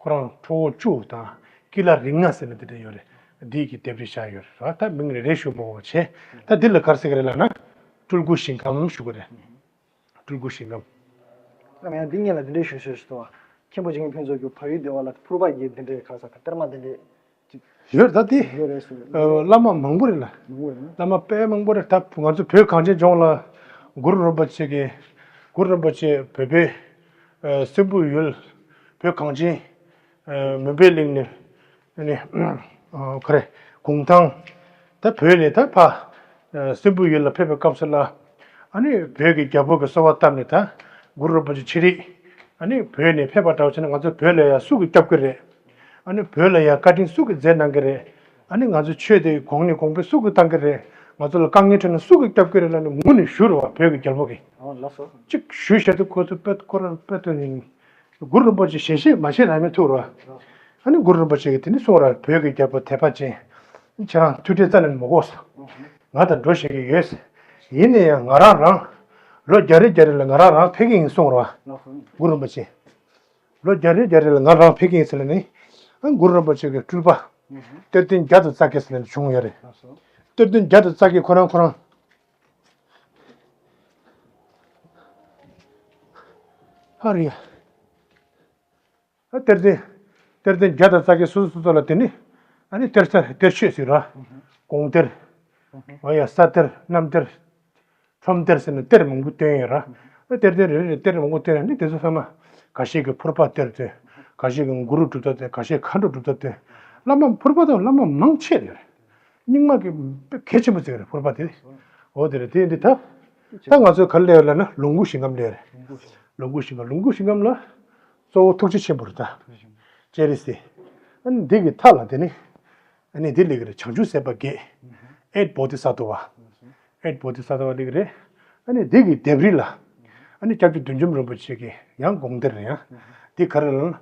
ཁོ་རང་ཁྲོ་བོ་བཅུ་དང་། ཀཱི་ལ་རིགས་ལྔ་ཟེར་ནས་དེ་འདྲ་ཡོད་རེད། འདི་གི་ལྡེབས་རིས་བཞག་ཡོད་རེད་བ། ད་མིང་རེ་རེ་ཞུ་མི་དགོས་པ་བྱས། ད་འདི་ལ་ག་རེ་ཟེར་གི་རེད་ལབ་ན། སྤྲུལ་སྐུ་ཞིང་ཁམས་ཞུ་གི་རེད། སྤྲུལ་སྐུ་ཞིང་ཁམས། ཨ་ཡང་འདི་སྔོན་ལ་འདི་འདྲའི་ཞུ་ཞུ་ཞུ་དང་། མཁན་པོ་འཇིགས་མེད་ཕུན་ཚོགས་ཀྱིས་བལ་ཡུལ་སྡེ་བ་ལ་ཕུར་པ་གི་འདི་འདྲའི་ག་ས་ག་གཏེར་མ་འདི་འདྲའི་ཅིག་ཡོད་ད་དེ། ཡོད་རེད་ཟེར། ཨ་བླ་མ་མང་པོ་རེད་ལ། མང་པོ་རེད་ན། བླ་མ་དཔེ་མང་པོ་རེད། ད་ང་ཚོ་བོད་གངས་ཅན་ལྗོངས་ལ་གུ་རུ་རིན་པོ་ཆེ་གི། གུ་རུ་རིན་པོ་ཆེ་བོད་པའི་ཨ་སྲིན་པོའི་ཡུལ། བོད་གངས་ཅན་ཨ་མུན་པའི་གླིང་ནས། ཨ་ནི་ཨ་ག་རེ། གུང་ཐང་། ད་བོད་ནས་ད་ཕ་ཨ་སྲིན་པོའི་ཡུལ་ལ་ཕེབས་པའི་སྐབས་སུ་ལ། ཨ་ནི་བོད་ཀྱི་རྒྱལ་པོ་གི་གསོལ་བ་བཏབ་ནས་ད་གུ་རུ་རིན་པོ་ཆེ་ཕྱིར། ཨ་ནི་བོད་ནས་ཕེབས་པ་འདྲ་བོ་བྱས་ན་ང་ཚོ་བོད་ལ་ཡང་སུ་གིས་སྐྱོབ་ཀྱི་རེད། ཨ་ནི་བོད་ལ་ཡང་བཀའ་དྲིན་སུ་གིས་མཛད་གནང་གི་རེད། ཨ་ནི་ང་ཚོ་ཆོས་དེ་གོང་ནས་གོང་འཕེལ་སུ་གིས་བཏང་གི་རེད། ང་ཚོ་ལ་དཀའ་ངལ་འཕྲད་ན་སུ་གིས་སྐྱོབ་ཀྱི་རེད་ལབ་ནས་ངུ་ནས་ཞུ་རེད་བ། བོད་ཀྱི་རྒྱལ་པོ་གིས། ཨོ་ལགས་སོ། གཅིག་ཞུས་བྱས་ཏེ་ཁོ་ཚོ་དཔེ་ཁོ་རང་དཔེ་སྟོན་ནས། གུ་རུ་རིན་པོ་ཆེ་ཞལ་བཞེས་མ་བྱས་རང་མི་ཐུག་རོ། ཨ་ནི་གུ་རུ་རིན་པོ་ཆེ་གིས་དེ་ནི་གསུངས་ར། བོད་ཀྱི་རྒྱལ་པོ་དད་པ་ཅན། ཁྱེད་རང་ཐུགས་ཁྲལ་རྩ་ནས་མི་དགོས་སོ། ང་དང་འགྲོ་བཞིན་གྱི་ཡོད། ཡིན་ན་ཡང་ང་རང་རང་། ལོ་བརྒྱ་རེ་བརྒྱ་རེ་ལ་ང་རང་རང་ཕེབས་ཀྱི་ཡིན་གསུངས་ར། གུ་རུ་རིན་པོ་ཆེ། ལོ་བརྒྱ་རེ་བརྒྱ་རེ་ལ་ང་རང་ཕེབས་ཀྱི་ཡིན་ཟེར་ལ་ནི། ཨ་གུ་རུ་རིན་པོ་ཆེ་གི་སྤྲུལ་པ། གཏེར་སྟོན་བརྒྱ་དང་རྩ་བརྒྱད་ཟེར་ནས་བྱུང་ཡོད་རེད། གཏེར་སྟོན་བརྒྱ་དང་རྩ་བརྒྱད་ཁོ་རང་ཁོ་རང་། ཧ་རེད། ཨ་གཏེར་སྟོན། གཏེར་སྟོན་བརྒྱ་དང་རྩ་བརྒྱད་སོ་སོ་སོ་སོ་ལ་དེ་ནི། ཨ་ནི་གཏེར་ས་གཏེར་ཆོས་ཟེར་ར། དགོངས་གཏེར། འོ་ཡ་ས་གཏེར་རྣམ་གཏེར། ཁྲོམ་གཏེར་ཟེར་ནས་གཏེར་མང་པོ་བཏོན་ཡོད་ར། ཨ་གཏེར་སྟོན་རེ་རེ་གཏེར་མང་པོ་བཏོན་ཡོད་ནི་དེ་ཚོ་ཚང་མ། འགའ་ཞིག་གིས་ཕུར་པ་གཏེར་བཏོན། འགའ་ཞིག་གིས་གུ་རུ་སྒྲུབ་ཐབས་བཏོན། འགའ་ཞིག་མཁའ་འགྲོ་སྒྲུབ་ཐབས་བཏོན། བླ་མ་ཕུར་པ་དང་བླ་མ་མང་ཆེ་རེད། རྙིང་མ་གི་དཔེ་གལ་ཆེན་པོ་ཟེར་རེད་ཕུར་པ་དེ། འོ་དེ་རེད། དེ་འདི་ད། ད་ང་ཚོས་ག་རེ་ལས་ལབ་ན་ལོངས་སྐུ་ཞིང་ཁམས་ལས་རེད། ལོངས་སྐུ་ཞིང་ཁམས། ལོངས་སྐུ་ཞིང་ཁམས་ལ་གཙོ་བོ་ཐུགས་རྗེ་ཆེན་པོ་རེད་ད། སྤྱན་རས་གཟིགས། ཨ་ནི་འདི་གི་མཐའ་ལ་དེ་ནི། ཨ་ནི་འདི་སླེབས་ཀྱི་རེད། བྱང་ཆུབ་སེམས་དཔའ་བརྒྱད། ཨེཊ་བོ་དྷི་ས་ཏྭ་བ། ཨེཊ་བོ་དྷི་ས་ཏྭ་བ་སླེབས་ཀྱི་རེད། ཨ་ནི་འདི་གི་ལྡེབས་རིས་ལ། ཨ་ནི་སྐྱབས་རྗེ་བདུད་འཇོམས་རིན་པོ་ཆེ་གི་ཡང་དགོངས་གཏེར་རེད་ཡང་། འདི་ག་རེ་ལབ་ན།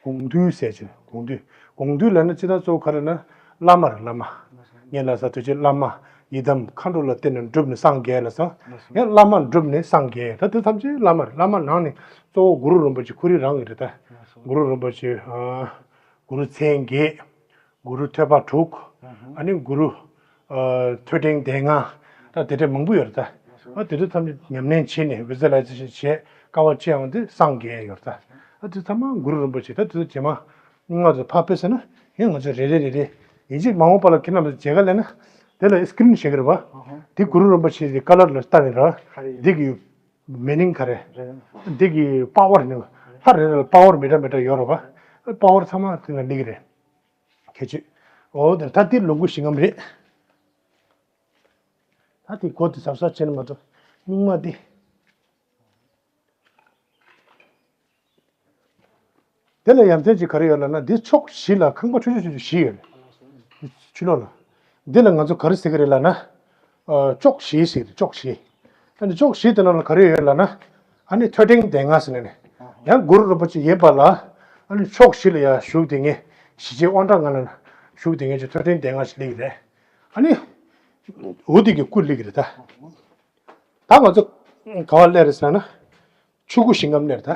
དགོངས་འདུས་ཟེར་གྱི་རེད། དགོངས་འདུས། དགོངས་འདུས་ལབ་ན་སྤྱིར་བཏང་གཙོ་བོ་ག་རེ་ལབ་ན་བླ་མ་རེད། བླ་མ། ངས་ལབ་ས་དུས་ཆེན་བླ་མ། ཡི་དམ་མཁའ་འགྲོ་ལ་བརྟེན་ནས་བསྒྲུབས་ནས་སངས་རྒྱས་ལབ་སོང་། ཡང་བླ་མ་བསྒྲུབས་ནས་སངས་རྒྱས། ད་དེ་ཐམས་ཅད་བླ་མ་རེད། བླ་མ་ནང་ནས་གཙོ་བོ་གུ་རུ་རིན་པོ་ཆེ་ཁོ་རང་རང་གི་རེད་ད། གུ་རུ་རིན་པོ་ཆེ། ཨ། གུ་རུ་མཚན་བརྒྱད། གུ་རུ་ཐོད་པ་དྲུག། ཨ་ནི་གུ་རུ་ཨ་ཐོད་ཕྲེང་སྡེ་ལྔ། ད་དེ་འདྲ་མང་པོ་ཡོད་རེད་ད། ཨ་དེ་ཚོ་ཐམས་ཅད་ཉམས་ལེན་བྱས་ནས་བི་ཛུ་ལའི་ཛེ་ཤན་བྱས་དཀའ་བ་སྤྱད་ཡོང་དུས་སངས་རྒྱས་ཡོད་རེད་ད། ཨ་དེ་ཚང་མ་གུ་རུ་རིན་པོ་ཆེ་ད་དེ་ཚོ་རྗེས་མ་སྔོན་མ་དུ་ཕར་ཕུད་ཟེར་ན་ཡང་ང་ཚོ་རེ་རེ་རེ་རེ་ཡིན་གཅིག་མ་འོངས་པ་ལ་ཁྱེད་རྣམས་ཚོ་མཇལ་ཁ་སླེབས་ན་དེ་ལ་སི་ཀི་རིན་བཞག་གི་རེད་པ། དེ་གུ་རུ་རིན་པོ་ཆེ་གི་ཀ་ལར་ལ་ལྟ་ནས་ར། འདི་གི་མི་ནིང་ག་རེ། འདི་གི་པ་ཝར་ནི་ལྷ་རེ་རེ་ལ་པ་ཝར་མི་འདྲ་མི་འདྲ་ཡོད་རེད་པ། པ་ཝར་ཚང་མ་དེ་ན་སླེབས་ཀྱི་རེད། ཁྱད་ཆོས། འོ་དེ་ད་དེ་ལོངས་སྐུ་ཞིང་ཁམས་རེད། ད་དེ་གོ་དེ་གཟབ་གཟབ་བྱས་ན་མ་གཏོགས་རྙིང་མ་དེ། དེ་ལ་ཡ་མཚན་ཅིག་ག་རེ་ཡོད་ལབ་ན་འདི་ཕྱོགས་བཞི་ལ་ཁང་པ་ཆུང་ཆུང་ཆུང་ཆུང་བཞི་ཡོད་རེད། ཕྱི་ལོགས་ལ། འདི་ལ་ང་ཚོ་ག་རེ་ཟེར་གི་རེད་ལབ་ན། ཨ་ཕྱོགས་བཞི་ཟེར་གི་རེད་ཕྱོགས་བཞི། ཨ་ནི་ཕྱོགས་བཞི་དེ་ནང་ལ་ག་རེ་ཡོད་ལབ་ན། ཨ་ནི་ཐོད་ཕྲེང་སྡེ་ལྔ་ཟེར་ནས་ནི། ཡང་གུ་རུ་རིན་པོ་ཆེ་ཡིན་པ་ལ། ཨ་ནི་ཕྱོགས་བཞི་ལ་ཡ་བཞུགས་དེ་ངས་ཞི་བྱེད་དབང་དྲག་ལྔ་ལ་བཞུགས་དེ་ངས་ཀྱི་ཐོད་ཕྲེང་སྡེ་ལྔ་ཞིག་སླེབས་ཀྱི་རེད། ཨ་ནི། འོ་དེ་གི་སྐུ་སླེབས་ཀྱི་རེད་ད། ད་ང་ཚོ་ག་བ་སླེབས་རེད་ཟེར་ན། ཆོས་སྐུ་ཞིང་ཁམས་སླེབས་རེད་ད།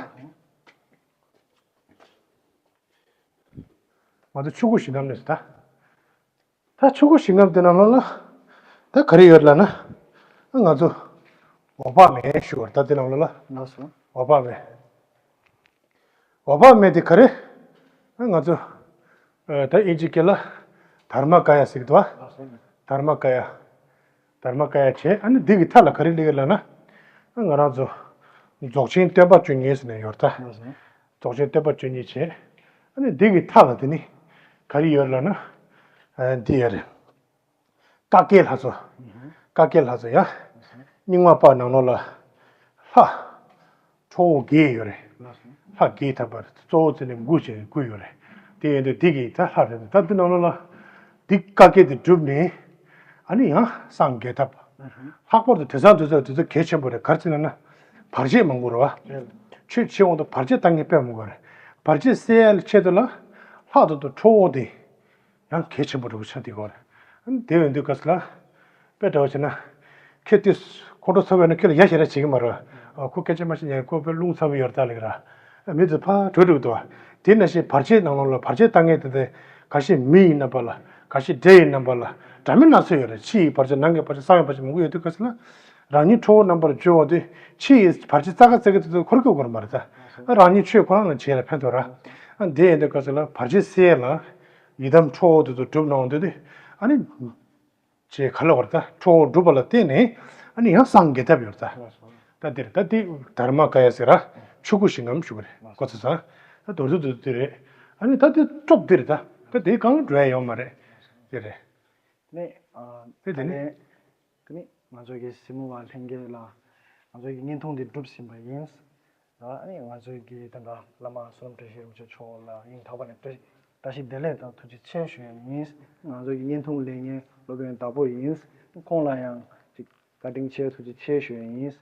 ང་ཚོ་ཆོས་སྐུ་ཞིང་ཁམས་སླེབས་རེད་ད། ད་ཆོས་སྐུ་ཞིང་ཁམས་དེ་ནང་ལོགས་ལ། ད་ག་རེ་ཡོད་ལབ་ན། ང་ཚོ། འོད་དཔག་མེད་ཞུ་བར་ད་དེ་ནང་ལོགས་ལ། ལགས་སོ། འོད་དཔག་མེད། འོད་དཔག་མེད་དེ་ག་རེ། ང་ཚོ། ད་ཨིན་ཇི་སྐད་ལ། དྷརྨ་ཀ་ཡ་ཟེར་གི་འདུག་བ། དྷརྨ་ཀ་ཡ། དྷརྨ་ཀ་ཡ་བྱས་ཨ་ནི་འདི་གི་མཐའ་ལ་ག་རེ་སླེབས་ཀྱི་ལབ་ན། ང་རང་ཚོ། རྫོགས་ཆེན་བསྟན་པ་བཅུ་གཉིས་ཟེར་ནས་ཡོད་ད། རྫོགས་ཆེན་བསྟན་པ་བཅུ་གཉིས་བྱས། ཨ་ནི་འདི་གི་མཐའ་ལ་དེ་ནི། ག་རེ་ཡོད་ལབ་ན། འདི་ཡོད་རེད། ཀ་ཀའི་ལྷ་ཚོགས། ཀ་ཀའི་ལྷ་ཚོགས་ཡ། རྙིང་མ་པ་ནང་ལོགས་ལ། ལྷ། ཁྲོ་བོ་བརྒྱད་ཡོད་རེད། ལྷ་བརྒྱད་ཐམ་པ་གཙོ་བོ་བརྩིས་ནས་དགུ་བྱས་དགུ་ཡོད་རེད། དེ་ཡིན་དུས་དེ་གི་ད་ལྷ་རེད་ད་འདི་ནང་ལོགས་ལ། འདི་ཀ་ཀའི་དེ་གྲུབ་ནས། ཨ་ནི་ཡང་སངས་རྒྱས་ཐབས། ལྷག་པར་དུ་དེང་སང་དུས་ཚོད་དུས་ཚོད་གལ་ཆེན་པོ་རེད་ག་རེ་ཟེར་ན། བར་ཆད་མང་པོ་རེད་བ། ཆོས་བྱེད་འོང་དུས་བར་ཆད་བཏང་མཁན་དཔེ་མང་པོ་རེད། བར་ཆད་སེལ་ཡ་ཆེད་དུ་ལ། ལྷ་དང་དུ་ཁྲོ་བོ་དེ། ཡང་གལ་ཆེན་པོ་འདྲ་བོ་ཆགས་བསྡད་ཡོད་རེད། དེ་ཡིན་དུས་སྐབས་སུ་ལ། དཔེ་འདྲ་བོ་བྱས་ན། ཁྱེད་དེ་ཁོང་ཁྲོ་ཚ་བས་ན་ཁྱེད་ལ་ཡ་ཞེ་དྲག་བྱེད་ཀྱི་མ་རེད། ཨ་ཁོ་སྐད་ཆ་མ་བཤད་ཉན་ཁོ་དཔེ་རླུང་ཚ་བོ་ཡོད་རེད་ད་ལབ་ཀྱི་ར། མི་ཚོ་ཕར་བྲོས་འགྲོ་གི་འདུག་དེ་ནང་བཞིན་བར་ཆད་ནང་ལོགས་ལ་བར་ཆད་བཏང་མཁན་དེ་དེ་ག་ཤེད་མི་ཡི་རྣམ་པ་ལ་ག་ཤེད་འདྲེ་ཡི་རྣམ་པ་ལ་འདྲ་མིན་སྣ་ཚོགས་ཡོད་རེད། ཕྱི་ཡི་བར་ཆད་ནང་གི་བར་ཆད་གསང་བའི་བར་ཆད་མང་པོ་ཡོད་དུས་སྐབས་སུ་ལ། རང་ཉིད་ཁྲོ་བོ་རྣམ་པར་སྦྱོར་བ་དེ་ཕྱི་ཡི་བར་ཆད་རྩ་ཁ་རྩ་ཁ་དེ་ཚོ་འཁོར་གྱི་ཡོད་མ་རེད་ད། རང་ཉིད་ཆོས་ཁོ་རང་ལ་བྱེད་ལ་ཕན་ཐོགས་ར། དེ་ཡིན་དུས་སྐབས་སུ་ལ་བར་ཆད་སེལ་ལ། ཡི་དམ་ཁྲོ་བོ་དེ་ཚོ་སྒྲུབ་གནང་དུས་དེ། ཨ་ནི། ཅེས་ག་ལ་བར་ད་ཁྲོ་བོ་སྒྲུབ་པ་ལ་བརྟེན་ནས་ཨ་ནི་ཡང་སངས་རྒྱས་ཐབས་ཡོད་ད། ད་འདིར་ད་འདི་དྷརྨ་ཀ་ཡ་ཟེར་ར་ཆོས་སྐུ་ཞིང་ཁམས་ཞུ་གི་རེད་གོ་ཚོད་ཚང་། ད་མདོར་བསྡུས་དུ་འདི་རེད། ཨ་ནི་ད་འདི་སྟོབས་འདི་རེད་ད། ད་འདི་གང་འགྲོ་ཡ་ཡོད་མ་རེད། འདི་རེད། ནི་ཨ་དེ་དེ་ད་ནི་ལན་ནི་ང་ཚོ་གི་གཟིགས་མོ་བ་ལྷན་རྒྱས་ལ་ང་ཚོ་གི་བརྙན་ཐུང་འདི་གྲུབ་ཟིན་པ་ཡིན། ཨ་ནི་ང་ཚོའི་གི་ད་ལྟ་བླ་མ་བསོད་ནམས་བཀྲ་ཤིས་རིན་པོ་ཆེ་མཆོག་ལ་སྙིང་ཐག་པ་ནས་བཀྲ་བཀྲ་ཤིས་བདེ་ལེགས་དང་ཐུགས་རྗེ་ཆེ་ཞུ་ཡ་ཡིན། ང་ཚོའི་གི་བརྙན་ཐུང་ལེན་མཁན་སློབ་དཔོན་བདག་པོ་ཡིན། ཁོང་ལ་ཡང་ཅིག་བཀའ་དྲིན་ཆེ་ཐུགས་རྗེ་ཆེ་ཞུ་ཡ་ཡིན།